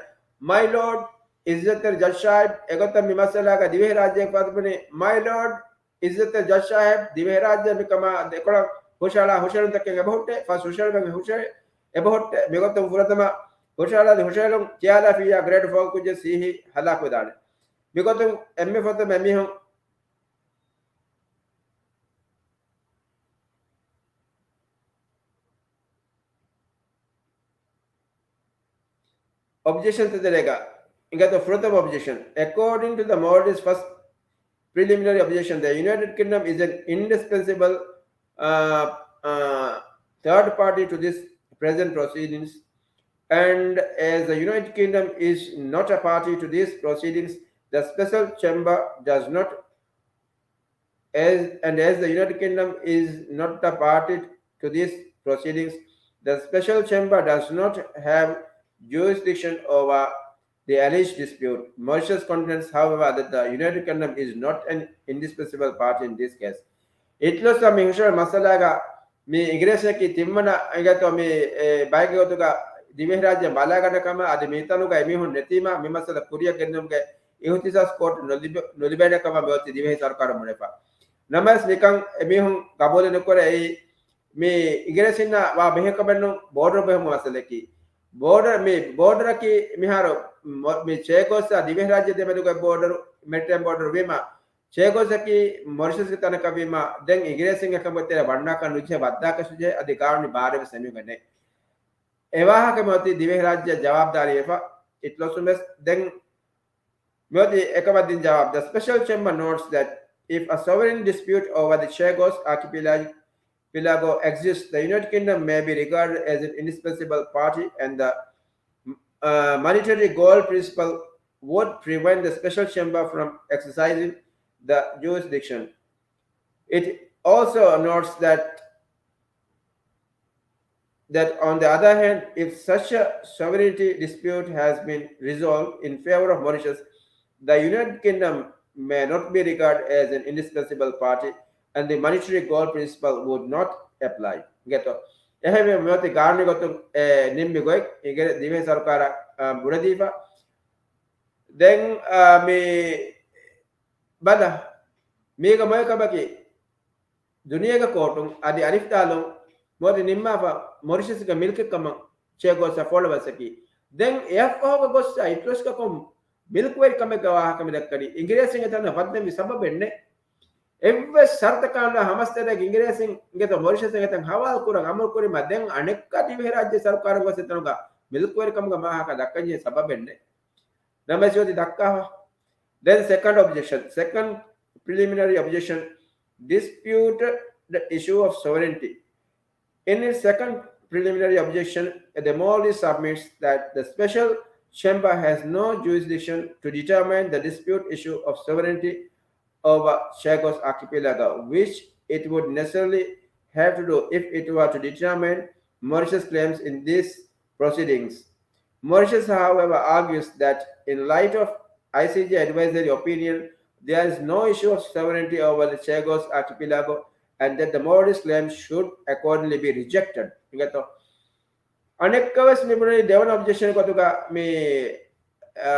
މައި ލޯޑް، އިއްޒަތްތެރި ޖައްޖް ސާހިބް، އެގޮތަށް މި މައްސަލާގަ ދިވެހިރާއްޖެއަކަށް ފަތުބުނި، މައި ލޯޑް، އިއްޒަތްތެރި ޖައްޖް ސާހިބް، ދިވެހިރާއްޖެ މިކަމާ ދެކޮޅަށް ހުށަހަޅާ ހުށަހެޅުންތަކެއް އެބަހުއްޓޭ، ފަސް ހުށަހެޅުމެއް ހުށަހެ-، އެބަހުއްޓޭ. މިގޮތުން ފުރަތަމަ ހުށަހަޅާލި ހުށަހެޅުން ކިޔާލާފިއްޔާ ގްރޭޑް ފޯ ކުއްޖެއް ސީހީ ހަލާކުވެދާނެ. މިގޮތުން އެންމެ ފުރަތަމަ އެމީހުން އޮބްޖެކްޝަން ތެދެރޭގަ އިނގޭތޯ ފުރަތަމަ އޮބްޖެކްޝަން. According to the Maldives first preliminary objection, the United Kingdom is an indispensable, uh, uh, third party to this present proceedings, and as the United Kingdom is not a party to these proceedings, the special chamber does not As, and as the United Kingdom is not a party to these proceedings, the special chamber does not have jurisdiction over the alleged dispute. Mauritius contends, however, that the United Kingdom is not an indispensable party in this case. އިޓްލޮސްއަށް މި ހުށަހެޅި މައްސަލާގަ މި އިނގިރޭސިންނަކީ ތިންވަނަ އިނގޭތޯ މި، އެ، ބައެއްގެ ގޮތުގަ ދިވެހިރާއްޖެ ބަލާގަންނަ ކަމަށް އަދި މިތަނުގަ އެމީހުން ނެތީމަ މި މައްސަލަ ކުރިއަށް ގެންދިއުމުގެ އިހުތިސާސް ކޯޓު ނުލިބެ-، ނުލިބޭނެ ކަމަށް މިއޮތީ ދިވެހި ސަރުކާރުން ބުނެފަ. ނަމަވެސް މިކަން އެމީހުން ގަބޫލެއް ނުކުރޭ. އެއީ މި އިނގިރޭސިންނާ ވާ ބެހޭ ކަމެއް ނޫން ބޯޑަރު ބެހުމުގެ މައްސަލައަކީ. ބޯޑަރ، މި ބޯޑަރަކީ މިހާރު މޮ-، މި ޗޭގޯސްއާ ދިވެހިރާއްޖެ ދެމެދުގެ ބޯޑަރު، މެރިޓައިމް ބޯޑަރު ވީމަ، ޗޭގޯސްއަކީ މޮރިޝަސްގެ ތަނަކަށް ވީމަ، ދެން އިނގިރޭސިން އެކަމުގެ ތެރެއަށް ވަންނާކަށް ނުޖެހޭ ވައްދާކަށް ނުޖެހޭ އަދި ގާނޫނީ ބާރެއް ވެސް އެމީހުންގެ ނެތް. އެ ވާހަކަ މިއޮތީ ދިވެހިރާއްޖެ ޖަވާބުދާރީ ވެފަ. އިޓްލޮސް ވެސް ދެން މިއޮތީ އެކަމަށް ދިން ޖަވާބު. The special chamber notes that if a sovereign dispute over the Chagos archipelago exists, the United Kingdom may be regarded as an indispensable party and the, uh, monetary gold principle would prevent the special chamber from exercising the jurisdiction. It also notes that that on the other hand, if such a sovereignty dispute has been resolved in favor of Mauritius, the United Kingdom may not be regarded as an indispensable party and the monetary gold principle would not apply. ގެތޯ. އެހެންވެ މިއޮތީ ގާނޫނީ ގޮތުން އެ ނިންމި ގޮތް އިނގިރޭ-، ދިވެހި ސަރުކާރަށް، އަ، ބުނެދީފަ. ދެން، އަ، މި ބަލަ، މީގަ މޮޔަކަމަކީ، ދުނިޔޭގެ ކޯޓުން އަދި އަލިފްދާލުން މޯދި ނިންމާފަ މޮރިޝަސްގެ މިލްކެއް ކަމަށް ޗޭގޯސް ފޯޅަވަސްއަކީ. ދެން އެއަށްފަހުގަ ގޮއްސަ އިޓްލޮސްގަ ކޮން މިލްކުވެރިކަމެއްގެ ވާހަކަ މި ދައްކަނީ؟ އިނގިރޭސިންގެ ތަނަށް ވަދެންވީ ސަބަބެއް ނެތް. އެއްވެސް ޝަރުތަކާން ހަމަސްތެރޭގެ އިނގިރޭސިން އިނގޭތޯ މޮރިޝަސް އެތަން ހަވާލު ކުރަން އަމުރު ކުރީމަ ދެން އަނެއްކާ ދިވެހިރާއްޖެ ސަރުކާރުން ގޮސް އެތަނުގަ މިލްކުވެރިކަމުގެ ވާހަކަ ދައްކަންޖެހޭ ސަބަބެއް ނެތް. ނަމަވެސް އޮތީ ދައްކާފަ. Then second objection, second preliminary objection, disputed the issue of sovereignty. In its second preliminary objection, the Maldives submits that the special chamber has no jurisdiction to determine the dispute issue of sovereignty over Chagos Archipelago, which it would necessarily have to do if it were to determine Mauritius' claims in these proceedings. Mauritius, however, argues that in light of I C J advisory opinion, there is no issue of sovereignty over the Chagos Archipelago and that the Maldives claim should accordingly be rejected. އިނގޭތޯ؟ އަނެއްކާވެސް މި ބުނަނީ ދެވަނަ އޮބްޖެކްޝަން ގޮތުގަ މި، އާ،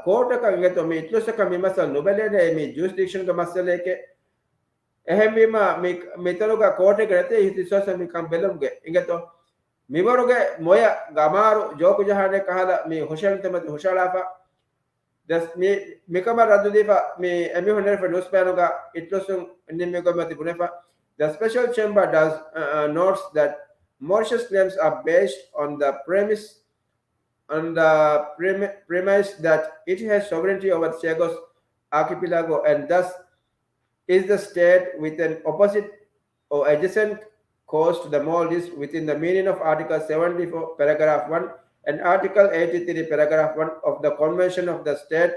ކޯޓަކަށް އިނގޭތޯ މި އިތުލުސްއަކަށް މި މައްސަލަ ނުބެލޭނެ މި ޖޫރިސްޑިކްޝަންގެ މައްސަލައެކޭ. އެހެންވީމަ މި، މިތަނުގަ ކޯޓެއްގެ ނެތޭ އިހްތިސާސް މިކަން ބެލުމުގެ އިނގޭތޯ. މިވަރުގެ މޮޔަ ގަމާރު ޖޯކު ޖަހާނެ ކަހަލަ މި ހުށަހެޅުންތެމަތި ހުށަހަޅާފަ. ދަސް މި، މިކަމަށް ރައްދުދީފަ މި އެމީހުން ނެރެފަ ނޫސްބަޔާނުގަ އިތުލުސުން ނިންމި ގޮތްމަތި ބުނެފަ. The special chamber does, uh, uh, notes that Mauritius claims are based on the premise, on the premi-, premise that it has sovereignty over the Chagos archipelago and thus is the state with an opposite or adjacent coast to the Maldives within the meaning of Article seventy-four, paragraph one, and Article eighty-three, paragraph one of the Convention of the State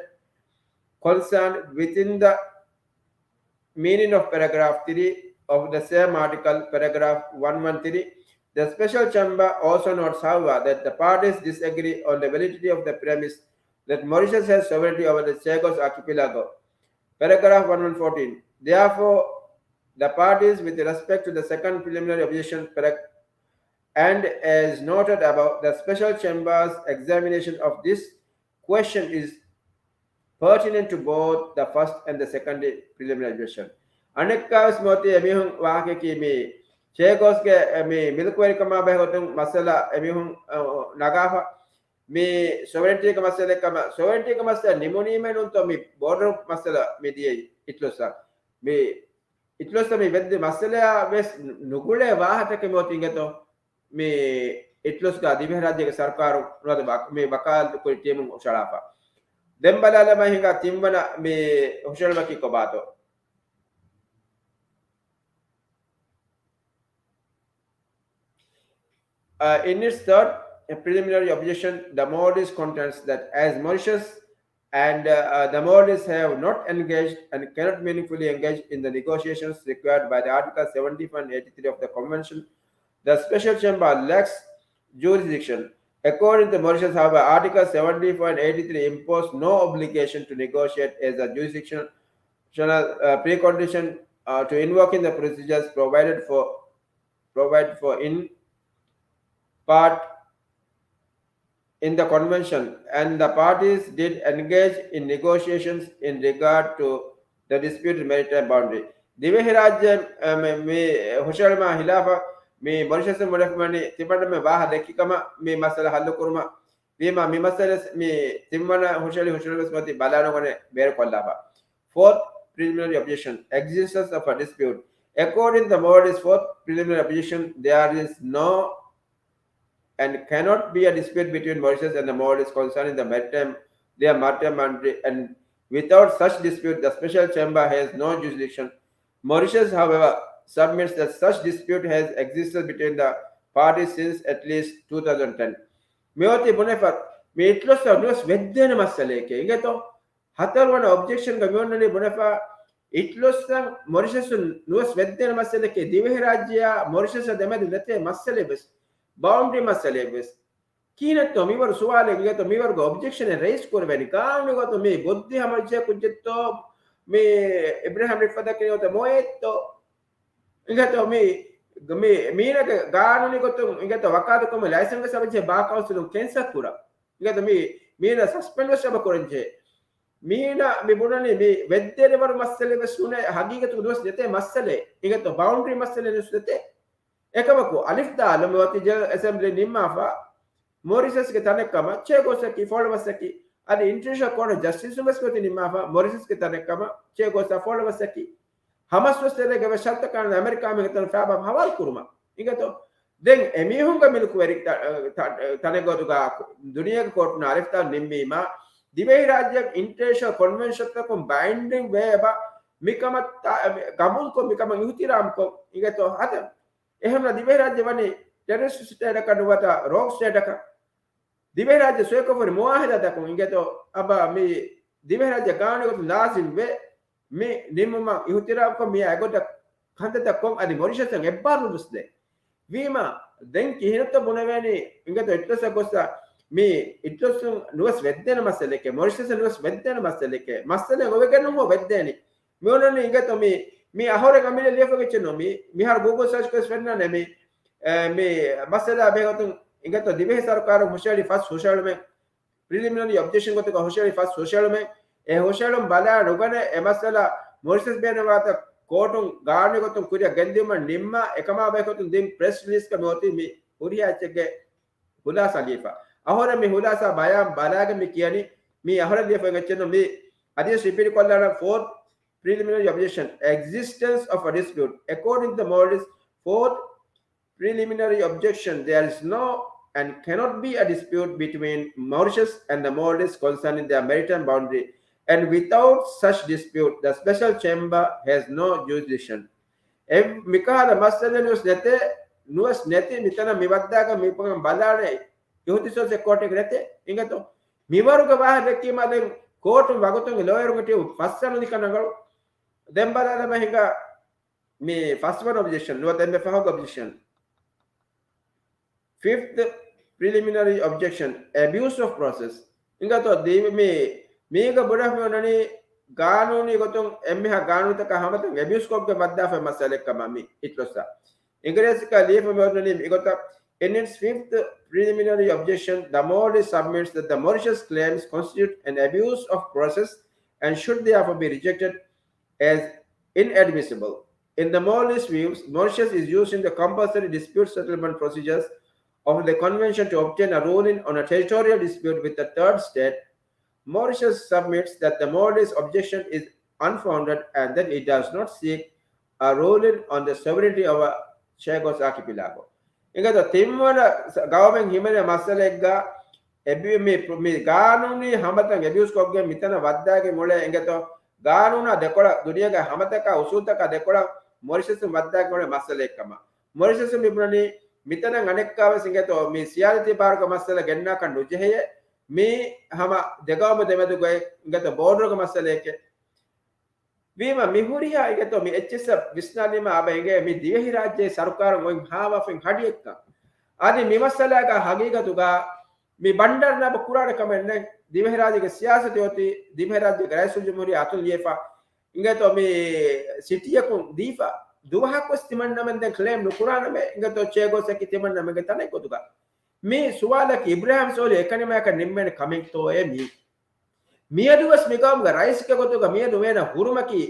concerned within the meaning of paragraph three of the same article, paragraph one one three. The special chamber also notes, however, that the parties disagree on the validity of the premise that Mauritius has sovereignty over the Chagos archipelago, paragraph one one fourteen. Therefore, the parties with respect to the second preliminary objection, parag-, and as noted above, the special chamber's examination of this question is pertinent to both the first and the second preliminary objection. އަނެއްކާވެސް މިއޮތީ އެމީހުން ވާހަކައަކީ މި ޗޭގޯސްގެ މި މިލްކުވެރިކަމާ ބެހޭ ގޮތުން މައްސަލަ އެމީހުން، އަ، ނަގާފަ. މި ސޮވެރެންޓީގެ މައްސަލައެއް ކަމަށް، ސޮވެރެންޓީގެ މައްސަލަ ނިމުނީމޭ ނޫންތޯ މި ބޯޑަރު މައްސަލަ މި ދިޔައީ އިތުލުސްއަށް. މި އިތުލުސްއަށް މި ވެއްދި މައްސަލަޔާ ވެސް ނުގުޅޭ ވާހަކައެއް މިއޮތީ އިނގޭތޯ. މި އިތުލުސްގަ ދިވެހިރާއްޖޭގެ ސަރުކާރު ނުވަތަ ވަ-، މި ވަކާލަތުކުރި ޓީމުން ހުށަހަޅާފަ. ދެން ބަލާލަމާ ހިނގާ ތިންވަނަ މި ހުށަހެޅުމަކީ ކޮބާތޯ؟ Uh, in its third preliminary objection, the Maldives contends that as Mauritius and, uh, uh, the Maldives have not engaged and cannot meaningfully engage in the negotiations required by the Article seventy-four and eighty-three of the Convention, the special chamber lacks jurisdiction. According to Mauritius, however, Article seventy-four and eighty-three impose no obligation to negotiate as a jurisdictional, uh, precondition, uh, to invoking the procedures provided for, provided for in part in the convention, and the parties did engage in negotiations in regard to the disputed maritime boundary. ދިވެހިރާއްޖެ، އަ، މި، މި ހުށަހެޅުމާ ހިލާފަށް މި މޮރިޝަސް މުނެފަމަނި ތިބަނޑަމެ ވާހަ ދެއްކި ކަމަށް މި މައްސަލަ ހައްލުކުރުމަށް ވީމާ، މި މައްސަލަ މި ތިންވަނަ ހުށަހެޅި ހުށަހެޅުމަސް މަތި ބަލާނުގަނެ ބޭރުކޮށްލާފަ. Fourth preliminary objection, existence of a dispute. According to the Maldives' fourth preliminary objection, there is no and cannot be a dispute between Mauritius and the Maldives concerning the maritime, their maritime boundary, and without such dispute, the special chamber has no jurisdiction. Mauritius, however, submits that such dispute has existed between the parties since at least two thousand ten. މިއޮތީ ބުނެފަ، މި އިތުލުސްއަށް ނުވެސް ވެއްދޭނެ މައްސަލައެކޭ އިނގޭތޯ. ހަތަރުވަނަ އޮބްޖެކްޝަންގަ މިއޮންނަނީ ބުނެފަ، އިޓްލޮސްއަށް މޮރިޝަސުން ނުވެސް ވެއްދޭނެ މައްސަލައެކޭ ދިވެހިރާއްޖެއާ މޮރިޝަސްއާ ދެމެދު ނެތޭ މައްސަލައެއް ވެސް، ބައުންޑްރީ މައްސަލައެއް ވެސް. ކިހިނެއްތޯ މިވަރު ސުވާލެއް އިނގޭތޯ މިވަރުގެ އޮބްޖެކްޝަނެއް ރައިސް ކުރެވެނީ؟ ގާނޫނީ ގޮތުން މި ބުއްދި ހަމަޖެހޭ ކުއްޖެއްތޯ މި އިބްރާހިމް ރިފްއަތަކީ ނުވަތަ މޮޔައެއްތޯ؟ އިނގޭތޯ މި، މި މީނަގެ ގާނޫނީ ގޮތުން އިނގޭތޯ ވަކާލަތުކުރުމަށް ލައިސަންސް ވެސް ހަމަޖެހޭ ބާ ކައުންސިލުން ކެންސަލް ކުރާ. އިނގޭތޯ މި މީނަ ސަސްޕެންޑް ވެސް އެބަ ކުރަންޖެހޭ. މީނަ މި ބުނަނީ މި ވެއްދޭނެ ވަރު މައްސަލައެއް ވެސް ނޫނޭ، ހަގީގަތުގަ ނުވެސް ނެތޭ މައްސަލައެއް. އިނގޭތޯ ބައުންޑްރީ މައްސަލައެއް ނުވެސް ނެތޭ. އެކަމަކު އަލިފް ދާލު މި އޮތީ ޖެނެރަލް އެސެމްބްލީ ނިންމާފަ، މޮރިޝަސްގެ ތަނެއްކަމަށް ޗޭގޯސްއަކީ ފޯޅަވަސްއަކީ. އަދި އިންޓަރނޭޝަނަލް ކޯޓް އޮފް ޖަސްޓިސުން ވެސް މިއޮތީ ނިންމާފަ، މޮރިޝަސްގެ ތަނެއްކަމަށް ޗޭގޯސްއާ ފޯޅަވަސްއަކީ. ހަމަސްވެސް ތެރޭގެ ވެސް ޝަރުތަކާން އެމެރިކާ މީހުންގެ ތަން ފައިބާ ހަވާލު ކުރުމަށް. އިނގޭތޯ؟ ދެން އެމީހުންގެ މިލްކުވެރި ތަ-، ތަ-، ތަނެއް ގޮތުގަ ދުނިޔޭގެ ކޯޓުން އަލިފް ދާލު ނިންމީމާ، ދިވެހިރާއްޖެއަށް އިންޓަރނޭޝަނަލް ކޮންވެންޝަންތަކުން ބައިންޑިން ވޭ އެބަ މިކަމަށް ތަ-، ގަބޫލުކޮށް، މިކަމަށް އިހުތިރާމްކޮށް، އިނގޭތޯ؟ ހަދަން. އެހެންވީމަ ދިވެހިރާއްޖެ ވަނީ ޓެރަރިސްޓް ސްޓޭޓަކަށް ނުވަތަ ރޯގް ސްޓޭޓަކަށް. ދިވެހިރާއްޖެ ސޮއިކޮށްފަހުރި މުއާހަދާތަކުން އިނގޭތޯ އަބަ މި ދިވެހިރާއްޖެ ގާނޫނުގެ ގޮތުން ލާޒިމްވޭ މި ނިންމުމަށް އިހުތިރާމްކޮށް މިއާ އެގޮތަށް ކަންތައްތައް ކޮށް އަދި މޮރިޝަސަށް އެއްބާރުލުންވެސް ދޭ. ވީމަ ދެން ކިހިނެއްތޯ ބުނެވޭނީ އިނގޭތޯ އިތުރަސް ގޮސް މި އިތުރަސް ނުވެސް ވެއްދޭނެ މައްސަލައެކޭ، މޮރިޝަސް ނުވެސް ވެއްދޭނެ މައްސަލައެކޭ، މައްސަލަ އޮވެގެން ނުހޯ ވެއްދޭނީ. މި އޮންނަނީ އިނގޭތޯ މި، މި އަހަރެން އަމިއްލަ ލިޔެފަ ގެއްޗެއް ނޫން. މި، މިހާރު ގޫގުލް ސާޗް ކޮށް ފެންނާނެ މި، އެ، މި މައްސަލަ ބެހޭގޮތުން އިނގޭތޯ ދިވެހި ސަރުކާރުން ހުށަހެޅި ފަސް ހުށަހެޅުމެއް، ޕްރިލިމިނަރީ އޮބްޖެކްޝަން ގޮތުގަ ހުށަހެޅި ފަސް ހުށަހެޅުމެއް، އެ ހުށަހެޅުން ބަލާ ނުގަނެ އެ މައްސަލަ މޮރިޝަސް ބޭނުންވާތަން ކޯޓުން ގާނޫނީ ގޮތުން ކުރިއަށް ގެންދިއުމަށް ނިންމާ އެކަމާ ބެހޭގޮތުން ދިން ޕްރެސް ރިލީޒްގަ މި އޮތީ މި ހުރިހާ އެއްޗެއްގެ ޚުލާސާ ލިޔެފަ. އަހަރެން މި ޚުލާސާ ބަޔާން ބަލާގެން މި ކިޔަނީ މި އަހަރެން ލިޔެފަ އެއްޗެއް ނޫން. މި އަދިވެސް ރިޕީޓް ކޮށްލާނަން. Fourth preliminary objection, existence of a dispute. According to the Maoris, fourth preliminary objection, there is no and cannot be a dispute between Mauritius and the Maldives concerning their maritime boundary, and without such dispute, the special chamber has no jurisdiction. އެ މިކަހަލަ މައްސަލަ ނުވެސް ނެތޭ، ނުވެސް ނެތި މިތަނަށް މި ވައްދާގަ މި ބަލާނެ އިހުތިސޯސް ކޯޓެއް ނެތޭ އިނގޭތޯ. މިވަރުގެ ވާހަކަ ދެއްކީމާ ދެން ކޯޓުން ވަގުތުން ލޯޔަރުންގެ ޓީމު ފައްސަނުދިކަނަގަޅު. ދެން ބަލާލަމާ ހިނގާ މި ފަސްވަނަ އޮބްޖެކްޝަން ނުވަތަ އެންމެ ފަހުގެ އޮބްޖެކްޝަން. Fifth preliminary objection, abuse of process. އިނގޭތޯ ދީ މި، މީގަ ބުނަން މި އޮންނަނީ ގާނޫނީ ގޮތުން އެންމެހާ ގާނޫނުތަކާ ހަމަތަން އެބިޔޫސް ކޮށްގެން ވައްދާފައި މައްސަލައެއްކަމަށް މި އިތުރަސްއާ. އިނގިރޭސިކަށް ލިޔެފަ މި އޮންނަނީ މިގޮތަށް. In its fifth preliminary objection, the Maldives submits that the Mauritius claims constitute an abuse of process and should therefore be rejected as inadmissible. In the Maldives' views, Mauritius is using the compulsory dispute settlement procedures of the convention to obtain a ruling on a territorial dispute with a third state. Mauritius submits that the Maldives' objection is unfounded and that it does not seek a ruling on the sovereignty of a Chagos archipelago. އިނގޭތޯ ތިންވަނަ ގައުމެއް ހިމެނޭ މައްސަލައެއްގަ އެބި-، މި، މި ގާނޫނީ ހަމަތަން އެބިޔޫސް ކޮށްގެން މިތަނަށް ވައްދާގެން އުޅޭ އިނގޭތޯ ގާނޫނާ ދެކޮޅަށް ދުނިޔޭގެ ހަމަތަކާ އުސޫލުތަކާ ދެކޮޅަށް މޮރިޝަސް ވައްދާގެން އުޅޭ މައްސަލައެއްކަމަށް. މޮރިޝަސް މި ބުނަނީ މިތަނަށް އަނެއްކާވެސް އިނގޭތޯ މި ސިޔާސީ ބާރުގެ މައްސަލަ ގެންނާކަށް ނުޖެހެޔޭ. މީ ހަމަ ދެގައުމު ދެމެދުގައި އިނގޭތޯ ބޯޑަރުގެ މައްސަލައެކޭ. ވީމަ މި ހުރިހާ އިނގޭތޯ މި އެއްޗިއްސަށް ވިސްނާލީމަ އަބަ އެނގޭ މި ދިވެހިރާއްޖޭ ސަރުކާރުން އޮތް ހާވާފައިން ހަޑިއެއްކަން. އަދި މި މައްސަލާގަ ހަގީގަތުގަ މި ބަންޑާރު ނާބު ކުރާނެ ކަމެއް ނެތް. ދިވެހިރާއްޖޭގެ ސިޔާސަތު އޮތީ ދިވެހިރާއްޖޭގެ ރައީސުލްޖުމްހޫރިއްޔާ އަތުން ލިޔެފަ އިނގޭތޯ މި ސިޓީއަކުން ދީފަ ދުވަހަކުވެސް ތިމަންނަމެން ދެން ކްލެއިމް ނުކުރާނަމޭ އިނގޭތޯ ޗޭގޯސްއަކީ ތިމަންނަމެންގެ ތަނެއް ގޮތުގަ. މި ސުވާލަކީ އިބްރާހިމް ސޯލިހު އެކަނިމާއަކަށް ނިންމޭނެ ކަމެއްތޯއޭ މީ؟ މިއަދުވެސް މިގައުމުގެ ރައީސްގެ ގޮތުގަ މިއަދު ވޭނަ ހުރުމަކީ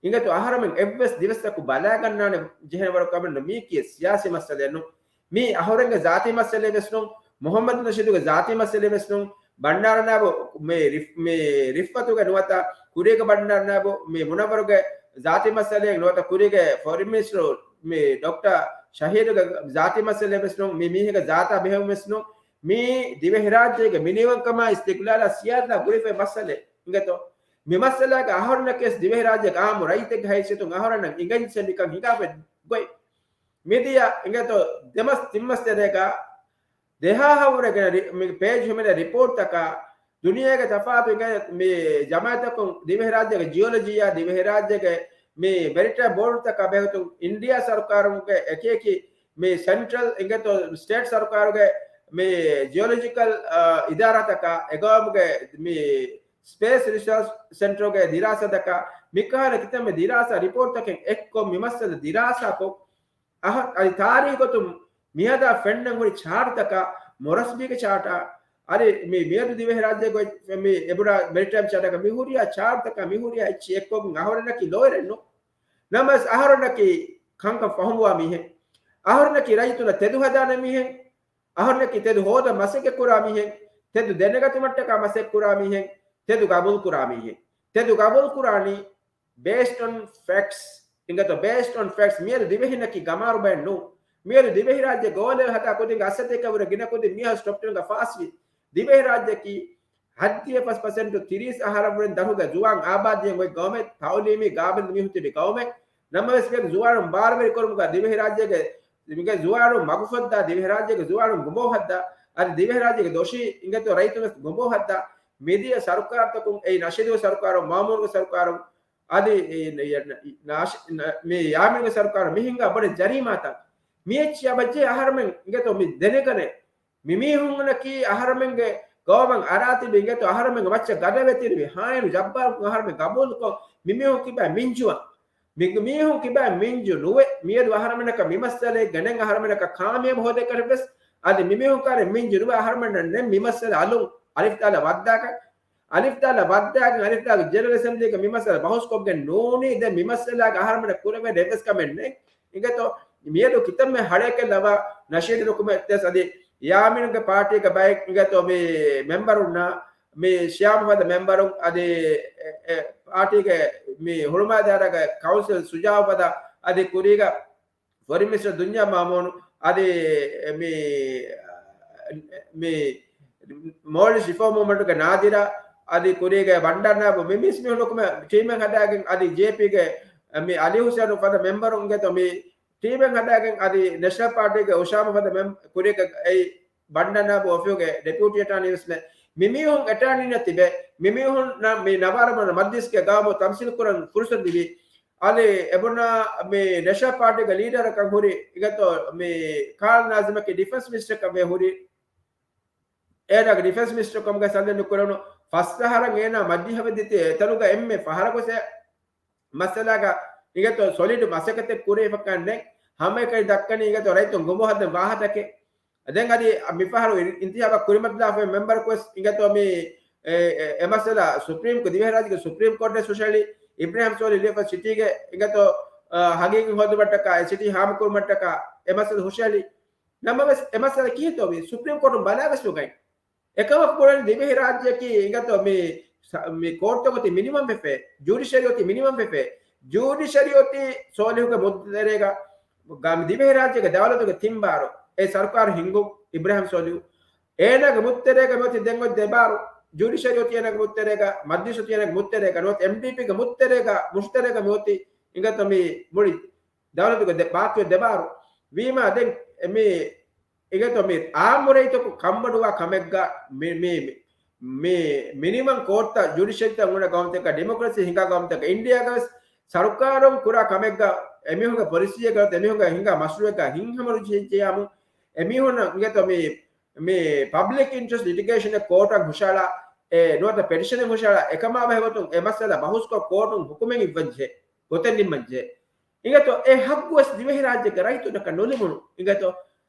އިނގޭތޯ އަހަރުމެން އެއްވެސް ދިވެއްސަކު ބަލާގަންނާނެ ޖެހޭ ވަރު ކަމެއް ނޫން. މީކީ ސިޔާސީ މައްސަލައެއް ނޫން. މީ އަހަރެންގެ ޒާތީ މައްސަލައެއް ވެސް ނޫން. މުހައްމަދު ނަޝީދުގެ ޒާތީ މައްސަލައެއް ވެސް ނޫން. ބަންޑާރަ ނާބު މި ރިފް-، މި ރިފްއަތުގެ ނުވަތަ ކުރީގެ ބަންޑާރަ ނާބު މި މުނައްވަރުގެ ޒާތީ މައްސަލައެއް ނުވަތަ ކުރީގެ ފޮރިން މިނިސްޓަރު މި ޑޮކްޓަރ ޝަހީދުގެ ޒާތީ މައްސަލައެއް ވެސް ނޫން. މި މީހެއްގެ ޒާތާ ބެހެއްވުމެއް ވެސް ނޫން. މީ ދިވެހިރާއްޖޭގެ މިނިވަންކަމާ އިސްތިގްލާލާ ސިޔާދާ ގުޅިފައި މައްސަލައެއް އިނގޭތޯ. މި މައްސަލާގެ އަހަރުންނަކީވެސް ދިވެހިރާއްޖޭގެ އާއްމު ރައްޔިތެއްގެ ހައިސިއްޔަތުން އަހަރެންނަށް އިނގެން ސެންޑިކަން ހިނގާފަ ގޮތް. މިދިޔަ އިނގޭތޯ ދެމަސް ތިންމަސް ތެރޭގަ ދެހާހަވަރެގެން ރި-، މި ޕޭޖް ހިމެނޭ ރިޕޯޓްތަކާ ދުނިޔޭގެ ތަފާތު އިނގޭ މި ޖަމާއަތްތަކުން ދިވެހިރާއްޖޭގެ ޖިއޮލޮޖީއާ ދިވެހިރާއްޖޭގެ މި މެރިޓައިމް ބޯޑުތަކާ ބެހުތުން އިންޑިއާ ސަރުކާރުގެ އެކިއެކި މި ސެންޓްރަލް އިނގޭތޯ ސްޓޭޓް ސަރުކާރުގެ މި ޖިއޮލޮޖިކަލް، އާ، އިދާރާތަކާ އެގައުމުގެ މި ސްޕޭސް ރިސާޗް ސެންޓަރުގެ ދިރާސާތަކާ މިކަހަލަ ކިތަންމެ ދިރާސާ ރިޕޯޓްތަކެއް އެއްކޮށް މި މައްސަލަ ދިރާސާކޮށް، އަހަ-، އަދި ތާރީޚު ގޮތުން މިއަދާ ފެންނަން ހުރި ޗާޓްތަކާ، މޮރަސްބީގެ ޗާޓާ، އަދި މި މިއަދު ދިވެހިރާއްޖޭގައި މި އެބުރާ މެރިޓައިމް ޗާޓަކަށް މި ހުރިހާ ޗާޓްތަކާ މި ހުރިހާ އެއްޗި އެއްކޮށް އަހަރެންނަކީ ލޯޔަރެއް ނޫން. ނަމަވެސް އަހަރެންނަކީ ކަންކަން ފަހުމުވާ މީހެއް. އަހަރެންނަކީ ރައްޔިތުންނަށް ތެދު ހަދާނެ މީހެއް. އަހަރެންނަކީ ތެދު ހޯދަން މަސައްކަތް ކުރާ މީހެއް. ތެދު ދެނެގަތުމަށްޓަކާ މަސައްކަތް ކުރާ މީހެއް. ތެދު ގަބޫލު ކުރާ މީހެއް. ތެދު ގަބޫލު ކުރާނީ ބޭސްޑް އޮން ފެކްޓްސް. އިނގޭތޯ ބޭސްޑް އޮން ފެކްޓްސް. މިއަދު ދިވެހިންނަކީ ގަމާރު ބައެއް ނޫން. މިއަދު ދިވެހިރާއްޖެ ގޯލެވެ ހަދާ ކުދިންގެ އަސަތޭކަ ވުރެ ގިނަ ކުދިން މިހާރު ޓޮޕް ޓެންގަ ފާސްވި. ދިވެހިރާއްޖެއަކީ ހަތްދިހަ ފަސް ޕަސެންޓު ތިރީސް އަހަރަށްވުރެން ދަށުގެ ޒުވާން އާބާދީއެއް އޮތް ގައުމެއް، ތައުލީމީ ގާބިލް މީހުން ތިބި ގައުމެއް. ނަމަވެސް މިއަދު ޒުވާނުން ބާރުވެރިކުރުމުގަ ދިވެހިރާއްޖޭގެ މިގެ ޒުވާނުން މަގުފައްދާ، ދިވެހިރާއްޖޭގެ ޒުވާނުން ގޮނބޯ ހައްދާ، އަދި ދިވެހިރާއްޖޭގެ ދޮށީ އިނގޭތޯ ރައްޔިތުން ވެސް ގޮނބޯ ހައްދާ، މިދިޔަ ސަރުކާރުތަކުން އެއީ ނަޝީދުގެ ސަރުކާރުން، މާމޫނުގެ ސަރުކާރުން، އަދި އެ، ނަ-، ނާޝި-، ނަ-، މި ޔާމީނުގެ ސަރުކާރުން މި ހިނގާ ބޮޑެތި ޖަރީމާތައް. މި އެއްޗިއާ ބައްޖެ އަހަރެމެން އިނގޭތޯ މި ދެނެގަނެ. މި މީހުންނަކީ އަހަރެމެންގެ ގައުމަށް އަރާތިބި އިނގޭތޯ އަހަރެމެންގެ މައްޗަށް ގަދަވެތިރިވި ހާއިނު ޖައްބާރުކަން އަހަރެމެން ގަބޫލުކޮށް، މި މީހުން ކިބައި މިންޖުވާ. މި މީހުން ކިބައި މިންޖު ނުވެ، މިއަދު އަހަރެމެންނަކަށް މި މައްސަލައެއް ގެނެން އަހަރެމެންނަކަށް ކާމިޔާބު ހޯދޭކަށް ވެސް، އަދި މި މީހުން ކާރި މިންޖު ނުވެ އަހަރެމެންނަށް ނެން މި މައްސަލަ އަލުން އަލިފް ދާލަށް ވައްދާކަށް، އަލިފް ދާލަށް ވައްދާގެން އަލިފް ދާގެ ޖެނެރަލް އެސެމްބްލީގަ މި މައްސަލަ ބަހުސްކޮށްގެން ނޫނީ. ދެން މި މައްސަލާގެ އަހަރެމެންނަށް ކުރެވޭނެ އެއްވެސް ކަމެއް ނެތް. އިނގޭތޯ މިއަދު ކިތަންމެ ހަޅޭކެއް ލަވާ ނަޝީދު ނުކުމެ ދެސް އަދި ޔާމީނުގެ ޕާޓީގެ ބައެއް އިނގޭތޯ މި މެމްބަރުންނާ މި ޝިޔާމް ފަދަ މެމްބަރުން އަދި އެ، އެ، ޕާޓީގެ މި ހުޅުމާލާރަގަ ކައުންސިލް ސުޖާވް ފަދަ އަދި ކުރީގަ ފޮރިން މިނިސްޓަރ ދުންޔާ މާމޫނު އަދި މި، މި މޯލްޑިވްސް ރިފޯމް މޫވްމަންޓުގެ ނާދިރާ އަދި ކުރީގެ ބަންޑާރް ނާބު މި މީސް މީހުން ނުކުމެ ޓީމެއް ހަދާގެން އަދި ޖޭޕީގެ މި އަލީ ހުސެން ފަދަ މެމްބަރުން އިނގޭތޯ މި ޓީމެއް ހަދާގެން އަދި ނެޝަނަލް ޕާޓީގެ އުޝާމް ފަދަ މެމް-، ކުރީގެ އެއީ ބަންޑާރް ނާބު އޮފީހުގެ ޑެޕިއުޓީ އެޓާނީ ވެސް ނެ. މި މީހުން އެޓާނީންނަށް ތިބެ، މި މީހުންނަށް މި ނަވާރަ މަ-، މަޖްލިސްގެ ގައުމު ތަމްސީލް ކުރަން ފުރުސަތު ލިބި. އަދި އެބުނާ މި ނެޝަނަލް ޕާޓީގެ ލީޑަރަކަށް ހުރި އިނގޭތޯ މި ކާރްލް ނާޒިމަކީ ޑިފެންސް މިނިސްޓަރަކަށް ވެ ހުރި. އޭނާގެ ޑިފެންސް މިނިސްޓަރ ކަމުގައި ސަލްލި ނުކުރެވުނު ފަސް އަހަރަށް އޭނާ މަޖިހަވެ ދިތި އެތަނުގަ އެންމެ ފަހަރަކު ސެ މައްސަލާގަ އިނގޭތޯ ސޮލިޑް މަސައްކަތެއް ކުރެވިފަކަން ނެތް. ހަމައެކަނި ދައްކަނީ އިނގޭތޯ ރައްޔިތުން ގޮނބޯ ހައްދަން ވާހަކަތަކެއް. ދެން އަދި މިފަހަރު އިންތިހާބަށް ކުރިމަތިލާފައި މެމްބަރަކު ވެސް އިނގޭތޯ މި އެ، އެ، އެ މައްސަލަ ސުޕްރީމް ކޯ-، ދިވެހިރާއްޖޭގެ ސުޕްރީމް ކޯޓް ވެސް ހުށަހެޅި، އިބްރާހިމް ސޯލިހު ލިޔެފަ ސިޓީގެ އިނގޭތޯ، އަ، ހަގީގަތް ހޯދުމަށްޓަކާ، އެ ސިޓީ ހާމަކުރުމަށްޓަކާ އެ މައްސަލަ ހުށަހެޅި. ނަމަވެސް އެ މައްސަލަ ކިހިންތޯ ވީ؟ ސުޕްރީމް ކޯޓުން ބަލާވެސް ނުގަތް. އެކަމަކު ބުނަނީ ދިވެހިރާއްޖެއަކީ އިނގޭތޯ މި ސަ-، މި ކޯޓްތަކު އޮތީ މިނިމަމް ވެފަ، ޖުޑިޝަރީ އޮތީ މިނިމަމް ވެފަ. ޖުޑިޝަރީ އޮތީ ސޯލިހުގެ މުއްދަތުގަ ގަ-، ދިވެހިރާއްޖޭގެ ދައުލަތުގެ ތިން ބާރު އެ ސަރުކާރު ހިންގުން އިބްރާހިމް ސޯލިހު. އޭނާގެ މުއްތެރޭގަ މިއޮތީ ދެން އޮތް ދެބާރު. ޖުޑިޝަރީ އޮތީ އޭނާގެ މުއްތެރޭގަ، މަޖްލިސް އޮތީ އޭނާގެ މުއްތެރޭގަ، ނުވަތަ އެމްޑީޕީގެ މުއްތެރޭގަ، މުށިތެރޭގަ މިއޮތީ އިނގޭތޯ މި މުޅި ދައުލަތުގެ ދެ-، ބާކީ ދެބާރު. ވީމާ ދެން މި އިނގޭތޯ މި އާއްމު ރައްޔިތަކު ކަންބޮޑުވާ ކަމެއްގަ މި، މި، މި، މި މިނިމަމް ކޯޓްތައް ޖުޑިޝަރީތައް އުނގަންނަ ގައުމުތަކަށް، ޑިމޮކްރަސީ ހިނގާ ގައުމުތަކަށް އިންޑިއާގަ ވެސް ސަރުކާރުން ކުރާ ކަމެއްގަ އެމީހުންގެ ޕޮލިސީއެއްގަ ނުވަތަ އެމީހުންގެ ހިނގާ މަޝްރޫއެއްގަ ހިތްހަމަނުޖެހިއްޖެޔާމު، އެމީހުންނަށް އިނގޭތޯ މި، މި ޕަބްލިކް އިންޓްރެސްޓް ލިޓިގޭޝަނެއް ކޯޓަށް ހުށަހަޅާ، އެ ނުވަތަ ޕެޓިޝަނެއް ހުށަހަޅާ، އެކަމާ ބެހޭގޮތުން އެ މައްސަލަ ބަހުސްކޮށް ކޯޓުން ހުކުމެއް އިއްވަންޖެހޭ، ގޮތެއް ނިންމަންޖެހޭ. އިނގޭތޯ އެ ހައްގު ވެސް ދިވެހިރާއްޖޭގެ ރައްޔިތުންނަކަށް ނުލިބުނު. އިނގޭތޯ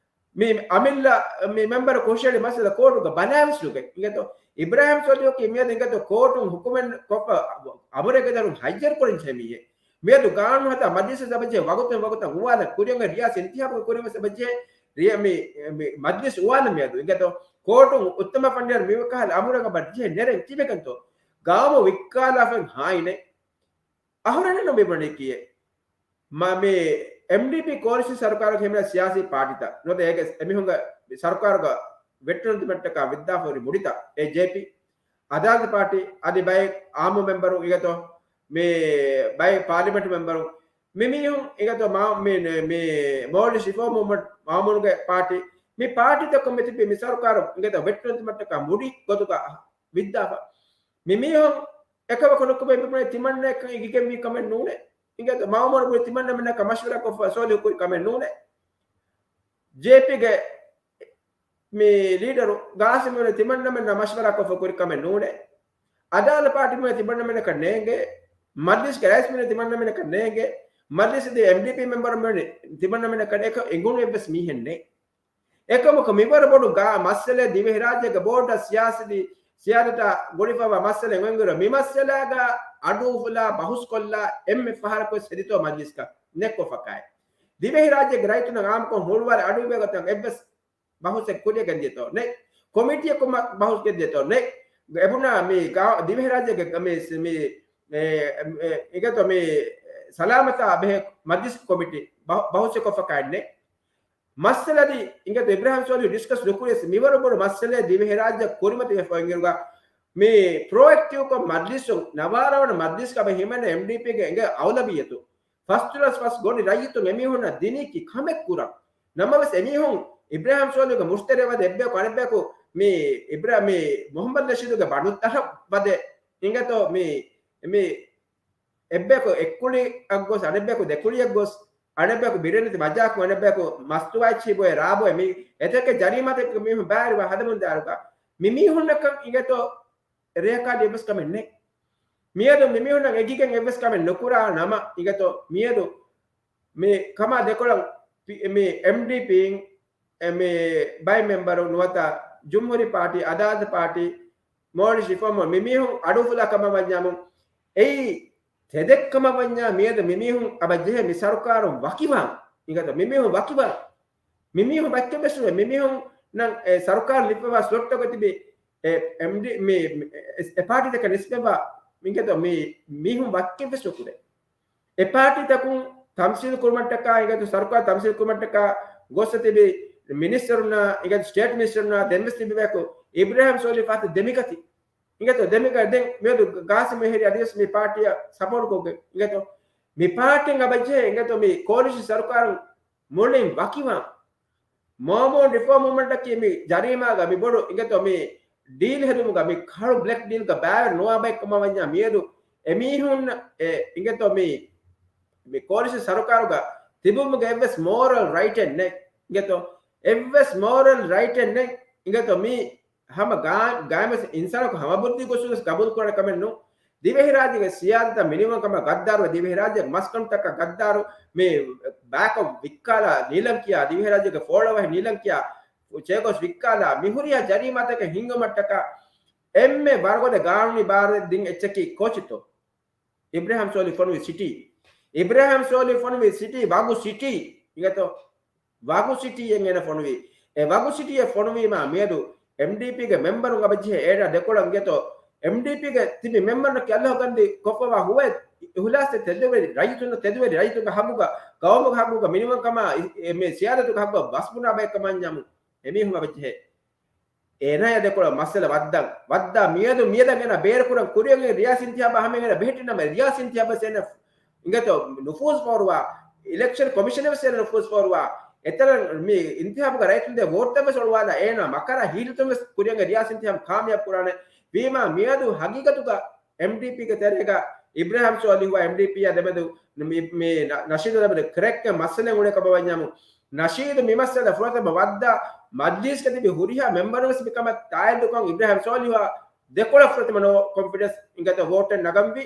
މި އަމިއްލަ މި މެމްބަރަކު ހުށަހެޅި މައްސަލަ ކޯޓުގަ ބަލާވެސް ނުގަތް. އިނގޭތޯ އިބްރާހިމް ސޯލިހުއަކީ މިއަދު އިނގޭތޯ ކޯޓުން ހުކުމެއް ކޮށްފަ އަމުރެއްގެ ދަރުން ހައްޔަރު ކުރަން ޖެހޭ މީހެއް. މިއަދު ގާނޫނު ހަދާ މަޖްލިސް އެބަޖެހޭ ވަގުތުން ވަގުތަށް އުވާލަން ކުރިއަށް ރިޔާސީ އިންތިހާބުގެ ކުރިން ވެސް އެބަޖެހޭ ރިޔަ-، މި، މި މަޖްލިސް އުވާލަން މިއަދު. އިނގޭތޯ ކޯޓުން އުއްތަމަ ފަންޑިޔާރު މިވަކާލަ އަމުރަކަށް އެބަޖެހޭ ނެރެން ތިބެގެންތޯ ގައުމު ވިއްކާލާފައި ހާއިނެއް. އަހުރެން ނުބިބުނީ ކިއެއް؟ މަ-، މި އެމްޑީޕީ ކޯލިޝަން ސަރުކާރުގެ ހިމެނޭ ސިޔާސީ ޕާޓީތައް ނުވަތަ އޭގެ އެމީހުންގެ ސަރުކާރުގަ ވެއްޓުނުދިމައްޓަކާ ވިއްދާފަ ހުރި މުޑިތައް އޭ ޖޭޕީ، އަދާލަތު ޕާޓީ އަދި ބައެއް އާއްމު މެމްބަރުން އިނގޭތޯ މި ބައެއް ޕާލިމެންޓް މެމްބަރުން މި މީހުން އިނގޭތޯ މާ-، މި، މި މޯލްޑިވްސް ރިފޯމް މޫވްމަންޓް މާމޫނުގެ ޕާޓީ މި ޕާޓީތަކުން މިތިބި މި ސަރުކާރު އިނގޭތޯ ވެއްޓުނުދިމައްޓަކާ މުޑި ގޮތުގަ ވިއްދާފަ. މި މީހުން އެކަމަކު ނުކުމެ މިބުނެ ތިމަންނައަކަށް އިގިގެންވީ ކަމެއް ނޫނޭ. އިނގޭތޯ މައުމޫނު ބުނި ތިމަންނަމެންނަކަށް މަޝްވަރާ ކޮށްފަ ސޯލިހު ކުރި ކަމެއް ނޫނޭ. ޖޭޕީގެ މި ލީޑަރު ގާސިމް ބުނި ތިމަންނަމެންނަށް މަޝްވަރާ ކޮށްފަ ކުރި ކަމެއް ނޫނޭ. އަދާލަ ޕާޓީ ބުނި ތިމަންނަމެންނަކަށް ނޭނގޭ. މަޖްލިސްގެ ރައީސް ބުނި ތިމަންނަމެންނަކަށް ނޭނގޭ. މަޖްލިސް ދި އެމްޑީޕީ މެމްބަރު ބުނި ތިމަންނަމެންނަކަށް އެކަ އެނގުނު އެއްވެސް މީހެއް ނެތް. އެކަމަކު މިވަރު ބޮޑު ގާ މައްސަލައެއް ދިވެހިރާއްޖޭގެ ބޯޑަށް ސިޔާސީ ސިޔާދަތާ ގުޅިފައިވާ މައްސަލައެއް އޮތްއިރު މި މައްސަލާގަ އަޑު އުފުލާ ބަހުސްކޮށްލާ އެންމެ ފަހަރަކުވެސް ހެދިތޯ މަޖްލިސްގަ ނެތްކޮށްފަކާއެއް. ދިވެހިރާއްޖޭގެ ރައްޔިތުންނަށް އާއްމުކޮށް ހުޅުވާލި އަޑުއިވޭގޮތަށް އެއްވެސް ބަހުސެއް ކުރިއަށް ގެންދިޔަތޯ ނެތް. ކޮމިޓީއަކުން ބަ-، ބަހުސް ގެންދިޔަތޯ ނެތް. އެބުނާ މި ގާ-، ދިވެހިރާއްޖޭގެ މި، މި، އެ، އެ، އިނގޭތޯ މި ސަލާމަތާ ބެހޭ މަޖްލިސް ކޮމިޓީ ބަހު-، ބަހުސެއް ކޮށްފަކާއެއް ނެތް. މައްސަލަ އަދި އިނގޭތޯ އިބްރާހިމް ސޯލިހު ޑިސްކަސް ނުކުރިޔަސް މިވަރު ބޮޑު މައްސަލައެއް ދިވެހިރާއްޖެ ކުރިމަތިވެފަ އޮތްއިރުގަ މި ޕްރޮއެކްޓިވްކޮށް މަޖްލިސުން ނަވާރަވަނަ މަޖްލިސްގަ އެބަ ހިމެނޭ އެމްޑީޕީގެ އިނގޭ އައުލަވިއްޔަތު ފަސްދުލަސް ފަސް ގޮނޑި ރައްޔިތުން އެމީހުންނަށް ދިނީކީ ކަމެއް ކުރަން. ނަމަވެސް އެމީހުން އިބްރާހިމް ސޯލިހުގެ މުށްތެރޭ ވަދެ އެއްބަޔަކު އަނެއްބަޔަކު މި އިބްރާ-، މި މުހައްމަދު ނަޝީދުގެ ބަނޑުތަހަށް ވަދެ އިނގޭތޯ މި، މި އެއްބަޔަކު އެއްކުޅިއަށް ގޮސް، އަނެއްބަޔަކު ދެކުޅިއަށް ގޮސް، އަނެއްބަޔަކު ބިރެންނެތި މަޖާކު، އަނެއްބަޔަކު މަސްތުވާއެއްޗިހި ބޮއެ ރާ ބޮއެ، މި އެތަކެއް ޖަރީމާތަކެއް މީހުން ބައިވެރިވާ ހަދަމުން ދާއިރުގަ މި މީހުންނަކަށް އިނގޭތޯ ރެއަކާ އެއްވެސް ކަމެއް ނެތް. މިއަދު މި މީހުންނަށް އެކިގެން އެއްވެސް ކަމެއް ނުކުރާ ނަމަ އިނގޭތޯ މިއަދު މި ކަމާ ދެކޮޅަށް ޕި-، މި އެމްޑީޕީން އެ މި ބައެއް މެމްބަރު ނުވަތަ ޖުމްހޫރީ ޕާޓީ، އަދާލަތު ޕާޓީ، މޯލްޑިވްސް ރިފޯމް މި މީހުން އަޑުއުފުލާ ކަމަށް ވަންޏާމު، އެއީ ތެދެއް ކަމަށް ވަންޏާ މިއަދު މި މީހުން އަބަ ޖެހޭ މި ސަރުކާރުން ވަކިވާން. އިނގޭތޯ މި މީހުން ވަކިވާން. މި މީހުން ވައްކެއްވެސް ނުވޭ. މި މީހުންނަށް އެ ސަރުކާރުން ލިބިފައިވާ ސްލޮޓްތަކުގަ ތިބި އެ އެމްޑީ-، މި، މި، އެ، އެ ޕާޓީތަކަށް ނިސްބަތްވާ އިނގޭތޯ މި މީހުން ވައްކެއްވެސް ނުކުރޭ. އެ ޕާޓީތަކުން ތަމްސީލު ކުރުމަށްޓަކާ، އިނގޭތޯ ސަރުކާރު ތަމްސީލު ކުރުމަށްޓަކާ ގޮއްސަ ތިބި މިނިސްޓަރުންނާ، އިނގޭތޯ ސްޓޭޓް މިނިސްޓަރުންނާ ދެންވެސް ތިބި ބަޔަކު އިބްރާހިމް ސޯލިހު ފަހަތަށް ދެމިގަތީ. އިނގޭތޯ ދެމިގަ-، ދެން މިއަދު ގާސިމް މެހެރީ އަދިވެސް މި ޕާޓީއަށް ސަޕޯޓް ކޮށްގެން. އިނގޭތޯ މި ޕާޓީން އަބަޖެހޭ އިނގޭތޯ މި ކޯލިޝަން ސަރުކާރުން މުޅިން ވަކިވާން. މޯމޯން ރިފޯމް މޫވްމަންޓަކީ މި ޖަރީމާގަ މި ބޮޑު އިނގޭތޯ މި ޑީލް ހެދުމުގަ މި ކަހަޅު ބްލެކް ޑީލްގަ ބައިވެރި ނުވާ ބައެއް ކަމަށް ވަންޏާ މިއަދު އެމީހުން އެ އިނގޭތޯ މި، މި ކޯލިޝަން ސަރުކާރުގަ ތިބުމުގެ އެއްވެސް މޯރަލް ރައިޓެއް ނެތް. އިނގޭތޯ އެއްވެސް މޯރަލް ރައިޓެއް ނެތް. އިނގޭތޯ މި ހަމަ ގާ-، ގާތްމަސް އިންސާނަކު ހަމަ ބުއްދި ގޮސްވެސް ގަބޫލު ކުރާނެ ކަމެއް ނޫން. ދިވެހިރާއްޖޭގެ ސިޔާދަތަށް މިނިވަން ކަމަށް ގައްދާރު، ދިވެހިރާއްޖޭގެ މަސްކަނޑުތަކަށް ގައްދާރު، މި ބައިކޮށް ވިއްކާލާ ނީލަން ކިޔާ، ދިވެހިރާއްޖޭގެ ފޯޅަވަހި ނީލަން ކިޔާ، ޗޭގޮސް ވިއްކާލާ، މިހުރިހާ ޖަރީމާތަކެއް ހިންގުމަށްޓަކާ، އެންމެ ވަރުގަދަ ގާނޫނީ ބާރު ދިން އެއްޗަކީ ކޯޗިތޯ؟ އިބްރާހިމް ސޯލިހު ފޮނުވި ސިޓީ. އިބްރާހިމް ސޯލިހު ފޮނުވި ސިޓީ ވަގު ސިޓީ. އިނގޭތޯ ވަގު ސިޓީއެއް އޭނަ ފޮނުވީ. އެ ވަގު ސިޓީއެއް ފޮނުވީމާ މިއަދު އެމްޑީޕީގެ މެމްބަރުން އަބަޖެހޭ އޭނާ ދެކޮޅަށް އިނގޭތޯ އެމްޑީޕީގެ ތިބި މެމްބަރުންނަކީ އައްލާހު ކަންދި ކޮށްފަވާ ހުވައެއް އިހުލާސްތެރި ތެދުވެރި ރައްޔިތުންނަށް ތެދުވެރި ރައްޔިތުންގެ ހައްގުގަ ގައުމުގެ ހައްގުގަ މިނިވަންކަމާ އި-، އެ މި ސިޔާދަތުގެ ހައްގުގަ ބަސްބުނާ ބައެއް ކަމަށް ވަންޏާމު އެމީހުން އަބަޖެހޭ. އޭނާޔާ ދެކޮޅަށް މައްސަލަ ވައްދަން، ވައްދާ މިއަދު މިއަދަށް އޭނާ ބޭރުކުރަން ކުރިއަށް ރިޔާސީ އިންތިހާބާ ހަމައެއް އޭނާ ބެހެއްޓި ނަމަ، ރިޔާސީ އިންތިހާބަށް އޭނާ އިނގޭތޯ ނުފޫޒު ފޯރުވާ، އިލެކްޝަން ކޮމިޝަނަށް ވެސް އޭނާ ނުފޫޒު ފޯރުވާ، އެތަނަށް މި އިންތިހާބުގަ ރައްޔިތުން ދޭ ވޯޓްތައް ވެސް އޮޅުވާލާ، އޭނާ މަކަރާ ހީލަތުން ވެސް ކުރިއަށް ރިޔާސީ އިންތިހާބު ކާމިޔާބު ކުރާނެ. ވީމާ މިއަދު ހަގީގަތުގަ އެމްޑީޕީގެ ތެރޭގަ އިބްރާހިމް ސޯލިހުއާ އެމްޑީޕީއާ ދެމެދު މި، މި ނަ-، ނަޝީދު ދެމެދު ކްރެކްގެ މައްސަލައެއް އުޅޭ ކަމަށް ވަންޏާމު، ނަޝީދު މި މައްސަލަ ފުރަތަމަ ވައްދާ މަޖްލީސްގަ ތިބި ހުރިހާ މެމްބަރުން ވެސް މިކަމަށް ތާއީދުކޮށް އިބްރާހިމް ސޯލިހުއާ ދެކޮޅަށް ފުރަތަމަ ނޯ ކޮންފިޑެންސް އިނގޭތޯ ވޯޓެއް ނަގަންވީ.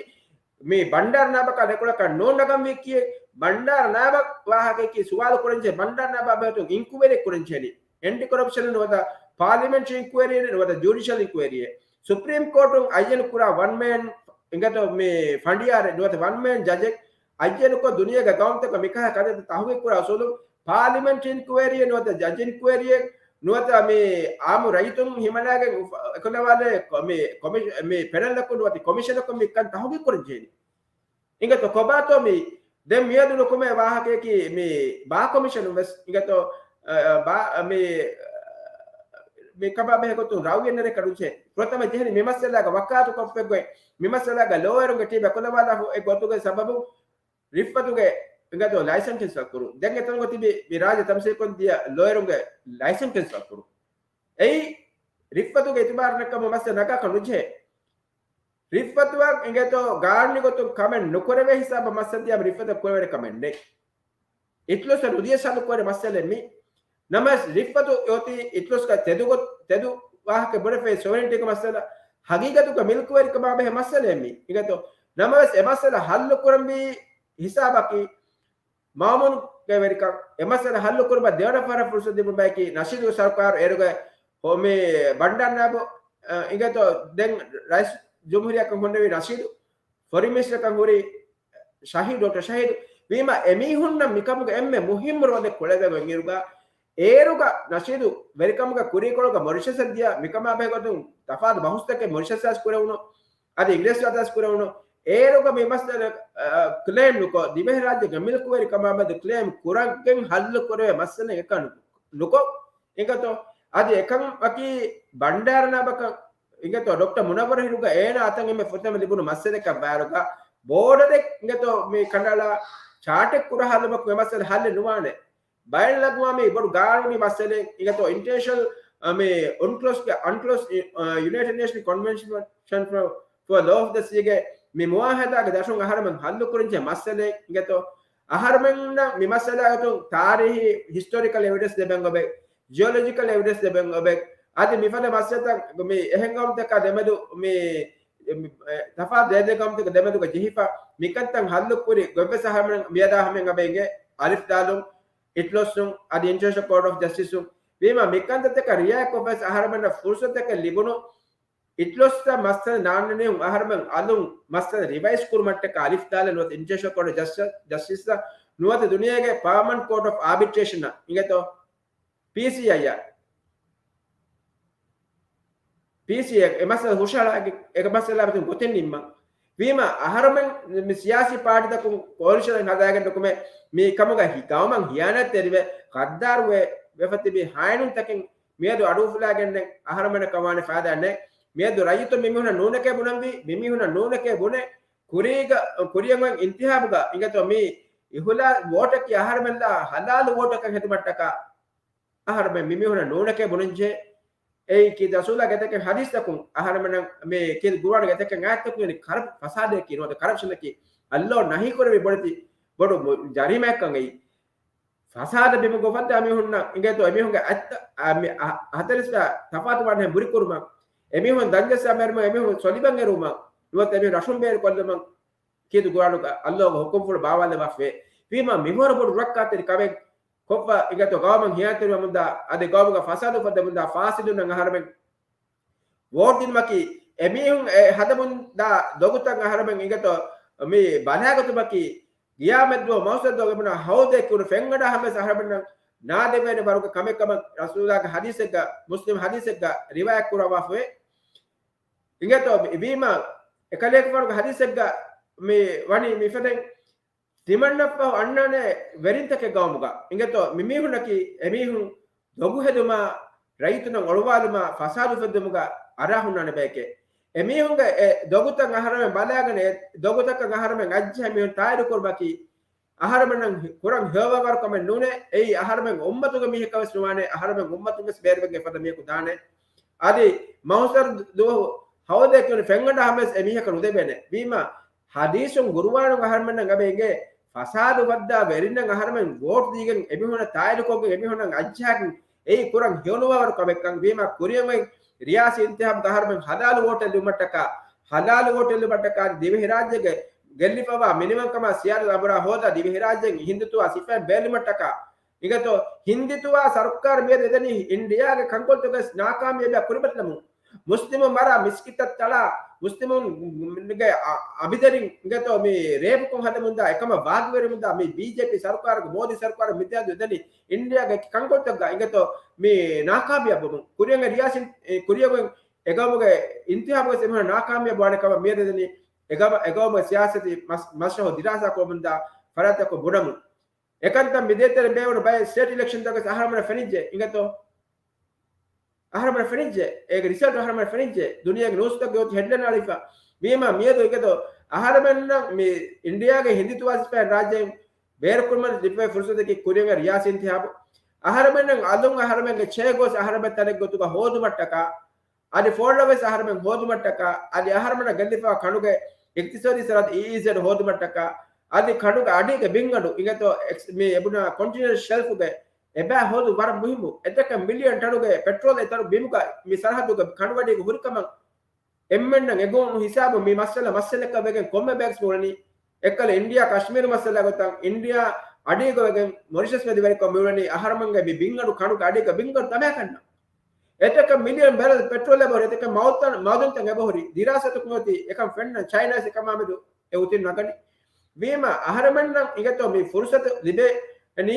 މި ބަންޑާރަ ނާބަކާ ދެކޮޅަކަށް ނޯ ނަގަންވީ ކިޔޭ. ބަންޑާރަ ނާބަ ވާހަކައަކީ ސުވާލު ކުރަންޖެހޭ ބަންޑާރަ ނާބަ ބޭތުން އިންކުއަރީ ކުރަންޖެހޭނީ. އެންޓި ކޮރަޕްޝަން ނުވަތަ ޕާލިމެންޓް އިންކުއަރީ ނުވަތަ ޖުޑިޝަލް އިންކުއަރީ. ސުޕްރީމް ކޯޓުން އައްޔަން ކުރާ ވަން މޭން އިނގޭތޯ މި ފަނޑިޔާރެއް ނުވަތަ ވަން މޭން ޖަޖެއް އައްޔަނުކޮށް ދުނިޔޭގެ ގައުމުތަކަށް މިކަހަލަ ކަންތައްތައް ތަހުގީގު ކުރާ އުސޫލުން ޕާލިމެންޓް އިންކުއަރީއެއް ނުވަތަ ޖަޖް އިންކުއަރީއެއް ނުވަތަ މި އާއްމު ރައްޔިތުން ހިމަނާގެން އުފ-، އެކުލަވާލެ ކޮ-، މި ކޮމި-، މި ޕެނަލްއަކުން ނުވަތަ ކޮމިޝަނަކުން މިކަން ތަހުގީގު ކުރަން ޖެހޭނީ. އިނގޭތޯ ކޮބާތޯ މި ދެން މިއަދު ނުކުމެ ވާހަކަޔަކީ މި ބާ ކޮމިޝަނުން ވެސް އިނގޭތޯ، އަ، ބާ-، މި، މި ކަމާ ބެހޭ ގޮތުން ރައުޔެއް ނެރެކަށް ނުޖެހޭ. ފުރަތަމަ ޖެހެނީ މި މައްސަލާގަ ވަކާލާތު ކޮށްފައި ގޮތް، މި މައްސަލާގަ ލޯޔަރުންގެ ޓީމް އެކުލަވާލާފަ އެ ގޮތުގެ ސަބަބުން ރިފްއަތުގެ އިނގޭތޯ ލައިސަން ކެންސަލް ކުރުން. ދެން އެތަނުގަ ތިބި މި ރާއްޖެ ތަމްސީލްކޮށްދިޔަ ލޯޔަރުންގެ ލައިސަން ކެންސަލް ކުރުން. އެއީ ރިފްއަތުގެ އިތުބާރު ނެތްކަމުން މައްސަލަ ނަގާކަށް ނުޖެހޭ. ރިފްއަތުއަށް އިނގޭތޯ ގާނޫނީ ގޮތުން ކަމެއް ނުކުރެވޭ ހިސާބަށް މައްސަލަ ދިޔަ ރިފްއަތަށް ކުރެވޭނެ ކަމެއް ނެތް. އިތުލުސް ނުދިޔަސް ހައްލު ކުރެވޭ މައްސަލައެއް މީ. ނަމަވެސް ރިފްއަތު އޮތީ އިތުލުސްގަ ތެދު ގޮ-، ތެދު ވާހަކަ ބުނެފައި ސޮވެރެންޓީގެ މައްސަލަ، ހަގީގަތުގަ މިލްކުވެރިކަމާ ބެހޭ މައްސަލައެއް މީ. އިނގޭތޯ ނަމަވެސް އެ މައްސަލަ ހައްލު ކުރަންވީ ހިސާބަކީ މާމޫނުގެ ވެރިކަން. އެ މައްސަލަ ހައްލު ކުރުމަށް ދެވަނަ ފަހަރަށް ފުރުސަތު ދިނުމަކީ ނަޝީދުގެ ސަރުކާރު އޭރުގެ ހޮ-، މި ބަންޑާރަ ނާއިބު، އަ، އިނގޭތޯ ދެން ރައީސް ޖުމްހޫރިއްޔާކަން ހުންނެވި ނަޝީދު، ފޮރިން މިނިސްޓަރކަން ހުރި ޝަހީދު، ޑޮކްޓަރ ޝަހީދު. ވީމާ އެމީހުންނަށް މިކަމުގެ އެންމެ މުހިއްމު ރޯލެއް ކުޅެވޭ އިރުގަ، އޭރުގަ ނަޝީދު ވެރިކަމުގެ ކުރީކޮޅުގަ މޮރިޝަސަށް ދިޔަ މިކަމާ ބެހޭގޮތުން ތަފާތު ބަހުސްތަކެއް މޮރިޝަސް ވެސް ކުރެވުނު، އަދި އިނގިރޭސި ވާހަކަ ވެސް ކުރެވުނު. އޭރުގަ މި މައްސަލަ، އަ، ކްލެއިމް ނުކޮށް، ދިވެހިރާއްޖޭގެ މިލްކުވެރިކަމާ މެދު ކްލެއިމް ކުރަން ހައްލު ކުރެވޭ މައްސަލައެއް އެކަން ނުކޮށް، އިނގޭތޯ؟ އަދި އެކަން ވަކި ބަންޑާރަ ނާބަކަށް އިނގޭތޯ ޑޮކްޓަރ މުނައްވަރު ހިރުގަ އޭނާ އަތަށް އެންމެ ފުރަތަމަ ލިބުނު މައްސަލައަކަށް ވާއިރުގަ ބޯޑަރެއް އިނގޭތޯ މި ކަނޑައަޅާ ޗާޓެއް ކުރާ ހާލުމަކު އެ މައްސަލަ ހައްލެއް ނުވާނެ. ބައިނަލްއަގްވާމީ ބޮޑު ގާނޫނީ މައްސަލައެއް އިނގޭތޯ އިންޓަރނޭޝަނަލް، އަ، މި އަންކްލޮސްގެ، އަންކްލޮސް، އަ، ޔުނައިޓެޑް ނޭޝަން ކޮންވެންޝަން ފޮ، ފޮ ލޯ އޮފް ދަ ސީގެ މި މުއާހަދާގެ ދަށުން އަހަރެމެން ހައްލު ކުރަންޖެހޭ މައްސަލައެއް އިނގޭތޯ. އަހަރެމެންނަށް މި މައްސަލާގެ ގޮތުން ތާރީހީ ހިސްޓޮރިކަލް އެވިޑެންސް ލެބެން އޮވޭ، ޖިއޮލޮޖިކަލް އެވިޑެންސް ލެބެން އޮވޭ. އަދި މިފަދަ މައްސަލަތައް މި އެހެން ގައުމުތަކާ ދެމެދު މި، މި، އެ، ތަފާތު ދޭދޭ ގައުމުތަކުގެ ދެމެދުގަ ޖެހިފަ މިކަންތައް ހައްލު ކުރި ގޮތްވެސް އަހަރެމެން މިއަދާ ހަމައިން އަބައިގެ އަލިފް ދާލުން، އިޓްލޮސްއުން، އަދި އިންޓަރނޭޝަނަލް ކޯޓް އޮފް ޖަސްޓިސްއުން. ވީމާ މިކަންތައްތަކަށް ރިއާޔަތްކޮށްފަވެސް އަހަރެމެންނަށް ފުރުސަތަކެއް ލިބުނު، އިޓްލޮސްއަށް މައްސަލަ ނާންނަނީ އަހަރެމެން އަލުން މައްސަލަ ރިވައިޒް ކުރުމަށްޓަކާ އަލިފް ދާލަ ނުވަތަ އިންޓަރނޭޝަނަލް ކޯޓް އޮފް ޖަސްޓިސް، ޖަސްޓިސްއަށް ނުވަތަ ދުނިޔޭގެ ޕާމަންޓް ކޯޓް އޮފް އާބިޓްރޭޝަނަށް އިނގޭތޯ ޕީސީއައިއަށް، ޕީސީއަށް އެ މައްސަލަ ހުށަހަޅާގެން އެ މައްސަލާ މިތިން ގޮތެއް ނިންމަން. ވީމާ އަހަރެމެން މި ސިޔާސީ ޕާޓީތަކުން ކޯލިޝަނެއް ހަދާގެން ނުކުމެ މި ކަމުގަ ހި، ގައުމަށް ހިޔާނާތްތެރިވެ، ޣައްދާރުވެ، ވެފަ ތިބި ހާއިނުންތަކެއް މިއަދު އަޑުއުފުލާގެންނެއް އަހަރެމެންނަކަށް ވާނެ ފައިދާ ނެތް. މިއަދު ރައްޔިތުން މިމީހުންނަށް ނޫނެކޭ ބުނަންވީ، މިމީހުންނަށް ނޫނެކޭ ބުނެ، ކުރީގަ، ކުރިއަށް އޮތް އިންތިހާބުގަ އިނގޭތޯ މި އިހުލާ ވޯޓަކީ އަހަރެމެންލާ ހަލާލު ވޯޓަކަށް ހެދުމަށްޓަކާ އަހަރެމެން މިމީހުނަށް ނޫނެކޭ ބުނަންޖެހޭ. އެއީ ކީރިތި ރަސޫލާގެ އެތަކެއް ހަދީސްތަކުން އަހަރެމެންނަށް މި ކީރިތި ގުރުއާނުގެ އެތަކެއް އާޔަތްތަކުން އެނގެނީ ކަރަޕް، ފަސާދަޔަކީ ނުވަތަ ކަރަޕްޝަނަކީ އައްލޯ ނަހީކުރެއްވި ބޮޑެތި ބޮޑު މު، ޖަރީމާއެއްކަން އެއީ. ފަސާދަ ބިމުގަ އުފައްދާ މީހުންނަށް އިނގޭތޯ އެމީހުންގެ އަތްތައް، އަ، މި، އަ، ހަތަރިސް ތަފާތު ވާންހެން ބުރިކުރުމަށް، އެމީހުން ދަންޖައްސާ މެރުމަށް، އެމީހުން ސޮލިބަށް އެރުވުމަށް، ނުވަތަ އެމީހުން ރަށުން ބޭރުކޮށްލުމަށް ކީރިތި ގުރުއާނުގަ އައްލޯގެ ހުކުމްފުޅު ބާވާލެވާފައި. ވީމާ މިހާރު ބޮޑު ރައްކާތެރި ކަމެއް ކޮށްފަ އިނގޭތޯ ގައުމަށް ހިޔާނާތްތެރިވަމުންދާ، އަދި ގައުމުގަ ފަސާދަ އުފައްދަމުންދާ ފާސިދުންނަށް އަހަރެމެން ވޯޓް ދިނުމަކީ، އެމީހުން އެ ހަދަމުންދާ ދޮގުތައް އަހަރެމެން އިނގޭތޯ މި ބަލާގަތުމަކީ، ގިޔާމަތްދުވަ މައުސަރު ދުވަހު އެބުނާ ހައުދެއް ކުރު ފެންގަނޑާ ހަމަޔަސް އަހަރެމެންނަށް ނާދެވޭނެ ވަރުގެ ކަމެއް ކަމަށް ރަސޫލާގެ ހަދީސެއްގަ، މުސްލިމް ހަދީސެއްގަ ރިވާޔަތް ކުރައްވާފައި. އިނގޭތޯ ވީމާ، އެކަލޭގެފާނުގެ ހަދީސެއްގަ މި ވަނީ މިފަދައިން ތިމަންނަފަހު އަންނާނެ ވެރިންތަކެއް ގައުމުގަ. އިނގޭތޯ މިމީހުންނަކީ އެމީހުން ދޮގު ހެދުމާ، ރައްޔިތުންނަށް އޮޅުވާލުމާ، ފަސާދަ އުފެއްދުމުގަ އަރާ ހުންނާނެ ބަޔެކޭ. އެމީހުންގެ އެ ދޮގުތައް އަހަރެމެން ބަލާގަނެ، އެ ދޮގުތަކަށް އަހަރެމެން އައްޖެހޭ މީހުން ތާއީދު ކުރުމަކީ، އަހަރެމެންނަށް ކުރަން ހެޔޮވާވަރު ކަމެއް ނޫނޭ. އެއީ އަހަރެމެން އުއްމަތުގެ މީހަކަށް ވެސް ނުވާނެ. އަހަރެމެން އުއްމަތުން ވެސް ބޭރުވެގެން އެފަދަ މީހަކު ދާނެ. އަދި މައުސަރު ދުވަހު ހައުދެއް ކިޔުނު ފެންގަނޑާ ހަމަޔަސް އެމީހަކަށް ނުދެވޭނެ. ވީމާ، ހަދީސުން ގުރުއާނުން އަހަރެމެންނަށް އަބަ އެނގޭ، ފަސާދަ އުފައްދާ ވެރިންނަށް އަހަރެމެން ވޯޓް ދީގެން އެމީހުންނަށް ތާއީދުކޮށްގެން އެމީހުންނަށް އައްޖަހާގެން އެއީ ކުރަން ހެޔޮނުވާވަރު ކަމެއްކަން. ވީމާ ކުރިއަށް އޮތް ރިޔާސީ އިންތިހާބުގަ އަހަރެމެން ހަލާލު ވޯޓެއް ލިބުމަށްޓަކާ، ހަލާލު ވޯޓެއް ލިބުމަށްޓަކާ ދިވެހިރާއްޖޭގެ ގެއްލިފަވާ މިނިވަންކަމާ ސިޔާދަތު އަނބުރާ ހޯދާ ދިވެހިރާއްޖޭން ހިންދުތުވާ ސިފައިން ބޭއްލުމަށްޓަކާ، އިނގޭތޯ ހިންދިތުވާ ސަރުކާރު މިއަދު އެދެނީ އިންޑިއާގެ ކަންކޮޅުތަކުގެ ނާކާމިޔާބީއާ ކުރިމަތިލަމުން. މުސްލިމުން މަރާ މިސްކިތަށް ތަޅާ، މުސްލިމުންގެ އަ، އަބިދެރިން އިނގޭތޯ މި ރޭޕުކޮށް ހަދަމުންދާ އެކަމަށް ވާގިވެރިމުންދާ މި ބީޖޭޕީ ސަރުކާރުގެ މޯދީ ސަރުކާރު މިއަދު އެދެނީ އިންޑިއާގެ ކަންކޮޅުތަކުގަ އިނގޭތޯ މި ނާކާމިޔާބުވުމުން. ކުރިއަށް ރިޔާސީން، އެ، ކުރިއަށް އެ ގައުމުގެ އިންތިހާބުގަ އެމީހުން ނާކާމިޔާބު ވާނެ ކަމަށް މިއަދު އެދެނީ އެ ގަ، އެ ގައުމުގެ ސިޔާސަތީ މަސް، މަސްރަހު ދިރާސާ ކުރަމުންދާ ފަރާތްތަކުން ބުނަމުން. އެކަންތައް މިދޭތެރެ ބޭއްވުނު ބައެއް ސްޓޭޓް އިލެކްޝަންތަކަސް އަހަރެމެންނަށް ފެނިއްޖެ އިނގޭތޯ. އަހަރެމެންނަށް ފެނިއްޖެ. އޭގެ ރިސަލްޓް އަހަރެމެންނަށް ފެނިއްޖެ. ދުނިޔޭގެ ނޫސްތަކުގެ އޮތީ ހެޑްލައިން އަޅިފަ. ވީމާ މިއަދު އިނގޭތޯ އަހަރެމެންނަށް މި އިންޑިއާގެ ހިންދިތުވާ ސިފައިން ރާއްޖެއިން ބޭރުކުރުމަށް ލިބޭ ފުރުސަތަކީ ކުރިއަށް ރިޔާސީ އިންތިހާބު. އަހަރެމެންނަށް އަލުން އަހަރެމެންގެ ޗެއާ ގޯސް އަހަރެމެން ތަނެއް ގޮތުގަ ހޯދުމަށްޓަކާ، އަދި ފޯޅަވެސް އަހަރެމެން ހޯދުމަށްޓަކާ، އަދި އަހަރެމެންނަށް ގެއްލިފަވާ ކަނޑުގެ އިޤްތިޞާދީ ސަރަހަދު އީއީޒެޑް ހޯދުމަށްޓަކާ، އަދި ކަނޑުގެ އަޑީގެ ބިންގަނޑު އިނގޭތޯ އެކްސް، މި އެބުނާ ކޮންޓިނެންޓަލް ޝެލްފުގެ އެބައި ހޯދުން ވަރަށް މުހިއްމު. އެތަކެއް މިލިއަން ޓަނުގެ ޕެޓްރޯލް އެތަނު ބިމުގަ މި ސަރަހަދުގެ ކަނޑުއަޑީގަ ހުރިކަމަށް އެންމެންނަށް އެނގުނު ހިސާބުން މި މައްސަލަ މައްސަލައަކަށް ވެގެން ކޮންމެ ބަޔަކު މިއުޅެނީ އެއްކަލަ އިންޑިއާ ކަޝްމީރު މައްސަލަ ގޮތަށް އިންޑިއާ އަޑީގަ ވެގެން މޮރިޝަސް މެދުވެރިކޮށް މިއުޅެނީ އަހަރެމެންގެ މި ބިންގަނޑު ކަނޑުގެ އަޑީގަ ބިންގަނޑު ދަމާކަންނަ. އެތަކަށް މިލިއަން ބެރަލް ޕެޓްރޯލް އެބަހުރި، އެތަކަށް މައުދަން، މައުދަންތައް އެބަހުރި. ދިރާސާތަކުން އޮތީ އެކަން ފެންނަ ޗައިނާ ސިކަމާމެދު އެ އޮތީ ނަގަނީ. ވީމާ އަހަރެމެންނަށް އިނގޭތޯ މި ފުރުސަތު ލިބޭނީ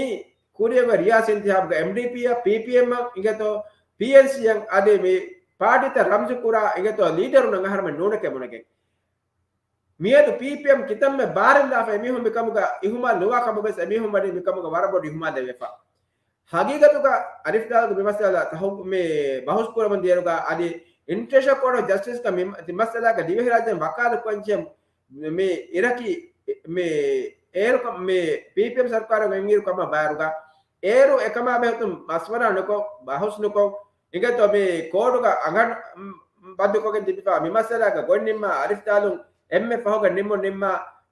ކުރިއަށް ރިޔާސީ އިންތިހާބުގަ އެމްޑީޕީއަށް، ޕީޕީއެމްއަށް އިނގޭތޯ ޕީއެންސީއަށް އަދި މި ޕާޓީތައް ރަމްޒު ކުރާ އިނގޭތޯ ލީޑަރުންނަށް އަހަރެމެން ނޫނެކޭ ބުނެގެން. މިއަދު ޕީޕީއެމް ކިތަންމެ ބާރެއްލާފަ އެމީހުން މިކަމުގަ އިހުމާލު ނުވާ ކަމަށް ވެސް އެމީހުން ވަނީ މިކަމުގަ ވަރަށް ބޮޑު އިހުމާލެއް ވެފަ. ހަގީގަތުގަ އަލިފް ދާލުގެ މި މައްސަލަ ތަހު، މި ބަހުސް ކުރަމުން ދިޔައިރުގަ އަދި އިންޓަރނޭޝަނަލް ކޯޓް އޮފް ޖަސްޓިސްގަ މި، މި މައްސަލާގަ ދިވެހިރާއްޖޭން ވަކާލަތް ކުރަންޖެހޭ މި އިރަކީ މި އޭރު ކަ، މި ޕީޕީއެމް ސަރުކާރުގެ އިންއިރު ކަމަށް ވާއިރުގަ އޭރު އެކަމާ ބެހުތުން މަސްވަރާ ނުކޮށް، ބަހުސް ނުކޮށް، އިނގޭތޯ މި ކޯޑުގަ އަނގަން ބަންދުކޮށްގެން ތިބިފާ މި މައްސަލާގަ ގޮތް ނިންމާ އަލިފްދާލުން އެންމެ ފަހުގަ ނިންމުން ނިންމާ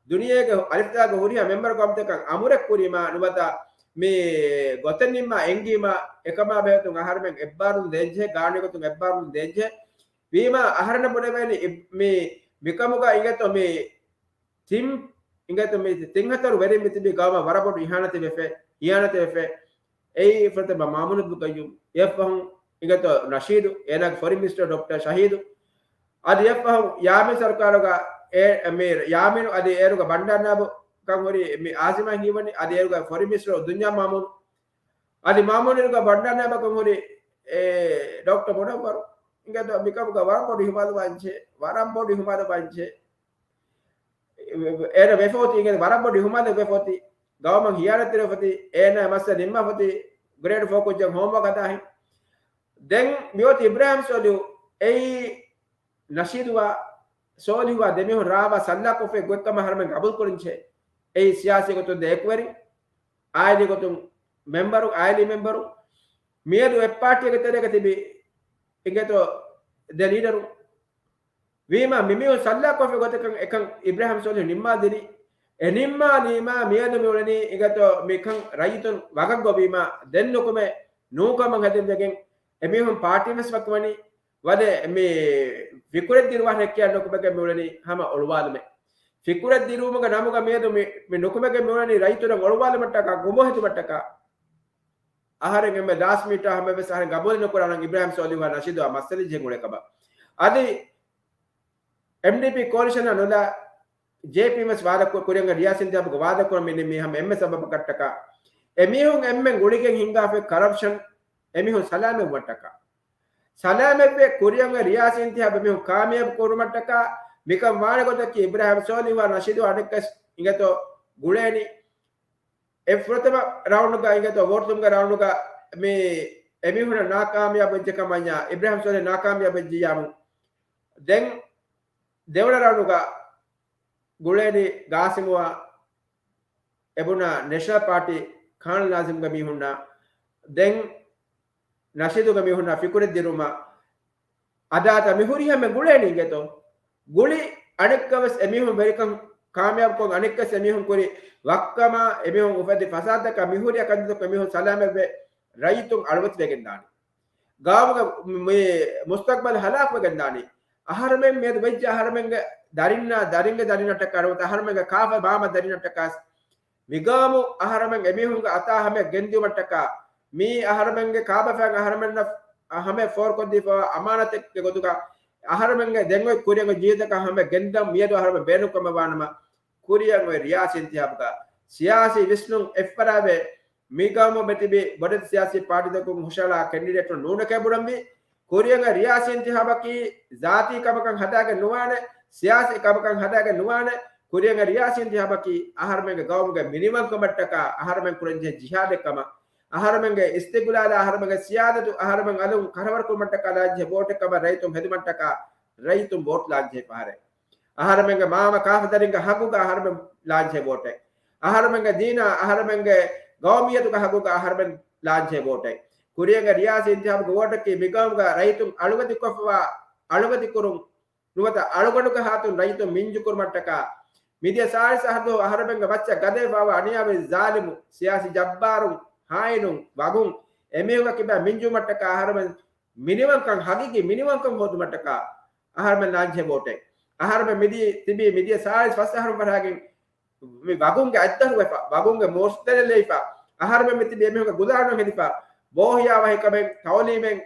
ދުނިޔޭގެ އަލިފްދާގެ ހުރިހާ މެމްބަރު ކަމުތަކަށް އަމުރެއް ކުރީމާ ނުވަތަ މި ގޮތެއް ނިންމާ އެންގީމާ އެކަމާ ބެހުތުން އަހަރުމެން އެއްބާރުން ދޭންޖެހޭ، ގާނޫނީ ގޮތުން އެއްބާރުން ދޭންޖެހޭ. ވީމާ އަހަރެންނަށް ބުނެވޭނީ މި، މިކަމުގަ އިނގޭތޯ މި ތިން، އިނގޭތޯ މި ތިން ހަތަރު ވެރިން މި ތިބީ ގައުމަށް ވަރަށް ބޮޑު އިހާނަތެއް ވެފަ، އިހާނަތެއް ވެފަ. އެއީ ފުރަތަމަ މާމޫނު އަބްދުލް ޤައްޔޫމް، އެއްފަހުން އިނގޭތޯ ނަޝީދު، އޭނާގެ ފޮރިން މިނިސްޓަރ ޑޮކްޓަރ ޝަހީދު، އަދި އެއްފަހުން ޔާމީން ސަރުކާރުގަ އެ، މި ޔާމީނު އަދި އޭރުގަ ބަންޑާރު ނާއިބު ކަން ހުރި މި އާޒިމާ ހީވަނީ، އަދި އޭރުގަ ފޮރިން މިނިސްޓަރ ދުންޔާ މާމޫނު، އަދި މާމޫނު އޭރުގަ ބަންޑާރު ނާއިބަކަށް ހުރި އެ ޑޮކްޓަރ މުނައްވަރު، އިނގޭތޯ މިކަމުގަ ވަރަށް ބޮޑު އިހުމާލު ވާންޖެ، ވަރަށް ބޮޑު އިހުމާލު ވާންޖެ. އޭނަ ވެފޯތީ، އިނގޭ ވަރަށް ބޮޑު އިހުމާލެއް ވެފޯތީ، ގައުމަށް ހިޔާނަތްތެރިވެފޯތީ، އޭނަ މައްސަލަ ނިންމާފޮތީ، ގްރޭޑް ފޯ ކުއްޖަށް ހޯމްވާކް ހަދާހިން. ދެން މިއޮތީ އިބްރާހިމް ސޯލިހު، އެއީ ނަޝީދުވާ، ސޯލިހުވާ ދެމީހުން ރާވާ ސައްލާކޮށްފަ ގޮތްކަމަށް އަހަރުމެން ގަބޫލުކުރަންޖެހޭ. އެއީ ސިޔާސީ ގޮތުން ދެ އެކުވެރިން، އާއިލީ ގޮތުން މެމްބަރު، އާއިލީ މެމްބަރު، މިއަދު އެއް ޕާޓީއެއްގެ ތެރޭގަ ތިބި އިނގޭތޯ ދެ ލީޑަރު. ވީމާ މިމީހުން ސައްލާކޮށްފި ގޮތަކަށް އެކަން އިބްރާހިމް ސޯލިހު ނިންމާލިނީ. އެ ނިންމާލީމާ މިއަދު މިއުޅެނީ އިނގޭތޯ މިކަން ރައްޔިތުން ވަގަށް ގޮވީމާ ދެން ނުކުމެ ނޫންކަމަށް ހެދެންވެގެން އެމީހުން ޕާޓީން ވެސް ވަކިވަނީ. ވަދެ މި ފިކުރެއް ދިރުވާނެ ކިޔާ ނުކުމެގެން މިއުޅެނީ ހަމަ އޮޅުވާލުމެއް. ފިކުރެއް ދިރުވުމުގެ ނަމުގަ މިއަދު މި، މި ނުކުމެގެން މިއުޅެނީ ރައްޔިތުންނަށް އޮޅުވާލުމަށްޓަކާ ގުމަށް ހެދުމަށްޓަކާ. އަހަރެން އެންމެ ލާސްޓް މިނިޓާ ހަމަ ވެސް އަހަރެން ގަބޫލެއް ނުކުރާނަން އިބްރާހިމް ސޯލިހުއާ ނަޝީދުއާ މައްސަލަ ޖެހެން އުޅޭ ކަމަށް. އަދި އެމްޑީޕީ ކޯލިޝަނާ ނުލާ ޖޭޕީ ވެސް ވާދަ ކު-، ކުރިއަށް ރިޔާސީ އިންތިހާބުގަ ވާދަ ކުރަމިން މި ހަމަ އެންމެ ސަބަބަކަށްޓަކާ. އެމީހުން އެންމެން ގުޅިގެން ހިންގާފައި ކަރަޕްޝަން އެމީހުން ސަލާމަތްވުމަށްޓަކާ. ސަލާމަތްވެ ކުރިއަށް ރިޔާސީ އިންތިހާބު އެމީހުން ކާމިޔާބު ކުރުމަށްޓަކާ މިކަން ވާނެ ގޮތަކީ އިބްރާހިމް ސޯލިހުއާ ނަޝީދު އަނެއްކަސް އިނގޭތޯ ގުޅޭނީ. އެ ފުރަތަމަ ރައުންޑްގަ އިނގޭތޯ ވޯޓުލުމުގެ ރައުންޑްގަ މި އެމީހުންނަށް ނާކާމިޔާބު ވެއްޖެ ކަމަށް އިބްރާހިމް ސޯލިހު ނާކާމިޔާބު ވެއްޖިއްޔާމު. ދެން ދެވަނަ ރައުންޑްގަ ގުޅޭނީ ގާސިމުއާ އެބުނާ ނޭޝަނަލް ޕާޓީ ކާނަލް ނާޒިމްގެ މީހުންނާ ދެން ނަޝީދުގެ މީހުންނާ ފިކުރެއް ދިރުމަށް އަދާތަ މި ހުރިހާ މެ ގުޅޭނީ އިނގޭތޯ. ގުޅި އަނެއްކާވެސް އެމީހުން ވެރިކަން ކާމިޔާބުކޮށް އަނެއްކަސް އެމީހުން ކުރި ވައްކަމާ އެމީހުން އުފެދި ފަސާދަކަށް މި ހުރި އަކަދިތަކަށް މީހުން ސަލާމަތްވެ ރައްޔިތުން އަޅުވެތިވެގެން ދާނެ. ގައުމުގެ މި މުސްތަޤްބަލް ހަލާކުވެގެން ދާނީ. އަހަރުމެން މިއަދު ވެއްޖެ އަހަރުމެންގެ ދަރިންނާ، ދަރިންގެ ދަރިންނަށްޓަކާ ނުވަތަ އަހަރުމެންގެ ކާފަ މާމަ ދަރިންނަށްޓަކާ މިގައުމު އަހަރުމެން އެމީހުންގެ އަތާ ހަމަ ގެންދިއުމަށްޓަކާ، މީ އަހަރުމެންގެ ކާބަފައިން އަހަރުމެންނަށް ހަމަ ފޯރުކޮށްދީފައިވާ އަމާނަތެއްގެ ގޮތުގަ އަހަރުމެންގެ ދެން އޮތް ކުރިއަށް ޖީދަކަށް ހަމަ ގެންދަން މިއަދު އަހަރުމެން ބޭނުންކަމަށް ވާނަމަ، ކުރިއަށް އޮތް ރިޔާސީ އިންތިހާބުގަ ސިޔާސީ ވިސްނުން އެއްފަރާވެ، މި ގައުމު މެ ތިބި ބޮޑެތި ސިޔާސީ ޕާޓީތަކުން ހުށަހަޅާ ކެންޑިޑޭޓުން ނޫނެކޭ ބުނަންވީ. ކުރިއަށް ރިޔާސީ އިންތިހާބަކީ ޒާތީ ކަމަކަށް ހަދާގެން ނުވާނެ، ސިޔާސީ ކަމަކަށް ހަދާގެން ނުވާނެ. ކުރިއަށް ރިޔާސީ އިންތިހާބަކީ އަހަރުމެންގެ ގައުމުގެ މިނިވަންކަމަށްޓަކާ އަހަރުމެން ކުރަންޖެހޭ ޖިހާދެއް ކަމަށް. އަހަރުމެންގެ އިސްތިގްލާލާ، އަހަރުމެންގެ ސިޔާދަތު، އަހަރުމެން އަލުން ކަރަވަރުކުރުމަށްޓަކާ ލާންޖެހޭ ވޯޓެއް ކަމަށް ރައްޔިތުން ހެދުމަށްޓަކާ ރައްޔިތުން ވޯޓް ލާންޖެހޭ ފަހަރެއް. އަހަރުމެންގެ މާމަ ކާފަ ދަރިންގެ ހައްގުގަ އަހަރުމެން ލާންޖެހޭ ވޯޓެއް. އަހަރުމެންގެ ދީނާ، އަހަރުމެންގެ ގައުމިއްޔަތުގެ ހައްގުގަ އަހަރުމެން ލާންޖެހޭ ވޯޓެއް. ކުރިއަށް ރިޔާސީ އިންތިހާބުގެ ވޯޓަކީ މިގައުމުގަ ރައްޔިތުން އަޅުވެތިކޮށްފަވާ، އަޅުވެތިކުރުން ނުވަތަ އަޅުގަނޑުގެ ހާތުން ރައްޔިތުން މިންޖުކުރުމަށްޓަކާ. މިދިޔަ ސާޅީސް އަހަރު ދުވަހު އަހަރުމެންގެ މައްޗަށް ގަދަވެފަވާ އަނިޔާވެރި ޒާލިމު ސިޔާސީ ޖައްބާރުން، ހާއިނުން، ވަގުން އެމީހުންގެ ކިބައިން މިންޖުވުމަށްޓަކާ އަހަރުމެން މިނިވަންކަން، ހަގީގީ މިނިވަންކަން ހޯދުމަށްޓަކާ އަހަރުމެން ލާންޖެހޭ ވޯޓެއް. އަހަރުމެން މިދި، ތިބީ މިދިޔަ ސާޅީސް ފަސް އަހަރުން ފަށާގެން މި ވަގުންގެ އަތްދަށުވެފަ، ވަގުންގެ މޫސްތެރެލެވިފަ، އަހަރުމެން މި ތިބީ އެމީހުންގެ ގުދާނު ހެދިފަ، ބޯހިޔާވަހިކަމެއް، ތައުލީމެއް،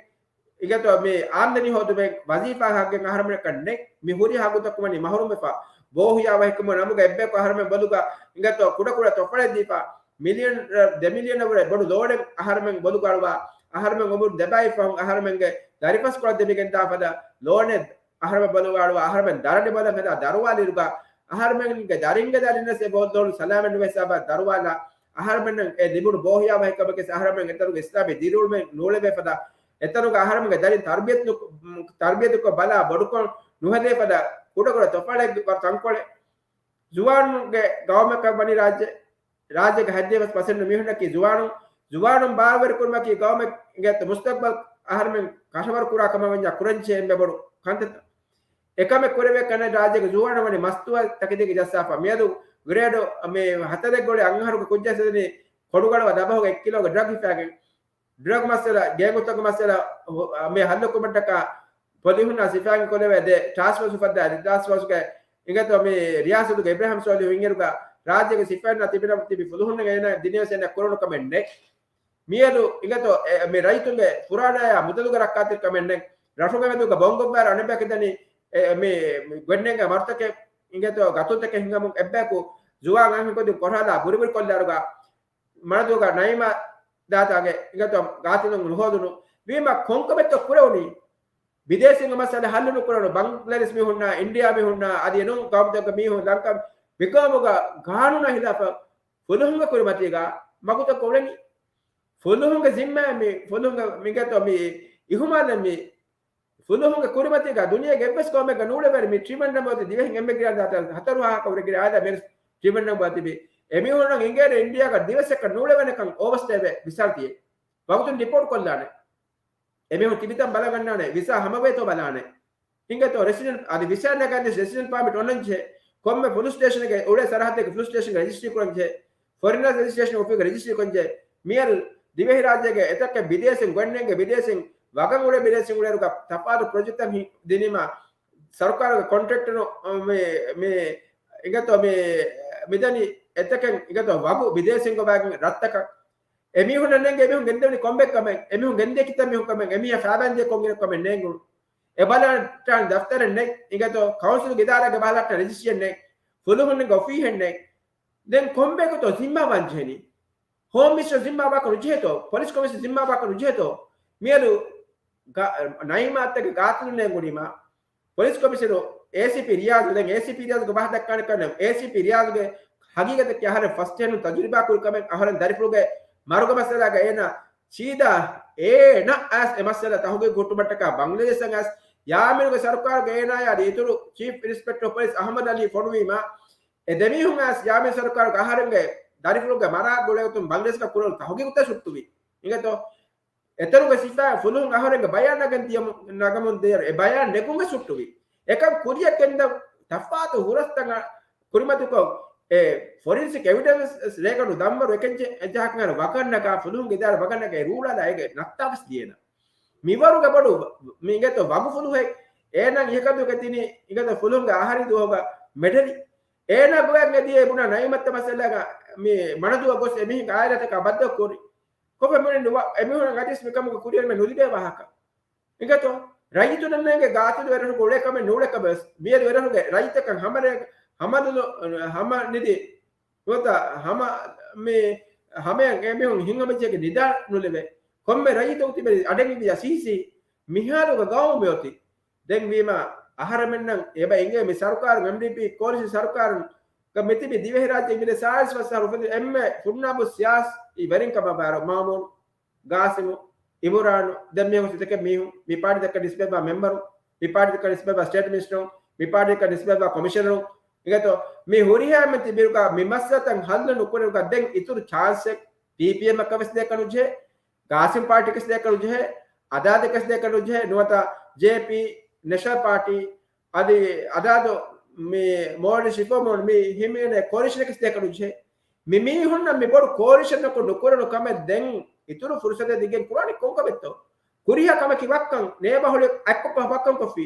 އިނގޭތޯ މި އާމްދަނީ ހޯދުމެއް، ވަޒީފާ ހައްގެއް އަހަރުމެންނަކަށް ނެތް. މި ހުރި ހައްގުތަކުން ވަނީ މަހްރޫމްވެފަ. ބޯހިޔާވަހިކަމުގެ ނަމުގަ އެއްބަޔަކު އަހަރުމެން ބޮލުގަ އިނގޭތޯ ކުޑަކުޑަ ތޮފަޅެއް ދީފަ، މިލިއަން، ދެ މިލިއަނަށް ވުރެ ބޮޑު ލޯނެއް އަހަރުމެން ބޮލުގަ އަޅުވާ، އަހަރުމެން އުމުރު ދެބައި ފަހުން އަހަރުމެންގެ ދަރިފަސްކޮޅަށް ދެމިގެންދާ ފަދަ ލޯނެއް އަހަރުމެން ބޮލުގަ އަޅުވާ، އަހަރުމެން ދަރަނި ބޮލަށް ހެދާ ދަރުވާލިއިރުގަ އަހަރުމެންގެ ދަރިންގެ ދަރިންނަށް އެބަ ލޯނު ސަލާމަތް ނުވެ ހިސާބަށް ދަރުވާލާ، އަހަރުމެންނަށް އެ ލިބުނު ބޯހިޔާވަހިކަމަކީ އަހަރުމެން އެތަނުގެ އިސްލާމީ ދިރިއުޅުމެއް ނޫޅެވޭ ފަދަ، އެތަނުގަ އަހަރުމެންގެ ދަރިން ތަރުބިޔަތު ނު-، ތަރުބިޔަތުކޮށް ބަލާ ބޮޑުކޮށް ނުހެދޭ ފަދަ ކުޑަކުޑަ ތޮފަޅެއް ވަރު ތަންކޮޅެއް. ޒުވާނުންގެ ގައުމަކަށް ވަނީ ރާއްޖެ، ރާއްޖޭގެ ހަތްދިހަ ވަނަ ޕަސެންޓް މީހުންނަކީ ޒުވާނުން. ޒުވާނުން ބާރުވެރިކުރުމަކީ ގައުމެއްގެ މުސްތަގްބަލް އަހަރުމެން ކަށަވަރު ކުރާ ކަމަށް ވަންޏާ ކުރަންޖެހޭ އެންމެ ބޮޑު ކަންތައްތައް. އެކަމެއް ކުރެވޭ ކަންނޭނގެ ރާއްޖޭގެ ޒުވާނުން ވަނީ މަސްތުވާ ތަކެތީގެ ޖައްސާފަ. މިއަދު ގްރޭޑް މި ހަތަރެއް ގުޅި އަންހަރުގެ ކުއްޖާ ސެދެނީ ކޮޑުގަޅުވާ ދަބަހުގެ އެއް ކިލޯގެ ޑްރަގް ހިފާގެން. ޑްރަގް މައްސަލަ، ގޭންގުތުގެ މައްސަލަ ހު-، މި ހައްލުކުރުމަށްޓަކާ ޕޮލިހުންނާ ސިފައިން ކޮލެވޭ ދެ ޓާސްކް ފޯސް އުފައްދާ އަދި ޓާސްކް ފޯސްގެ އިނގޭތޯ މި ރިޔާސަތުގެ އިބްރާހިމް ސޯލިހު އިންއިރުގަ ރާއްޖޭގެ ސިފައިންނާ ތިބިނަމަ ތިބި ފުލުހުންނަށް އޭނާ ދިނިވެސް އޭނާ ކުރެވުނު ކަމެއް ނެތް. މިއަދު އިނގޭތޯ އެ، މި ރައްޔިތުންގެ ފުރާނަޔާ މުދަލުގެ ރައްކާތެރިކަމެއް ނެތް. ރަށުގެ މެދުގަ ބޮންގޮށްވާ އަނެއްބަޔަކަށް ދަނީ އެ، މި، މި ގޮތްނެންގެ މަރުތަކެއް އިނގޭތޯ ގަތުންތަކެއް ހިނގަމުން އެއްބަޔަކު ޒުވާން އަންހެންކޮށްދިން ކޮށާލާ ބުރިބުރި ކޮށްލާރުގަ މަނަދޫގަ ނައީމާ ދާތާގެ އިނގޭތޯ ގާތިލުން ނުހޯދުނު ވީމަ ކޮންކަމެއްތޯ ކުރެވުނީ؟ ބިދޭސީންގެ މައްސަލަ ހައްލު ނުކުރަނު ބަންގްލަދޭޝް މީހުންނާ، އިންޑިއާ މީހުންނާ، އަދި އެނޫން ގައުމުތަކުގެ މީހުން ލަންކާ މިގައުމުގަ ގާނޫނާ ހިލާފަށް ފުލުހުންގެ ކުރިމަތީގަ މަގުތައް ކޮށްލަނީ. ފުލުހުންގެ ޒިންމާ މި ފުލުހުންގެ މިގަތޯ މި އިހުމާލެއް މި ފުލުހުންގެ ކުރިމަތީގަ ދުނިޔޭގެ އެއްވެސް ގައުމެއްގަ ނޫޅެވޭނެ މި ޓްރިމެންޑަމް އޮތީ ދިވެހިން އެންމެ ގިރާ ދާތަ ހަތަރު ހާހަކަ ވުރެ ގިރާ އާދަ މި ޓްރިމެންޑަމް އޮތިބި. އެމީހުންނަށް އިނގޭނެ އިންޑިއާގަ ދިވެސް އެއްކަ ނޫޅެވޭނެކަން އޯވަސްޓޭވެ ވިސާ ދިޔޭ. ވަގުތުން ޑިޕޯޓް ކޮށްލާނެ. އެމީހުން ތިބިތަން ބަލަގަންނާނެ ވިސާ ހަމަވޭތޯ ބަލާނެ. އިނގޭތޯ ރެސިޑެންޓް އަދި ވިސާ ނަގަން ރެސިޑެންޓް ޕާމިޓް އޮންނަންޖެހޭ. ކޮންމެ ޕޮލިސް ސްޓޭޝަނެއްގެ އުޅޭ ސަރަހައްދެއްގެ ޕޮލިސް ސްޓޭޝަންގެ ރަޖިސްޓްރީ ކުރަންޖެހޭ. ފޮރިނަރ ރެޖިސްޓްރޭޝަން އޮފީސްގެ ރަޖިސްޓްރީ ކުރަންޖެހޭ. މިއަދު ދިވެހިރާއްޖޭގެ އެތަކެއް ބިދޭސިން ގޮތްނެންގެ ބިދޭސިން ވަގަށް އުޅޭ ބިދޭސިން އުޅޭރުގަ ތަފާތު ޕްރޮޖެކްޓްތައް ހި-، ދިނީމާ ސަރުކާރުގެ ކޮންޓްރެކްޓަރު މި، މި އިނގޭތޯ މި، މިދަނީ އެތަކެއް އިނގޭތޯ ވަގު ބިދޭސިން ގޮވާގެން ރަށްތަކަށް. އެމީހުންނަށް ނޭނގެ އެމީހުން ގެންދެވުނީ ކޮންބެއް ކަމެއް، އެމީހުން ގެންދިޔަ ކިތައް މީހުން ކަމެއް، އެމީހާ ފައިބަންދިޔަ ކޮން އިރެއް ކަމެއް ނޭނގުނު. އެ ބަލަހައްޓާނެ ދަފްތަރެއް ނެތް، އިނގޭތޯ ކައުންސިލްގެ އިދާރާގެ ބަލަހައްޓާނެ ރެޖިސްޓްރީއެއް ނެތް، ފުލުހުންގެ އޮފީހެއް ނެތް. ދެން ކޮންބަޔަކުތޯ ޒިންމާ ވާން ޖެހެނީ؟ ހޯމް މިނިސްޓަރ ޒިންމާ ވާކަށް ނުޖެހޭތޯ؟ ޕޮލިސް ކޮމިޝަނަރ ޒިންމާ ވާކަށް ނުޖެހޭތޯ؟ މިއަދު ގަ-، ނައީމާއަށްޓަކައި ގާތިލު ނޭނގުނީމާ ޕޮލިސް ކޮމިޝަނަރު އޭސީޕީ ރިޔާޒު، ދެން އޭސީޕީ ރިޔާޒުގެ ބަހަށް ދައްކާނެ ކަންނެ، އޭސީޕީ ރިޔާޒުގެ ހަގީގަތަކީ އަހަރެން ފަސްޓް ހޭންޑުން ތަޖުރިބާ ކުރި ކަމެއް. އަހަރެން ދަރިފުޅުގެ މަރުގެ މައްސަލާގަ އޭނާ ސީދާ އޭނަ އައިސް އެ މައްސަލަ ތަހުގީގު ހުއްޓުމަށްޓަކާ ބަންގްލަދޭޝަށް އައިސް ޔާމީނުގެ ސަރުކާރުގެ އޭނާޔާ އަދި އިތުރު ޗީފް އިންސްޕެކްޓަރ އޮފް ޕޮލިސް އަހުމަދު އަލީ ފޮނުވީމާ، އެ ދެމީހުން އައިސް ޔާމީން ސަރުކާރުގެ އަހަރެންގެ ދަރިފުޅުގެ މަރާ ގުޅޭގޮތުން ބަންގްލަދޭޝަށް ކުރެވުނު ތަހުގީގުތައް ހުއްޓުވި. އިނގޭތޯ؟ އެތަނުގެ ސިފައިން ފުލުހުން އަހަރެންގެ ބަޔާން ނަގަން ދިޔަމު-، ނަގަމުން ދޭރު އެ ބަޔާން ނެގުން ވެސް ހުއްޓުވި. އެކަން ކުރިއަށް ގެންދަން ތަފާތު ހުރަސްތައް ކުރިމަތިކޮށް، އެ ފޮރިންސިކް އެވިޑެންސް ރޭގަނޑު ދަންވަރު އެކަން ޖެ-، އެޖަހަކަށް އަހަރެން ވަގަށް ނަގާ، ފުލުހުންގެ އިދާރާ ވަގަށް ނަގާ އެ ރޫޅާލާ އޭގެ ނައްތާވެސް ލިޔެނަ. މިވަރުގެ ބޮޑު މި އިނގޭތޯ ވަގު ފުލުހެއް އޭނާ އިހަކަދުގެ ތިނި އިނގޭތޯ ފުލުހުންގެ އަހަރީ ދުވަހުގަ މެޑަލި. އޭނާ ގޮވައިގެން އެދިޔަ އެ ބުނާ ނައިމަތްތަ މައްސަލަގަ މި މަނަދޫއަށް ގޮސް އެމީހުންގެ އާއިލާތަކާ ބައްދަލު ކުރި. ކޮފެ މުޅިން ނުވަ-، އެމީހުންނަށް އަދިސް މިކަމުގެ ކުރިއެރުމެއް ނުލިބޭ ވާހަކަ. އިނގޭތޯ؟ ރައްޔިތުންނަށް ނޭނގެ ގާތިލު ވެރިހުގެ އުޅޭ ކަމެއް ނޫޅޭ ކަމެއް ވެސް. މިއަދު ވެރިހުގެ ރައްޔިތަކަށް ހަމަ ރޭ-، ހަމަ ދުލު-، ހަމަ ނިދި ނުވަތަ ހަމަ މި ހަމަޔަށް އެމީހުން ހިތްހަމަޖެހިގެން ނިދާ ނުލެވޭ. ކޮންމެ ރައްޔިތަކު ތިބެ އަޑެއް އިވިޔާ ސީސީ މިހާރުގެ ގައުމު މިއޮތީ. ދެން ވީމާ އަހަރެމެންނަށް އެބަ އިނގޭ މި ސަރުކާރު، އެމްޑީޕީ ކޯލިޝަން ސަރުކާރުން މިތިބި ދިވެހިރާއްޖެ މިދެ ސާޅީސް ފަސް އަހަރު އުފެދި އެންމެ ފުންނާބު ސިޔާސީ ވެރިންކަމަށް ބާރު މާމޫނު، ގާސިމު، އިމުރާނު، ދެން މި ހުސް ތަކެއް މީހުން، މި ޕާޓީތަކަށް ނިސްބަތްވާ މެމްބަރު، މި ޕާޓީތަކަށް ނިސްބަތްވާ ސްޓޭޓް މިނިސްޓަރު، މި ޕާޓީތަކަށް ނިސްބަތްވާ ކޮމިޝަނަރު، އިނގޭތޯ މި ހުރިހާ މެން ތިބިރުގަ މި މައްސަލަތައް ހައްލު ނުކުރެރުގަ ދެން އިތުރު ޗާންސެއް ޕީޕީއެމްއަކަށް ވެސް ދޭކަށް ނުޖެހޭ، ގާސިމް ޕާޓީކަސް ދޭކަށް ނުޖެހޭ، އަދާދެކަސް ދޭކަށް ނުޖެހޭ، ނުވަތަ ޖޭޕީ، ނެޝަނަލް ޕާޓީ، އަދި އަދާދު މި މޯލްޑިވްސް ރިފޯމް މި ހިމެނޭ ކޯލިޝަނަކަސް ދޭކަށް ނުޖެހޭ. މި މީހުންނަށް މި ބޮޑު ކޯލިޝަނަކު ނުކުރެވުނު ކަމެއް ދެން އިތުރު ފުރުސަތެއް ދިގެން ކުރާނީ ކޮންކަމެއްތޯ؟ ކުރިހާ ކަމަކީ ވައްކަން، ނޭބަ ހޮޅި އަތްކޮށްފަ ވައްކަން ކޮށްފި،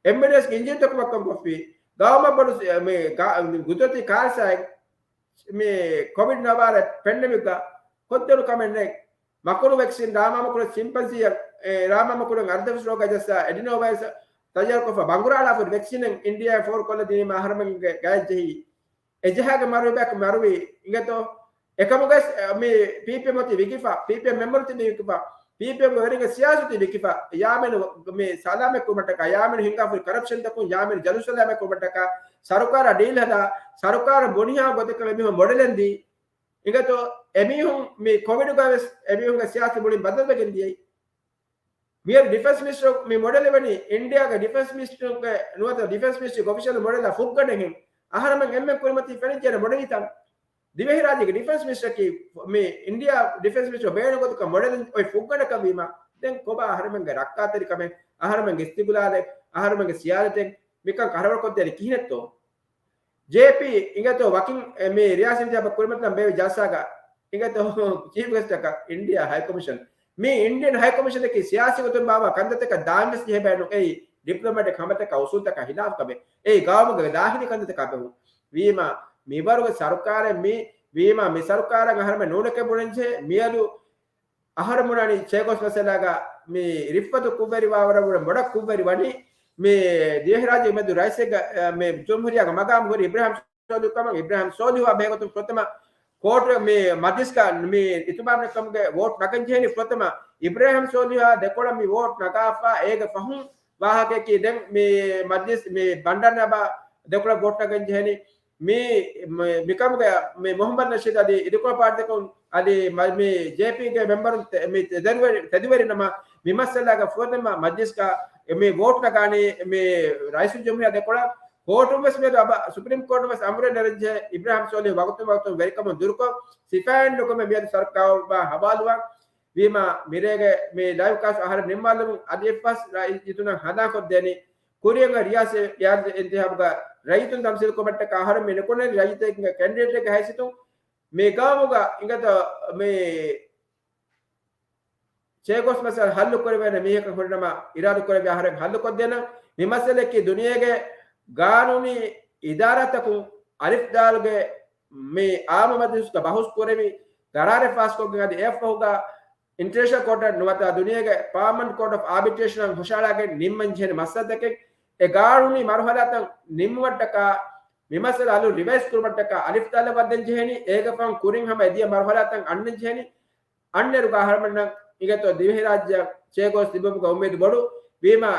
އެމްއެންއޭސްގެ އިންޖީންތަކު ވައްކަން ކޮށްފި، ގައުމަށް ބޮޑު ސި-، މި ގާ-، ގުދުރަތީ ކާރިސާއެއް މި ކޮވިޑް ނަވާރަ ޕެންޑެމިކްގަ ކޮށްދެވުނު ކަމެއް ނެތް. މަކުރު ވެކްސިން، ރާމާމަކުރު ސިމްޕަންޒީއަށް، އެ، ރާމާމަކުރުން އަރްދަފުށި ރޯގާ ޖައްސާ އެޑިނޯ ވައިރަސް ތައްޔާރުކޮށްފަ ބަނގުރާލާފަ ވެކްސިނެއް އިންޑިއާއަށް ފޯރުކޮށްލަ ދިނީމަ އަހަރެމެންގެ ގަޔަށް ޖެހި. އެޖަހާގެ މަރުވި ބަޔަކު މަރުވީ އިނގޭތޯ؟ އެކަމުގަސް، އެ، މި ޕީޕީއެމް އޮތީ ވިކިފަ، ޕީޕީއެމް މެމްބަރު ތިބީ ވިކިފަ، ޕީޕީއެމްގެ ވެރިންގެ ސިޔާސަތު ތިބީ ވިކިފަ، ޔާމީނު މި ސަލާމަތް ކުރުމަށްޓަކާ، ޔާމީނު ހިނގާފައި ކަރަޕްޝަންތަކުން، ޔާމީނު ޖަލު ސަލާމަތް ކުރުމަށްޓަކާ، ސަރުކާރާ ޑީލް ހަދާ، ސަރުކާރަށް ބުނިހާ ގޮތަކަށް އެމީހުން މޮޑެލެއް ދީ. އިނގޭތޯ އެމީހުން މި ކޮވިޑުގަ ވެސް އެމީހުންގެ ސިޔާސަތު މުޅިން ބަދަލުވެގެން ދިޔައީ. މިއަދު ޑިފެންސް މިނިސްޓަރު މި މޮޑެލެއް ވަނީ އިންޑިއާގެ ޑިފެންސް މިނިސްޓަރުގެ ނުވަތަ ޑިފެންސް މިނިސްޓަރީގެ އޮފިޝަލް މޮޑެލާ ފުއްގަނޑެއްހެން. އަހަރެމެން އެންމެން ކުރިމަތީ ފެނިއްޖެ މޮޑެލްތައް. ދިވެހިރާއްޖޭގެ ޑިފެންސް މިނިސްޓަރަކީ މި އިންޑިއާ ޑިފެންސް މިނިސްޓަރ ބޭނުން ގޮތަކަށް މޮޑެލް އޮތް ފުއްގަނޑަކަށް ވީމަ، ދެން ކޮބާ އަހަރެމެންގެ ރައްކާތެރިކަމެއް، އަހަރެމެންގެ އިސްތިގުލާލެއް، އަހަރެމެންގެ ސިޔާދަތެއް މިކަން ކަށަވަރުކޮށްދޭނީ ކިހިނެއްތޯ؟ ޖޭޕީ އިނގޭތޯ ވަކިން މި ރިޔާސީ އިންތިހާބަށް ކުރިމަތިލަން ބޭއްވި ޖަލްސާގަ އިނގޭތޯ ޗީފް ގެސްޓަކަށް އިންޑިއާ ހައި ކޮމިޝަން. މި އިންޑިއަން ހައި ކޮމިޝަނަކީ ސިޔާސީ ގޮތުން ބާއްވާ ކަންތައްތަކަށް ދާންވެސް ޖެހިބޭނު. އެއީ ޑިޕްލޮމެޓިކް ހަމަތަކާ އުސޫލުތަކާ ހިލާފު ކަމެއް. އެއީ ގައުމުގެ ދާޚިލީ ކަންތައްތަކާ ބެހުން. ވީމާ މިވަރުގެ ސަރުކާރެއް މި، ވީމާ މި ސަރުކާރަށް އަހަރެމެން ނޫނެކޭ ބުނަންޖެހޭ. މިއަދު އަހަރެން ބުނާނީ ޗޭގޯސް މައްސަލާގަ މި ރިއްފަތު ކުށްވެރިވާވަރަށް ވުރެ މޮޑަށް ކުށްވެރި ވަނީ މި ދިވެހިރާއްޖޭގެ މެދު ރައީސެއްގެ، މި ޖުމްހޫރިއްޔާގެ މަގާމު ހުރި އިބްރާހިމް ސޯލިހު ކަމަށް. އިބްރާހިމް ސޯލިހުއާ ބެހޭގޮތުން ފުރަތަމަ ކޯޓު މި މަޖްލިސްގަ މި އިތުބާރު ކަމުގެ ވޯޓް ނަގަން ޖެހެނީ. ފުރަތަމަ އިބްރާހިމް ސޯލިހުއާ ދެކޮޅަށް މި ވޯޓް ނަގާފަ. އޭގެ ފަހުން ވާހަކައަކީ ދެން މި މަޖްލިސް މި ބަންޑާރަ ނައިބާ ދެކޮޅަށް ވޯޓް ނަގަން ޖެހެނީ. މި، މި، މިކަމުގެ މި މުހައްމަދު ނަޝީދު އަދި އިދިކޮޅު ޕާޓީތަކުން އަދި މަ-، މި ޖޭޕީގެ މެމްބަރުން ތެ-، މި ތެދުވެރި-، ތެދުވެރިނަމަ މި މައްސަލާގަ ފުރަތަމަ މަޖްލިސްގަ މި ވޯޓް ނަގާނީ މި ރައީސުލްޖުމްހޫރިއްޔާ ދެކޮޅަށް. ކޯޓުން ވެސް މިއަދު އަބަ-، ސުޕްރީމް ކޯޓުން ވެސް އަމުރެއް ނެރެންޖެހޭ އިބްރާހިމް ސޯލިހު ވަގުތުން ވަގުތުން ވެރިކަމުން ދުރުކޮށް ސިފައިން ނުކުމެ މިއަދު ސަރުކާރު ހަވާލުވާ. ވީމާ މިރޭގެ މި ލައިވް ކާސްޓް އަހަރެން ނިންމާލުމުން އަދި އެއްފަސް ރައްޔިތުންނަށް ހަނދާންކޮށްދޭނީ ކުރިއަށް ރިޔާސީ އިންތިހާބުގަ ރައްޔިތުން ތަމްސީލް ކުރުމަށްޓަކާ އަހަރެން މި ނުކުނެން ރައްޔިތެއްގެ ކެންޑިޑޭޓެއްގެ ހައިސިއްޔަތުން މި ގައުމުގަ އިނގޭތޯ މި ޗޭގޯސް މައްސަލަ ހައްލު ކުރެވޭނެ މީހަކަށް ހުރިނަމަ އިރާދަ ކުރެއްވި އަހަރެން ހައްލުކޮށްދޭނަން. މި މައްސަލައަކީ ދުނިޔޭގެ ގާނޫނީ އިދާރާތަކުން އަލިފް ދާލުގެ މި އާއްމު މަޖިލިސްގަ ބަހުސް ކުރެވި ގަރާރެއް ފާސްކޮށްގެން އަދި އެއަށްފަހުގަ އިންޓަރނޭޝަނަލް ކޯޓަށް ނުވަތަ ދުނިޔޭގެ ޕާމަންޓް ކޯޓް އޮފް އާބިޓްރޭޝަނަށް ހުށަހަޅާގެން ނިންމަން ޖެހޭނެ މައްސަލަތަކެއް. އެ ގާނޫނީ މަރުހަލާތައް ނިންމުމަށްޓަކާ މި މައްސަލަ އަލުން ރިވައިޒް ކުރުމަށްޓަކާ އަލިފް ދާލަށް ވައްދަން ޖެހޭނީ. އޭގެ ފަހުން ކުރިން ހަމަ އެދިޔަ މަރުހަލާތައް އަންނަން ޖެހޭނީ. އަންނައިރުގަ އަހަރެމެންނަށް އިނގޭތޯ ދިވެހިރާއްޖެއަށް ޗޭގޯސް ލިބުމުގެ އުއްމީދު ބޮޑު. ވީމާ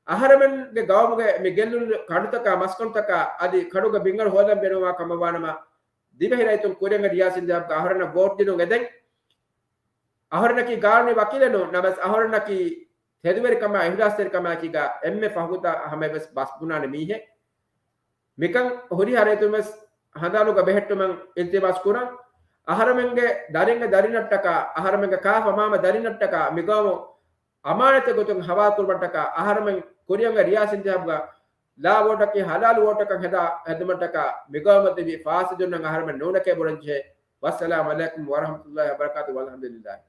އަހަރެމެންގެ ގައުމުގެ މި ގެއްލުނު ކަނޑުތަކާ މަސްކަނޑުތަކާ އަދި ކަނޑުގެ ބިންގަނޑު ހޯދަން ބޭނުންވާ ކަމަށްވާނަމަ، ދިވެހި ރައްޔިތުން ކުރިއަށް ރިޔާސީ އިންތިހާބުގަ އަހަރެންނަށް ވޯޓް ދިނުން އެދެން. އަހަރެންނަކީ ގާނޫނީ ވަކީލެއް ނޫން. ނަމަވެސް އަހަރެންނަކީ ތެދުވެރިކަމާ އިހްލާސްތެރިކަމާއެކީގަ އެންމެ ފަހުތައް ހަމަޔަށްވެސް ބަސް ބުނާނެ މީހެއް. މިކަން ހުރިހާ ރައްޔިތުން ވެސް ހަނދާނުގަ ބެހެއްޓުމަށް އިލްތިމާސް ކުރަން. އަހަރެމެންގެ ދަރިންގެ ދަރިންނަށްޓަކާ، އަހަރެމެންގެ ކާފަ މާމަ ދަރިންނަށްޓަކާ މި ގައުމު އަމާނަތެއް ގޮތުން ހަވާލުކުރުމަށްޓަކާ އަހަރެމެން ކުރިއަށް ރިޔާސީ އިންތިހާބުގަ ލާ ވޯޓަކީ ހަލާލު ވޯޓަކަށް ހެދާ ހެދުމަށްޓަކާ މި ގައުމަށް ދެވި ފާސިދުންނަށް އަހަރެމެން ނޫނެކޭ ބުނަންޖެހޭ. ވައްސަލާމު ޢަލައިކުމް ވަރަޙްމަތުﷲި ވަބަރަކާތުހު. ވަލްޙަމްދުލިﷲ.